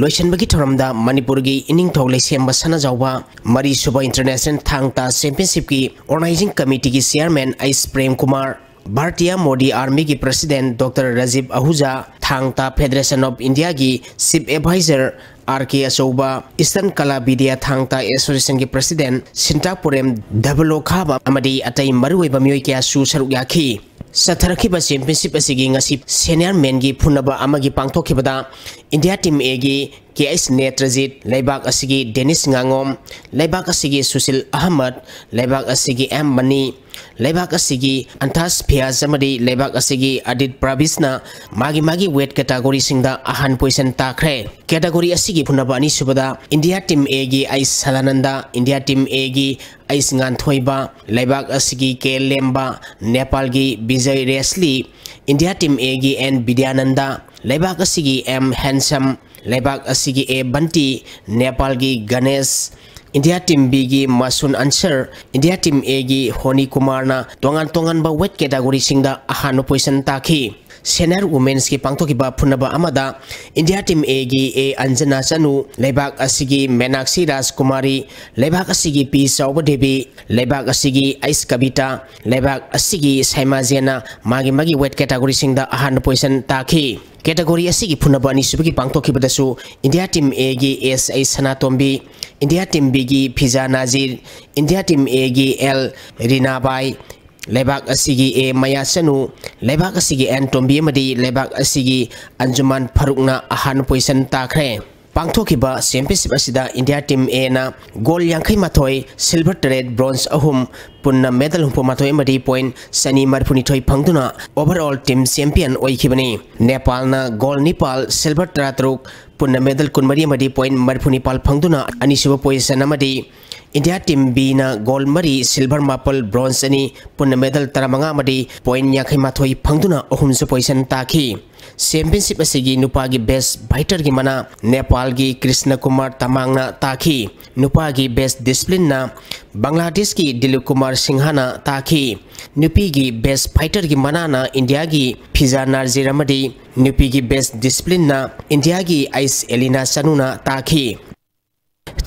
ꯂꯣꯏꯁꯤꯟꯕꯒꯤ ꯊꯧꯔꯝꯗ ꯃꯅꯤꯄꯨꯔꯒꯤ ꯏꯅꯤꯡꯊꯧ ꯂꯩꯁꯦꯝꯕ ꯁꯅꯥꯖꯥꯎꯕ ꯃꯔꯤꯁꯨꯕ International ꯊꯥꯡ ꯇꯥ Championshipꯀꯤ Organizing Committeeꯒꯤ Chairman H Prem Kumar, Bharatiya Modi Armyꯒꯤ President Doctor Rajiv Ahuja, ꯊꯥꯡ ꯇꯥ Federation of Indiaꯒꯤ Chief Advisor R K ꯑꯆꯧꯕ, Eastern Kala Vidya ꯊꯥꯡ ꯇꯥ Associationꯒꯤ President ꯁꯤꯟꯇꯥꯄꯨꯔꯦꯝ ꯗꯕꯂꯣꯈꯥꯕ ꯑꯃꯗꯤ ꯑꯇꯩ ꯃꯔꯨꯑꯣꯏꯕ ꯃꯤꯑꯣꯏ ꯀꯌꯥꯁꯨ ꯁꯔꯨꯛ ꯌꯥꯈꯤ꯫ ꯆꯠꯊꯔꯛꯈꯤꯕ championship ꯑꯁꯤꯒꯤ ꯉꯁꯤ senior menꯒꯤ ꯐꯨꯅꯕ ꯑꯃꯒꯤ ꯄꯥꯡꯊꯣꯛꯈꯤꯕꯗ India Team A ꯒꯤ K H Netrajit, ꯂꯩꯕꯥꯛ ꯑꯁꯤꯒꯤ Danish Ngangom, ꯂꯩꯕꯥꯛ ꯑꯁꯤꯒꯤ Sushil Ahmed, ꯂꯩꯕꯥꯛ ꯑꯁꯤꯒꯤ M Mani, ꯂꯩꯕꯥꯛ ꯑꯁꯤꯒꯤ Antas Fiaz ꯑꯃꯗꯤ ꯂꯩꯕꯥꯛ ꯑꯁꯤꯒꯤ Adit Pravisꯅ ꯃꯥꯒꯤ ꯃꯥꯒꯤ weight categoryꯁꯤꯡꯗ ꯑꯍꯥꯟ position ꯇꯥꯈ꯭ꯔꯦ꯫ Category ꯑꯁꯤꯒꯤ ꯐꯨꯅꯕ ꯑꯅꯤꯁꯨꯕꯗ India Team A ꯒꯤ ꯑꯩꯁ ꯁꯂꯥꯅꯟꯗ, India Team A ꯒꯤ ꯑꯩꯁ ꯉꯥꯟꯊꯣꯏꯕ, ꯂꯩꯕꯥꯛ ꯑꯁꯤꯒꯤ ꯀꯦ ꯂꯦꯝꯕ, ꯅꯦꯄꯥꯜꯒꯤ ꯕꯤꯖꯌ ꯔꯦꯁꯂꯤ, India Team A ꯒꯤ ꯑꯦꯟ ꯕꯤꯗ꯭ꯌꯥꯅꯟꯗ, ꯂꯩꯕꯥꯛ ꯑꯁꯤꯒꯤ ꯑꯦꯝ ꯍꯦꯟꯁꯝ, ꯂꯩꯕꯥꯛ ꯑꯁꯤꯒꯤ ꯑꯦ ꯕꯟꯇꯤ, ꯅꯦꯄꯥꯜꯒꯤ ꯒꯅꯦꯁ, India Team B ꯒꯤ ꯃꯥꯁꯨꯟ ꯑꯟꯁꯔ, India Team A ꯒꯤ ꯍꯣꯅꯤ ꯀꯨꯃꯥꯔꯅ ꯇꯣꯉꯥꯟ ꯇꯣꯉꯥꯟꯕ weight categoryꯁꯤꯡꯗ ꯑꯍꯥꯟꯕ position ꯇꯥꯈꯤ꯫ Senior Womensꯀꯤ ꯄꯥꯡꯊꯣꯛꯈꯤꯕ ꯐꯨꯅꯕ ꯑꯃꯗ India Team A ꯒꯤ ꯑꯦ ꯑꯟꯖꯅꯥ ꯆꯅꯨ, ꯂꯩꯕꯥꯛ ꯑꯁꯤꯒꯤ ꯃꯦꯅꯥꯛꯁꯤ ꯔꯥꯖꯀꯨꯃꯥꯔꯤ, ꯂꯩꯕꯥꯛ ꯑꯁꯤꯒꯤ ꯄꯤ ꯆꯥꯎꯕ ꯗꯦꯕꯤ, ꯂꯩꯕꯥꯛ ꯑꯁꯤꯒꯤ ꯑꯩꯁ ꯀꯕꯤꯇꯥ, ꯂꯩꯕꯥꯛ ꯑꯁꯤꯒꯤ ꯁꯥꯏꯃꯥ ꯖꯦꯟꯅ ꯃꯥꯒꯤ ꯃꯥꯒꯤ weight categoryꯁꯤꯡꯗ ꯑꯍꯥꯟꯕ position ꯇꯥꯈꯤ꯫ Category ꯑꯁꯤꯒꯤ ꯐꯨꯅꯕ ꯑꯅꯤꯁꯨꯕꯒꯤ ꯄꯥꯡꯊꯣꯛꯈꯤꯕꯗꯁꯨ India Team A ꯒꯤ ꯑꯦꯁ ꯑꯩ ꯁꯅꯥꯇꯣꯝꯕꯤ, India Team B ꯒꯤ ꯐꯤꯖꯥ ꯅꯥꯖꯤꯔ, India Team A ꯒꯤ ꯑꯦꯜ ꯔꯤꯅꯥꯕꯥꯏ, ꯂꯩꯕꯥꯛ ꯑꯁꯤꯒꯤ ꯑꯦ ꯃꯌꯥ ꯆꯅꯨ, ꯂꯩꯕꯥꯛ ꯑꯁꯤꯒꯤ ꯑꯦꯟ ꯇꯣꯝꯕꯤ ꯑꯃꯗꯤ ꯂꯩꯕꯥꯛ ꯑꯁꯤꯒꯤ ꯑꯟꯖꯨꯃꯥꯟ ꯐꯥꯔꯨꯛꯅ ꯑꯍꯥꯟꯕ position ꯇꯥꯈ꯭ꯔꯦ꯫ ꯄꯥꯡꯊꯣꯛꯈꯤꯕ championship ꯑꯁꯤꯗ India Team Aꯅ goal ꯌꯥꯡꯈꯩ ꯃꯥꯊꯣꯏ, silver ꯇꯔꯦꯠ, bronze ꯑꯍꯨꯝ, ꯄꯨꯟꯅ medal ꯍꯨꯝꯐꯨ ꯃꯥꯊꯣꯏ ꯑꯃꯗꯤ point ꯆꯅꯤ ꯃꯔꯤꯐꯨ ꯅꯤꯊꯣꯏ ꯐꯪꯗꯨꯅ overall team champion ꯑꯣꯏꯈꯤꯕꯅꯤ꯫ ꯅꯦꯄꯥꯜꯅ goal ꯅꯤꯄꯥꯜ, silver ꯇꯔꯥꯇꯔꯨꯛ, ꯄꯨꯟꯅ medal ꯀꯨꯟꯃꯔꯤ ꯑꯃꯗꯤ point ꯃꯔꯤꯐꯨ ꯅꯤꯄꯥꯜ ꯐꯪꯗꯨꯅ ꯑꯅꯤꯁꯨꯕ position ꯑꯃꯗꯤ India Team Bꯅ goal ꯃꯔꯤ, silver ꯃꯥꯄꯜ, bronze ꯑꯅꯤ, ꯄꯨꯟꯅ medal ꯇꯔꯥꯃꯉꯥ ꯑꯃꯗꯤ point ꯌꯥꯡꯈꯩ ꯃꯥꯊꯣꯏ ꯐꯪꯗꯨꯅ ꯑꯍꯨꯝꯁꯨ position ꯇꯥꯈꯤ꯫ Championship ꯑꯁꯤꯒꯤ ꯅꯨꯄꯥꯒꯤ best fighterꯒꯤ ꯃꯅꯥ ꯅꯦꯄꯥꯜꯒꯤ ꯀ꯭ꯔꯤꯁꯅ ꯀꯨꯃꯥꯔ ꯇꯃꯥꯡꯅ ꯇꯥꯈꯤ꯫ ꯅꯨꯄꯥꯒꯤ best disciplineꯅ ꯕꯪꯒ꯭ꯂꯥꯗꯦꯁꯀꯤ ꯗꯤꯂꯤꯞ ꯀꯨꯃꯥꯔ ꯁꯤꯡꯍꯅ ꯇꯥꯈꯤ꯫ ꯅꯨꯄꯤꯒꯤ best fighterꯒꯤ ꯃꯅꯥꯅ ꯏꯟꯗꯤꯌꯥꯒꯤ ꯐꯤꯖꯥ ꯅꯥꯖꯤꯔ ꯑꯃꯗꯤ ꯅꯨꯄꯤꯒꯤ best disciplineꯅ ꯏꯟꯗꯤꯌꯥꯒꯤ ꯑꯩꯁ ꯑꯦꯂꯤꯅꯥ ꯆꯅꯨꯅ ꯇꯥꯈꯤ꯫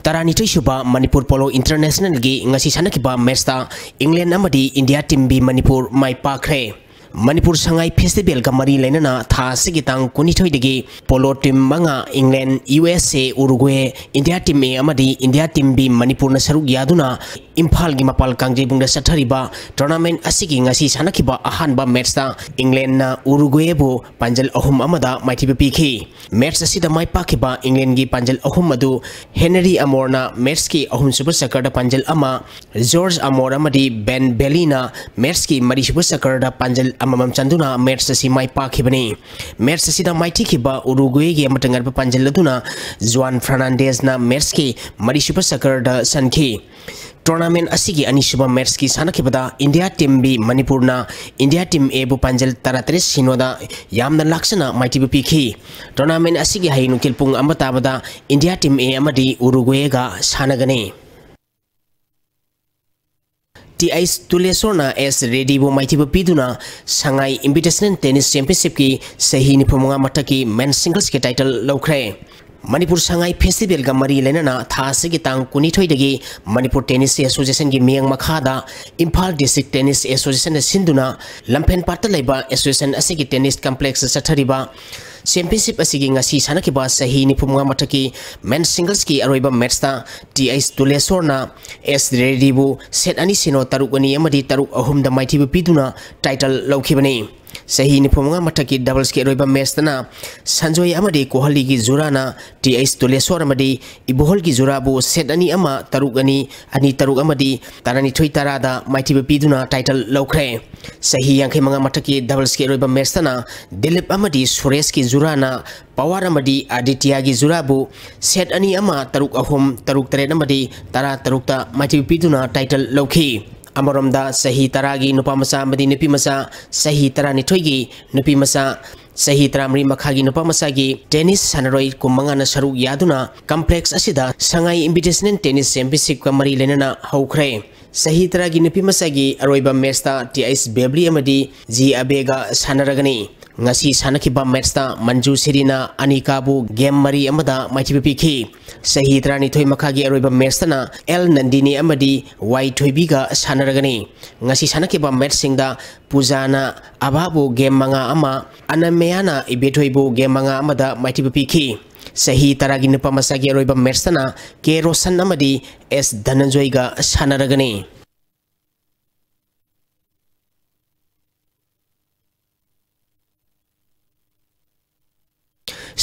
ꯇꯔꯥꯅꯤꯊꯣꯏꯁꯨꯕ ꯃꯅꯤꯄꯨꯔ Polo Internationalꯒꯤ ꯉꯁꯤ ꯁꯥꯟꯅꯈꯤꯕ matchꯇ England ꯑꯃꯗꯤ India Team B ꯃꯅꯤꯄꯨꯔ ꯃꯥꯏ ꯄꯥꯛꯈ꯭ꯔꯦ꯫ ꯃꯅꯤꯄꯨꯔ ꯁꯉꯥꯏ festivalꯒ ꯃꯔꯤ ꯂꯩꯅꯅ ꯊꯥ ꯑꯁꯤꯒꯤ ꯇꯥꯡ ꯀꯨꯟꯅꯤꯊꯣꯏꯗꯒꯤ polo team ꯃꯉꯥ, England, U S A, Uruguay, India Team A ꯑꯃꯗꯤ India Team B ꯃꯅꯤꯄꯨꯔꯅ ꯁꯔꯨꯛ ꯌꯥꯗꯨꯅ ꯏꯝꯐꯥꯜꯒꯤ ꯃꯄꯥꯜ ꯀꯥꯡꯖꯩꯕꯨꯡꯗ ꯆꯠꯊꯔꯤꯕ ꯇꯣꯔꯅꯥꯃꯦꯟ ꯑꯁꯤꯒꯤ ꯉꯁꯤ ꯁꯥꯟꯅꯈꯤꯕ ꯑꯍꯥꯟꯕ ꯃꯦꯠꯁꯇ ꯏꯪꯂꯦꯟꯅ ꯎꯔꯨꯒ꯭ꯋꯦꯕꯨ ꯄꯥꯟꯖꯜ ꯑꯍꯨꯝ ꯑꯃꯗ ꯃꯥꯏꯊꯤꯕ ꯄꯤꯈꯤ꯫ ꯃꯦꯠꯁ ꯑꯁꯤꯗ ꯃꯥꯏ ꯄꯥꯛꯈꯤꯕ ꯏꯪꯂꯦꯟꯒꯤ ꯄꯥꯟꯖꯜ ꯑꯍꯨꯝ ꯑꯗꯨ ꯍꯦꯅꯔꯤ ꯑꯃꯣꯔꯅ ꯃꯦꯠꯁꯀꯤ ꯑꯍꯨꯝꯁꯨꯕ ꯆꯀꯔꯗ ꯄꯥꯟꯖꯜ ꯑꯃ, ꯖꯣꯔꯖ ꯑꯃꯣꯔ ꯑꯃꯗꯤ ꯕꯦꯟ ꯕꯦꯂꯤꯅ ꯃꯦꯠꯁꯀꯤ ꯃꯔꯤꯁꯨꯕ ꯆꯀꯔꯗ ꯄꯥꯟꯖꯜ ꯑꯃꯃꯝ ꯆꯟꯗꯨꯅ ꯃꯦꯠꯁ ꯑꯁꯤ ꯃꯥꯏ ꯄꯥꯛꯈꯤꯕꯅꯤ꯫ ꯃꯦꯠꯁ ꯑꯁꯤꯗ ꯃꯥꯏꯊꯤꯈꯤꯕ ꯎꯔꯨꯒ꯭ꯋꯦꯒꯤ ꯑꯃꯇ ꯉꯠꯄ ꯄꯥꯟꯖꯜ ꯑꯗꯨꯅ ꯖꯨꯋꯥꯟ ꯐꯔꯅꯥꯟꯗꯦꯖꯅ ꯃꯦꯠꯁꯀꯤ ꯃꯔꯤꯁꯨꯕ ꯆꯀꯔꯗ ꯆꯟꯈꯤ꯫ ꯇꯣꯔꯅꯥꯃꯦꯟ ꯑꯁꯤꯒꯤ ꯑꯅꯤꯁꯨꯕ ꯃꯦꯠꯁꯀꯤ ꯁꯥꯟꯅꯈꯤꯕꯗ ꯏꯟꯗꯤꯌꯥ ꯇꯤꯝ ꯕꯤ ꯃꯅꯤꯄꯨꯔꯅ ꯏꯟꯗꯤꯌꯥ ꯇꯤꯝ ꯑꯦꯕꯨ ꯄꯥꯟꯖꯜ ꯇꯔꯥꯇꯔꯦꯠ ꯁꯤꯅꯣꯗ ꯌꯥꯝꯅ ꯂꯥꯛꯆꯅ ꯃꯥꯏꯊꯤꯕ ꯄꯤꯈꯤ꯫ ꯇꯣꯔꯅꯥꯃꯦꯟ ꯑꯁꯤꯒꯤ ꯍꯌꯦꯡ ꯅꯨꯡꯊꯤꯜ ꯄꯨꯡ ꯑꯃ ꯇꯥꯕꯗ ꯏꯟꯗꯤꯌꯥ ꯇꯤꯝ ꯑꯦ ꯑꯃꯗꯤ ꯎꯔꯨꯒ꯭ꯋꯦꯒ ꯁꯥꯟꯅꯒꯅꯤ꯫ ꯇꯤ ꯑꯩꯆ ꯇꯨꯂꯦꯁꯣꯔꯅ ꯑꯦꯁ ꯔꯦꯗꯤꯕꯨ ꯃꯥꯏꯊꯤꯕ ꯄꯤꯗꯨꯅ ꯁꯉꯥꯏ ꯏꯟꯚꯤꯇꯦꯁꯅꯦꯜ ꯇꯦꯅꯤꯁ ꯆꯦꯝꯄꯤꯌꯟꯁꯤꯞꯀꯤ ꯆꯍꯤ ꯅꯤꯐꯨ ꯃꯉꯥ ꯃꯊꯛꯀꯤ ꯃꯦꯟ ꯁꯤꯡꯒꯜꯁꯀꯤ ꯇꯥꯏꯇꯜ ꯂꯧꯈ꯭ꯔꯦ꯫ ꯃꯅꯤꯄꯨꯔ ꯁꯉꯥꯏ ꯐꯦꯁꯇꯤꯚꯦꯜꯒ ꯃꯔꯤ ꯂꯩꯅꯅ ꯊꯥ ꯑꯁꯤꯒꯤ ꯇꯥꯡ ꯀꯨꯟꯅꯤꯊꯣꯏꯗꯒꯤ ꯃꯅꯤꯄꯨꯔ ꯇꯦꯅꯤꯁ ꯑꯦꯁꯣꯁꯤꯌꯦꯁꯟꯒꯤ ꯃꯤꯠꯌꯦꯡ ꯃꯈꯥꯗ ꯏꯝꯐꯥꯜ ꯗꯤꯁꯇ꯭ꯔꯤꯛ ꯇꯦꯅꯤꯁ ꯑꯦꯁꯣꯁꯤꯌꯦꯁꯟꯅ ꯁꯤꯟꯗꯨꯅ ꯂꯝꯐꯦꯟꯄꯥꯠꯇ ꯂꯩꯕ ꯑꯦꯁꯣꯁꯤꯌꯦꯁꯟ ꯑꯁꯤꯒꯤ ꯇꯦꯅꯤꯁ ꯀꯝꯄ꯭ꯂꯦꯛꯁꯇ ꯆꯠꯊꯔꯤꯕ ꯆꯦꯝꯄꯤꯌꯟꯁꯤꯞ ꯑꯁꯤꯒꯤ ꯉꯁꯤ ꯁꯥꯟꯅꯈꯤꯕ ꯆꯍꯤ ꯅꯤꯐꯨ ꯃꯉꯥ ꯃꯊꯛꯀꯤ ꯃꯦꯟ ꯁꯤꯡꯒꯜꯁꯀꯤ ꯑꯔꯣꯏꯕ ꯃꯦꯠꯁꯇ ꯇꯤ ꯑꯩꯆ ꯇꯨꯂꯦꯁꯣꯔꯅ ꯑꯦꯁ ꯔꯦꯗꯤꯕꯨ ꯁꯦꯠ ꯑꯅꯤ ꯁꯤꯅꯣ ꯇꯔꯨꯛ ꯑꯅꯤ ꯑꯃꯗꯤ ꯇꯔꯨꯛ ꯑꯍꯨꯝꯗ ꯃꯥꯏꯊꯤꯕ ꯄꯤꯗꯨꯅ ꯇꯥꯏꯇꯜ ꯂꯧꯈꯤꯕꯅꯤ꯫ ꯆꯍꯤ ꯅꯤꯐꯨ ꯃꯉꯥ ꯃꯊꯛꯀꯤ ꯗꯕꯜꯁꯀꯤ ꯑꯔꯣꯏꯕ ꯃꯦꯠꯁꯇꯅ ꯁꯟꯖꯣꯏ ꯑꯃꯗꯤ ꯀꯣꯍꯂꯤꯒꯤ ꯖꯨꯔꯥꯅ ꯇꯤ ꯑꯩꯆ ꯇꯨꯂꯦꯁꯣꯔ ꯑꯃꯗꯤ ꯏꯕꯣꯍꯜꯒꯤ ꯖꯨꯔꯥꯕꯨ ꯁꯦꯠ ꯑꯅꯤ ꯑꯃ, ꯇꯔꯨꯛ ꯑꯅꯤ, ꯑꯅꯤ ꯇꯔꯨꯛ ꯑꯃꯗꯤ ꯇꯔꯥꯅꯤꯊꯣꯏ ꯇꯔꯥꯗ ꯃꯥꯏꯊꯤꯕ ꯄꯤꯗꯨꯅ ꯇꯥꯏꯇꯜ ꯂꯧꯈ꯭ꯔꯦ꯫ ꯆꯍꯤ ꯌꯥꯡꯈꯩ ꯃꯉꯥ ꯃꯊꯛꯀꯤ ꯗꯕꯜꯁꯀꯤ ꯑꯔꯣꯏꯕ ꯃꯦꯠꯁꯇꯅ ꯗꯤꯂꯤꯞ ꯑꯃꯗꯤ ꯁꯨꯔꯦꯁꯀꯤ ꯖꯨꯔꯥꯅ ꯄꯋꯥꯔ ꯑꯃꯗꯤ ꯑꯥꯗꯤꯇ꯭ꯌꯥꯒꯤ ꯖꯨꯔꯥꯕꯨ ꯁꯦꯠ ꯑꯅꯤ ꯑꯃ, ꯇꯔꯨꯛ ꯑꯍꯨꯝ, ꯇꯔꯨꯛ ꯇꯔꯦꯠ ꯑꯃꯗꯤ ꯇꯔꯥ ꯇꯔꯨꯛꯇ ꯃꯥꯏꯊꯤꯕ ꯄꯤꯗꯨꯅ ꯇꯥꯏꯇꯜ ꯂꯧꯈꯤ꯫ ꯑꯃꯔꯣꯝꯗ ꯆꯍꯤ ꯇꯔꯥꯒꯤ ꯅꯨꯄꯥ ꯃꯆꯥ ꯑꯃꯗꯤ ꯅꯨꯄꯤ ꯃꯆꯥ, ꯆꯍꯤ ꯇꯔꯥꯅꯤꯊꯣꯏꯒꯤ ꯅꯨꯄꯤ ꯃꯆꯥ, ꯆꯍꯤ ꯇꯔꯥꯃꯔꯤ ꯃꯈꯥꯒꯤ ꯅꯨꯄꯥ ꯃꯆꯥꯒꯤ ꯇꯦꯅꯤꯁ ꯁꯥꯟꯅꯔꯣꯏ ꯀꯨꯟꯃꯉꯥꯅ ꯁꯔꯨꯛ ꯌꯥꯗꯨꯅ ꯀꯝꯄ꯭ꯂꯦꯛꯁ ꯑꯁꯤꯗ ꯁꯉꯥꯏ ꯏꯟꯚꯤꯇꯦꯁꯅꯦꯜ ꯇꯦꯅꯤꯁ ꯆꯦꯝꯄꯤꯌꯟꯁꯤꯞꯀ ꯃꯔꯤ ꯂꯩꯅꯅ ꯍꯧꯈ꯭ꯔꯦ꯫ ꯆꯍꯤ ꯇꯔꯥꯒꯤ ꯅꯨꯄꯤ ꯃꯆꯥꯒꯤ ꯑꯔꯣꯏꯕ ꯃꯦꯠꯁꯇ ꯇꯤ ꯑꯩꯆ ꯕꯦꯕ꯭ꯂꯤ ꯑꯃꯗꯤ ꯖꯤ ꯑꯕꯦꯒ ꯁꯥꯟꯅꯔꯒꯅꯤ꯫ ꯉꯁꯤ ꯁꯥꯟꯅꯈꯤꯕ ꯃꯦꯠꯁꯇ ꯃꯟꯖꯨ ꯁꯤꯔꯤꯅ ꯑꯅꯤꯀꯥꯕꯨ ꯒꯦꯝ ꯃꯔꯤ ꯑꯃꯗ ꯃꯥꯏꯊꯤꯕ ꯄꯤꯈꯤ꯫ ꯆꯍꯤ ꯇꯔꯥꯅꯤꯊꯣꯏ ꯃꯈꯥꯒꯤ ꯑꯔꯣꯏꯕ ꯃꯦꯠꯁꯇꯅ ꯑꯦꯜ ꯅꯟꯗꯤꯅꯤ ꯑꯃꯗꯤ ꯋꯥꯏ ꯊꯣꯏꯕꯤꯒ ꯁꯥꯟꯅꯔꯒꯅꯤ꯫ ꯉꯁꯤ ꯁꯥꯟꯅꯈꯤꯕ ꯃꯦꯠꯁꯁꯤꯡꯗ ꯄꯨꯖꯥꯅ ꯑꯚꯥꯕꯨ ꯒꯦꯝ ꯃꯉꯥ ꯑꯃ, ꯑꯅꯃꯦꯌꯥꯅ ꯏꯕꯦꯊꯣꯏꯕꯨ ꯒꯦꯝ ꯃꯉꯥ ꯑꯃꯗ ꯃꯥꯏꯊꯤꯕ ꯄꯤꯈꯤ꯫ ꯆꯍꯤ ꯇꯔꯥꯒꯤ ꯅꯨꯄꯥ ꯃꯆꯥꯒꯤ ꯑꯔꯣꯏꯕ ꯃꯦꯠꯁꯇꯅ ꯀꯦ ꯔꯣꯁꯟ ꯑꯃꯗꯤ ꯑꯦꯁ ꯙꯅꯟꯖꯣꯏꯒ ꯁꯥꯟꯅꯔꯒꯅꯤ꯫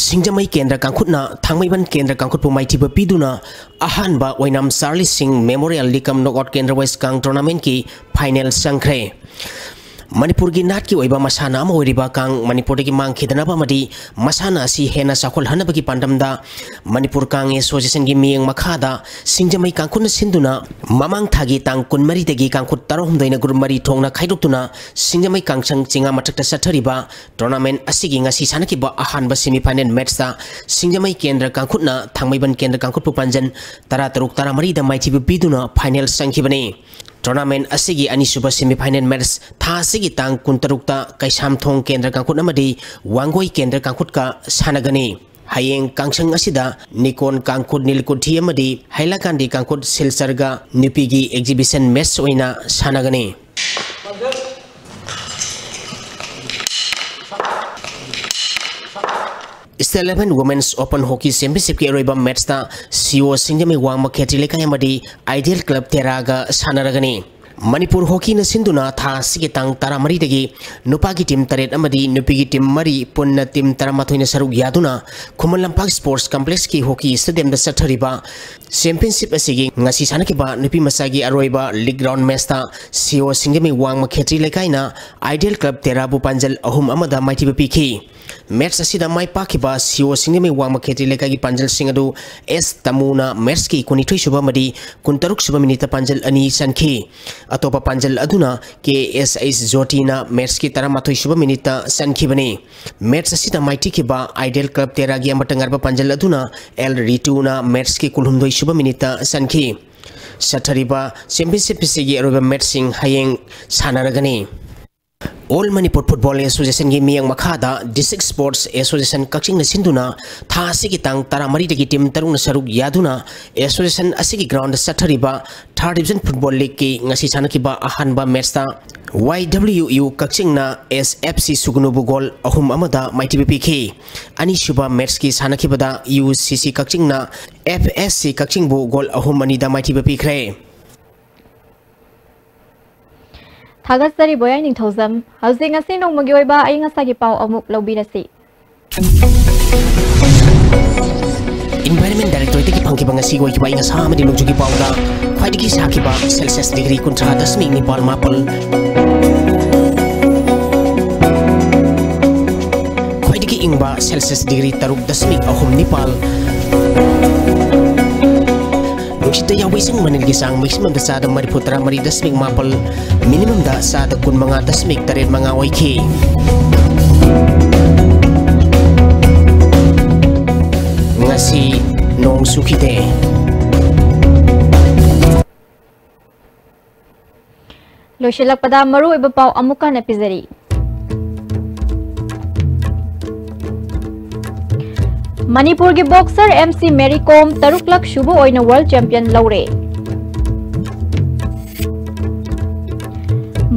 ꯁꯤꯡꯖꯃꯩ ꯀꯦꯟꯗ꯭ꯔ ꯀꯥꯡꯈꯨꯠꯅ ꯊꯥꯡꯃꯩꯕꯟ ꯀꯦꯟꯗ꯭ꯔ ꯀꯥꯡꯈꯨꯠꯄꯨ ꯃꯥꯏꯊꯤꯕ ꯄꯤꯗꯨꯅ ꯑꯍꯥꯟꯕ ꯑꯣꯏꯅꯥꯝ ꯆꯥꯔꯂꯤ ꯁꯤꯡ ꯃꯦꯃꯣꯔꯤꯌꯦꯜ ꯂꯤꯛ ꯀꯝ ꯅꯣꯛꯑꯥꯎꯠ ꯀꯦꯟꯗ꯭ꯔ ꯋꯥꯏꯁ ꯀꯥꯡ ꯇꯣꯔꯅꯥꯃꯦꯟꯠꯀꯤ ꯐꯥꯏꯅꯦꯜ ꯆꯪꯈ꯭ꯔꯦ꯫ ꯃꯅꯤꯄꯨꯔꯒꯤ ꯅꯥꯠꯀꯤ ꯑꯣꯏꯕ ꯃꯁꯥꯟꯅ ꯑꯃ ꯑꯣꯏꯔꯤꯕ ꯀꯥꯡ ꯃꯅꯤꯄꯨꯔꯗꯒꯤ ꯃꯥꯡꯈꯤꯗꯅꯕ ꯑꯃꯗꯤ ꯃꯁꯥꯟꯅ ꯑꯁꯤ ꯍꯦꯟꯅ ꯆꯥꯎꯈꯠꯍꯟꯅꯕꯒꯤ ꯄꯥꯟꯗꯝꯗ ꯃꯅꯤꯄꯨꯔ ꯀꯥꯡ ꯑꯦꯁꯣꯁꯤꯌꯦꯁꯟꯒꯤ ꯃꯤꯠꯌꯦꯡ ꯃꯈꯥꯗ ꯁꯤꯡꯖꯃꯩ ꯀꯥꯡꯈꯨꯠꯅ ꯁꯤꯟꯗꯨꯅ ꯃꯃꯥꯡ ꯊꯥꯒꯤ ꯇꯥꯡ ꯀꯨꯟꯃꯔꯤꯗꯒꯤ ꯀꯥꯡꯈꯨꯠ ꯇꯔꯥꯍꯨꯝꯗꯣꯏꯅ ꯒ꯭ꯔꯨꯞ ꯃꯔꯤ ꯊꯣꯛꯅ ꯈꯥꯏꯗꯣꯛꯇꯨꯅ ꯁꯤꯡꯖꯃꯩ ꯀꯥꯡꯁꯪ ꯆꯤꯉꯥ ꯃꯊꯛꯇ ꯆꯠꯊꯔꯤꯕ ꯇꯣꯔꯅꯥꯃꯦꯟꯠ ꯑꯁꯤꯒꯤ ꯉꯁꯤ ꯁꯥꯟꯅꯈꯤꯕ ꯑꯍꯥꯟꯕ ꯁꯦꯃꯤꯐꯥꯏꯅꯦꯜ ꯃꯦꯠꯁꯇ ꯁꯤꯡꯖꯃꯩ ꯀꯦꯟꯗ꯭ꯔ ꯀꯥꯡꯈꯨꯠꯅ ꯊꯥꯡꯃꯩꯕꯟ ꯀꯦꯟꯗ꯭ꯔ ꯀꯥꯡꯈꯨꯠꯄꯨ ꯄꯥꯟꯖꯟ ꯇꯔꯥ ꯇꯔꯨꯛ, ꯇꯔꯥ ꯃꯔꯤꯗ ꯃꯥꯏꯊꯤꯕ ꯄꯤꯗꯨꯅ ꯐꯥꯏꯅꯦꯜ ꯆꯪꯈꯤꯕꯅꯤ꯫ ꯇꯣꯔꯅꯥꯃꯦꯟꯠ ꯑꯁꯤꯒꯤ ꯑꯅꯤꯁꯨꯕ ꯁꯦꯃꯤꯐꯥꯏꯅꯦꯜ ꯃꯦꯠꯁ ꯊꯥ ꯑꯁꯤꯒꯤ ꯇꯥꯡ ꯀꯨꯟꯇꯔꯨꯛꯇ ꯀꯩꯁꯥꯝꯊꯣꯡ ꯀꯦꯟꯗ꯭ꯔ ꯀꯥꯡꯈꯨꯠ ꯑꯃꯗꯤ ꯋꯥꯡꯒꯣꯏ ꯀꯦꯟꯗ꯭ꯔ ꯀꯥꯡꯈꯨꯠꯀ ꯁꯥꯟꯅꯒꯅꯤ꯫ ꯍꯌꯦꯡ ꯀꯥꯡꯁꯪ ꯑꯁꯤꯗ ꯅꯤꯀꯣꯟ ꯀꯥꯡꯈꯨꯠ ꯅꯤꯜꯀꯨꯊꯤ ꯑꯃꯗꯤ ꯍꯥꯏꯂꯥꯀꯥꯟꯗꯤ ꯀꯥꯡꯈꯨꯠ ꯁꯤꯜꯆꯔꯒ ꯅꯨꯄꯤꯒꯤ ꯑꯦꯛꯖꯤꯕꯤꯁꯟ ꯃꯦꯠꯁ ꯑꯣꯏꯅ ꯁꯥꯟꯅꯒꯅꯤ꯫ State eleven women's open hockey ꯆꯦꯝꯄꯤꯌꯟꯁꯤꯞꯀꯤ ꯑꯔꯣꯏꯕ ꯃꯦꯠꯁꯇ ꯁꯤ ꯑꯣ ꯁꯤꯡꯖꯃꯩ ꯋꯥꯡꯃ ꯈꯦꯇ꯭ꯔꯤ ꯂꯩꯀꯥꯏ ꯑꯃꯗꯤ ꯑꯥꯏꯗꯤꯌꯦꯜ ꯀ꯭ꯂꯕ ꯇꯦꯔꯥꯒ ꯁꯥꯟꯅꯔꯒꯅꯤ꯫ ꯃꯅꯤꯄꯨꯔ ꯍꯣꯀꯤꯅ ꯁꯤꯟꯗꯨꯅ ꯊꯥ ꯑꯁꯤꯒꯤ ꯇꯥꯡ ꯇꯔꯥꯃꯔꯤꯗꯒꯤ ꯅꯨꯄꯥꯒꯤ ꯇꯤꯝ ꯇꯔꯦꯠ ꯑꯃꯗꯤ ꯅꯨꯄꯤꯒꯤ ꯇꯤꯝ ꯃꯔꯤ, ꯄꯨꯟꯅ ꯇꯤꯝ ꯇꯔꯥꯃꯥꯊꯣꯏꯅ ꯁꯔꯨꯛ ꯌꯥꯗꯨꯅ ꯈꯨꯃꯟ ꯂꯝꯄꯥꯛ ꯁ꯭ꯄꯣꯔꯠꯁ ꯀꯝꯄ꯭ꯂꯦꯛꯁꯀꯤ ꯍꯣꯀꯤ ꯁ꯭ꯇꯦꯗꯤꯌꯝꯗ ꯆꯠꯊꯔꯤꯕ ꯆꯦꯝꯄꯤꯌꯟꯁꯤꯞ ꯑꯁꯤꯒꯤ ꯉꯁꯤ ꯁꯥꯟꯅꯈꯤꯕ ꯅꯨꯄꯤ ꯃꯆꯥꯒꯤ ꯑꯔꯣꯏꯕ ꯂꯤꯒ ꯔꯥꯎꯟ ꯃꯦꯠꯁꯇ ꯁꯤ ꯑꯣ ꯁꯤꯡꯖꯃꯩ ꯋꯥꯡꯃ ꯈꯦꯇ꯭ꯔꯤ ꯂꯩꯀꯥꯏꯅ ꯑꯥꯏꯗꯤꯌꯦꯜ ꯀ꯭ꯂꯕ ꯇꯦꯔꯥꯕꯨ ꯄꯥꯟꯖꯜ ꯑꯍꯨꯝ ꯑꯃꯗ ꯃꯥꯏꯊꯤꯕ ꯄꯤꯈꯤ꯫ ꯃꯦꯠꯁ ꯑꯁꯤꯗ ꯃꯥꯏ ꯄꯥꯛꯈꯤꯕ ꯁꯤ ꯑꯣ ꯁꯤꯡꯖꯃꯩ ꯋꯥꯡꯃ ꯈꯦꯇ꯭ꯔꯤ ꯂꯩꯀꯥꯏꯒꯤ ꯄꯥꯟꯖꯜꯁꯤꯡ ꯑꯗꯨ ꯑꯦꯁ ꯇꯃꯨꯅ ꯃꯦꯠꯁꯀꯤ ꯀꯨꯟꯅꯤꯊꯣꯏ ꯁꯨꯕ ꯑꯃꯗꯤ ꯀꯨꯟꯇꯔꯨꯛ ꯁꯨꯕ ꯃꯤꯅꯤꯠꯇ ꯄꯥꯟꯖꯜ ꯑꯅꯤ ꯆꯟꯈꯤ꯫ ꯑꯇꯣꯞꯄ ꯄꯥꯟꯖꯜ ꯑꯗꯨꯅ ꯀꯦ ꯑꯦꯁ ꯑꯩꯆ ꯖꯣꯇꯤꯅ ꯃꯦꯠꯁꯀꯤ ꯇꯔꯥꯃꯥꯊꯣꯏ ꯁꯨꯕ ꯃꯤꯅꯤꯠꯇ ꯆꯟꯈꯤꯕꯅꯤ꯫ ꯃꯦꯠꯁ ꯑꯁꯤꯗ ꯃꯥꯏꯊꯤꯈꯤꯕ ꯑꯥꯏꯗꯤꯌꯦꯜ ꯀ꯭ꯂꯕ ꯇꯦꯔꯥꯒꯤ ꯑꯃꯠꯇ ꯉꯥꯏꯔꯕ ꯄꯥꯟꯖꯜ ꯑꯗꯨꯅ ꯑꯦꯜ ꯔꯤꯇꯨꯅ ꯃꯦꯠꯁꯀꯤ ꯀꯨꯟꯍꯨꯝꯗꯣꯏ ꯁꯨꯕ ꯃꯤꯅꯤꯠꯇ ꯆꯟꯈꯤ꯫ ꯆꯠꯊꯔꯤꯕ ꯆꯦꯝꯄꯤꯌꯟꯁꯤꯞ ꯑꯁꯤꯒꯤ ꯑꯔꯣꯏꯕ ꯃꯦꯠꯁꯁꯤꯡ ꯍꯌꯦꯡ ꯁꯥꯟꯅꯔꯒꯅꯤ꯫ All Manipur Football Associationꯒꯤ ꯃꯤꯠꯌꯦꯡ ꯃꯈꯥꯗ District Sports Association ꯀꯛꯆꯤꯡꯅ ꯁꯤꯟꯗꯨꯅ ꯊꯥ ꯑꯁꯤꯒꯤ ꯇꯥꯡ ꯇꯔꯥꯃꯔꯤꯗꯒꯤ team ꯇꯔꯨꯛꯅ ꯁꯔꯨꯛ ꯌꯥꯗꯨꯅ association ꯑꯁꯤꯒꯤ groundꯗ ꯆꯠꯊꯔꯤꯕ Third Division Football Leagueꯀꯤ ꯉꯁꯤ ꯁꯥꯟꯅꯈꯤꯕ ꯑꯍꯥꯟꯕ matchꯇ Y W U ꯀꯛꯆꯤꯡꯅ S F C ꯁꯨꯒꯅꯨꯕꯨ goal ꯑꯍꯨꯝ ꯑꯃꯗ ꯃꯥꯏꯊꯤꯕ ꯄꯤꯈꯤ꯫ ꯑꯅꯤꯁꯨꯕ matchꯀꯤ ꯁꯥꯟꯅꯈꯤꯕꯗ U C C ꯀꯛꯆꯤꯡꯅ F S C ꯀꯛꯆꯤꯡꯕꯨ goal ꯑꯍꯨꯝ ꯑꯅꯤꯗ ꯃꯥꯏꯊꯤꯕ ꯄꯤꯈ꯭ꯔꯦ꯫ ꯊꯥꯒꯠꯆꯔꯤ ꯕꯣꯌꯥꯏ ꯅꯤꯡꯊꯧꯖꯝ꯫ ꯍꯧꯖꯤꯛ ꯉꯁꯤ ꯅꯣꯡꯃꯒꯤ ꯑꯣꯏꯕ ꯑꯏꯪ ꯑꯁꯥꯒꯤ ꯄꯥꯎ ꯑꯃꯨꯛ ꯂꯧꯕꯤꯔꯁꯤ꯫ Environment Directorateꯇꯒꯤ ꯐꯪꯈꯤꯕ ꯉꯁꯤꯒꯤ ꯑꯣꯏꯈꯤꯕ ꯑꯏꯪ ꯑꯁꯥ ꯑꯃꯗꯤ ꯅꯣꯡꯖꯨꯒꯤ ꯄꯥꯎꯗ ꯈ꯭ꯋꯥꯏꯗꯒꯤ ꯁꯥꯈꯤꯕ Celsius degree ꯀꯨꯟꯊ꯭ꯔꯥ ꯗꯁꯃꯤꯛ ꯅꯤꯄꯥꯜ ꯃꯥꯄꯜ, ꯈ꯭ꯋꯥꯏꯗꯒꯤ ꯏꯪꯕ Celsius degree ꯇꯔꯨꯛ ꯗꯁꯃꯤꯛ ꯑꯍꯨꯝ ꯅꯤꯄꯥꯜ, ꯅꯨꯡꯁꯤꯠꯇ ꯌꯥꯎꯕ ꯏꯁꯤꯡ ꯃꯅꯤꯜꯒꯤ ꯆꯥꯡ maximumꯗ ꯆꯥꯗ ꯃꯔꯤꯐꯨ ꯇꯔꯥꯃꯔꯤ ꯗꯁꯃꯤꯛ ꯃꯥꯄꯜ, minimumꯗ ꯆꯥꯗ ꯀꯨꯟꯃꯉꯥ ꯗꯁꯃꯤꯛ ꯇꯔꯦꯠ ꯃꯉꯥ ꯑꯣꯏꯈꯤ꯫ ꯉꯁꯤ ꯅꯣꯡ ꯆꯨꯈꯤꯗꯦ꯫ ꯂꯣꯏꯁꯤꯜꯂꯛꯄꯗ ꯃꯔꯨꯑꯣꯏꯕ ꯄꯥꯎ ꯑꯃꯨꯛ ꯍꯟꯅ ꯄꯤꯖꯔꯤ꯫ ꯃꯅꯤꯄꯨꯔꯒꯤ boxer M C Mary Kom ꯇꯔꯨꯛꯂꯛ ꯁꯨꯕ ꯑꯣꯏꯅ world champion ꯂꯧꯔꯦ꯫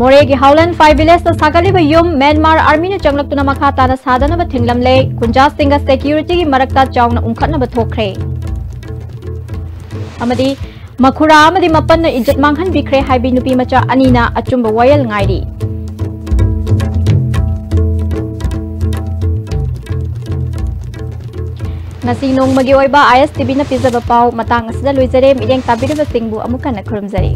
ꯃꯣꯔꯦꯒꯤ ꯍꯥꯎꯂꯟ ꯐꯥꯏ ꯚꯤꯂꯦꯖꯇ ꯁꯥꯒꯠꯂꯤꯕ ꯌꯨꯝ ꯃ꯭ꯌꯥꯟꯃꯥꯔ ꯑꯥꯔꯃꯤꯅ ꯆꯪꯂꯛꯇꯨꯅ ꯃꯈꯥ ꯇꯥꯅ ꯁꯥꯗꯅꯕ ꯊꯤꯡꯂꯝꯂꯦ꯫ ꯈꯨꯟꯖꯥꯁꯤꯡꯒ ꯁꯦꯀ꯭ꯌꯨꯔꯤꯇꯤꯒꯤ ꯃꯔꯛꯇ ꯆꯥꯎꯅ ꯎꯪꯈꯠꯅꯕ ꯊꯣꯛꯈ꯭ꯔꯦ꯫ ꯑꯃꯗꯤ ꯃꯈꯨꯔꯥ ꯑꯃꯗꯤ ꯃꯄꯟꯅ ꯏꯖꯠ ꯃꯥꯡꯍꯟꯕꯤꯈ꯭ꯔꯦ ꯍꯥꯏꯕꯤ ꯅꯨꯄꯤ ꯃꯆꯥ ꯑꯅꯤꯅ ꯑꯆꯨꯝꯕ ꯋꯥꯌꯦꯜ ꯉꯥꯏꯔꯤ꯫ ꯉꯁꯤ ꯅꯣꯡꯃꯒꯤ ꯑꯣꯏꯕ I S T Vꯅ ꯄꯤꯖꯕ ꯄꯥꯎ ꯃꯇꯥꯡ ꯑꯁꯤꯗ ꯂꯣꯏꯖꯔꯦ꯫ ꯃꯤꯠꯌꯦꯡ ꯇꯥꯕꯤꯔꯤꯕꯁꯤꯡꯕꯨ ꯑꯃꯨꯛ ꯍꯟꯅ ꯈꯨꯔꯨꯝꯖꯔꯤ꯫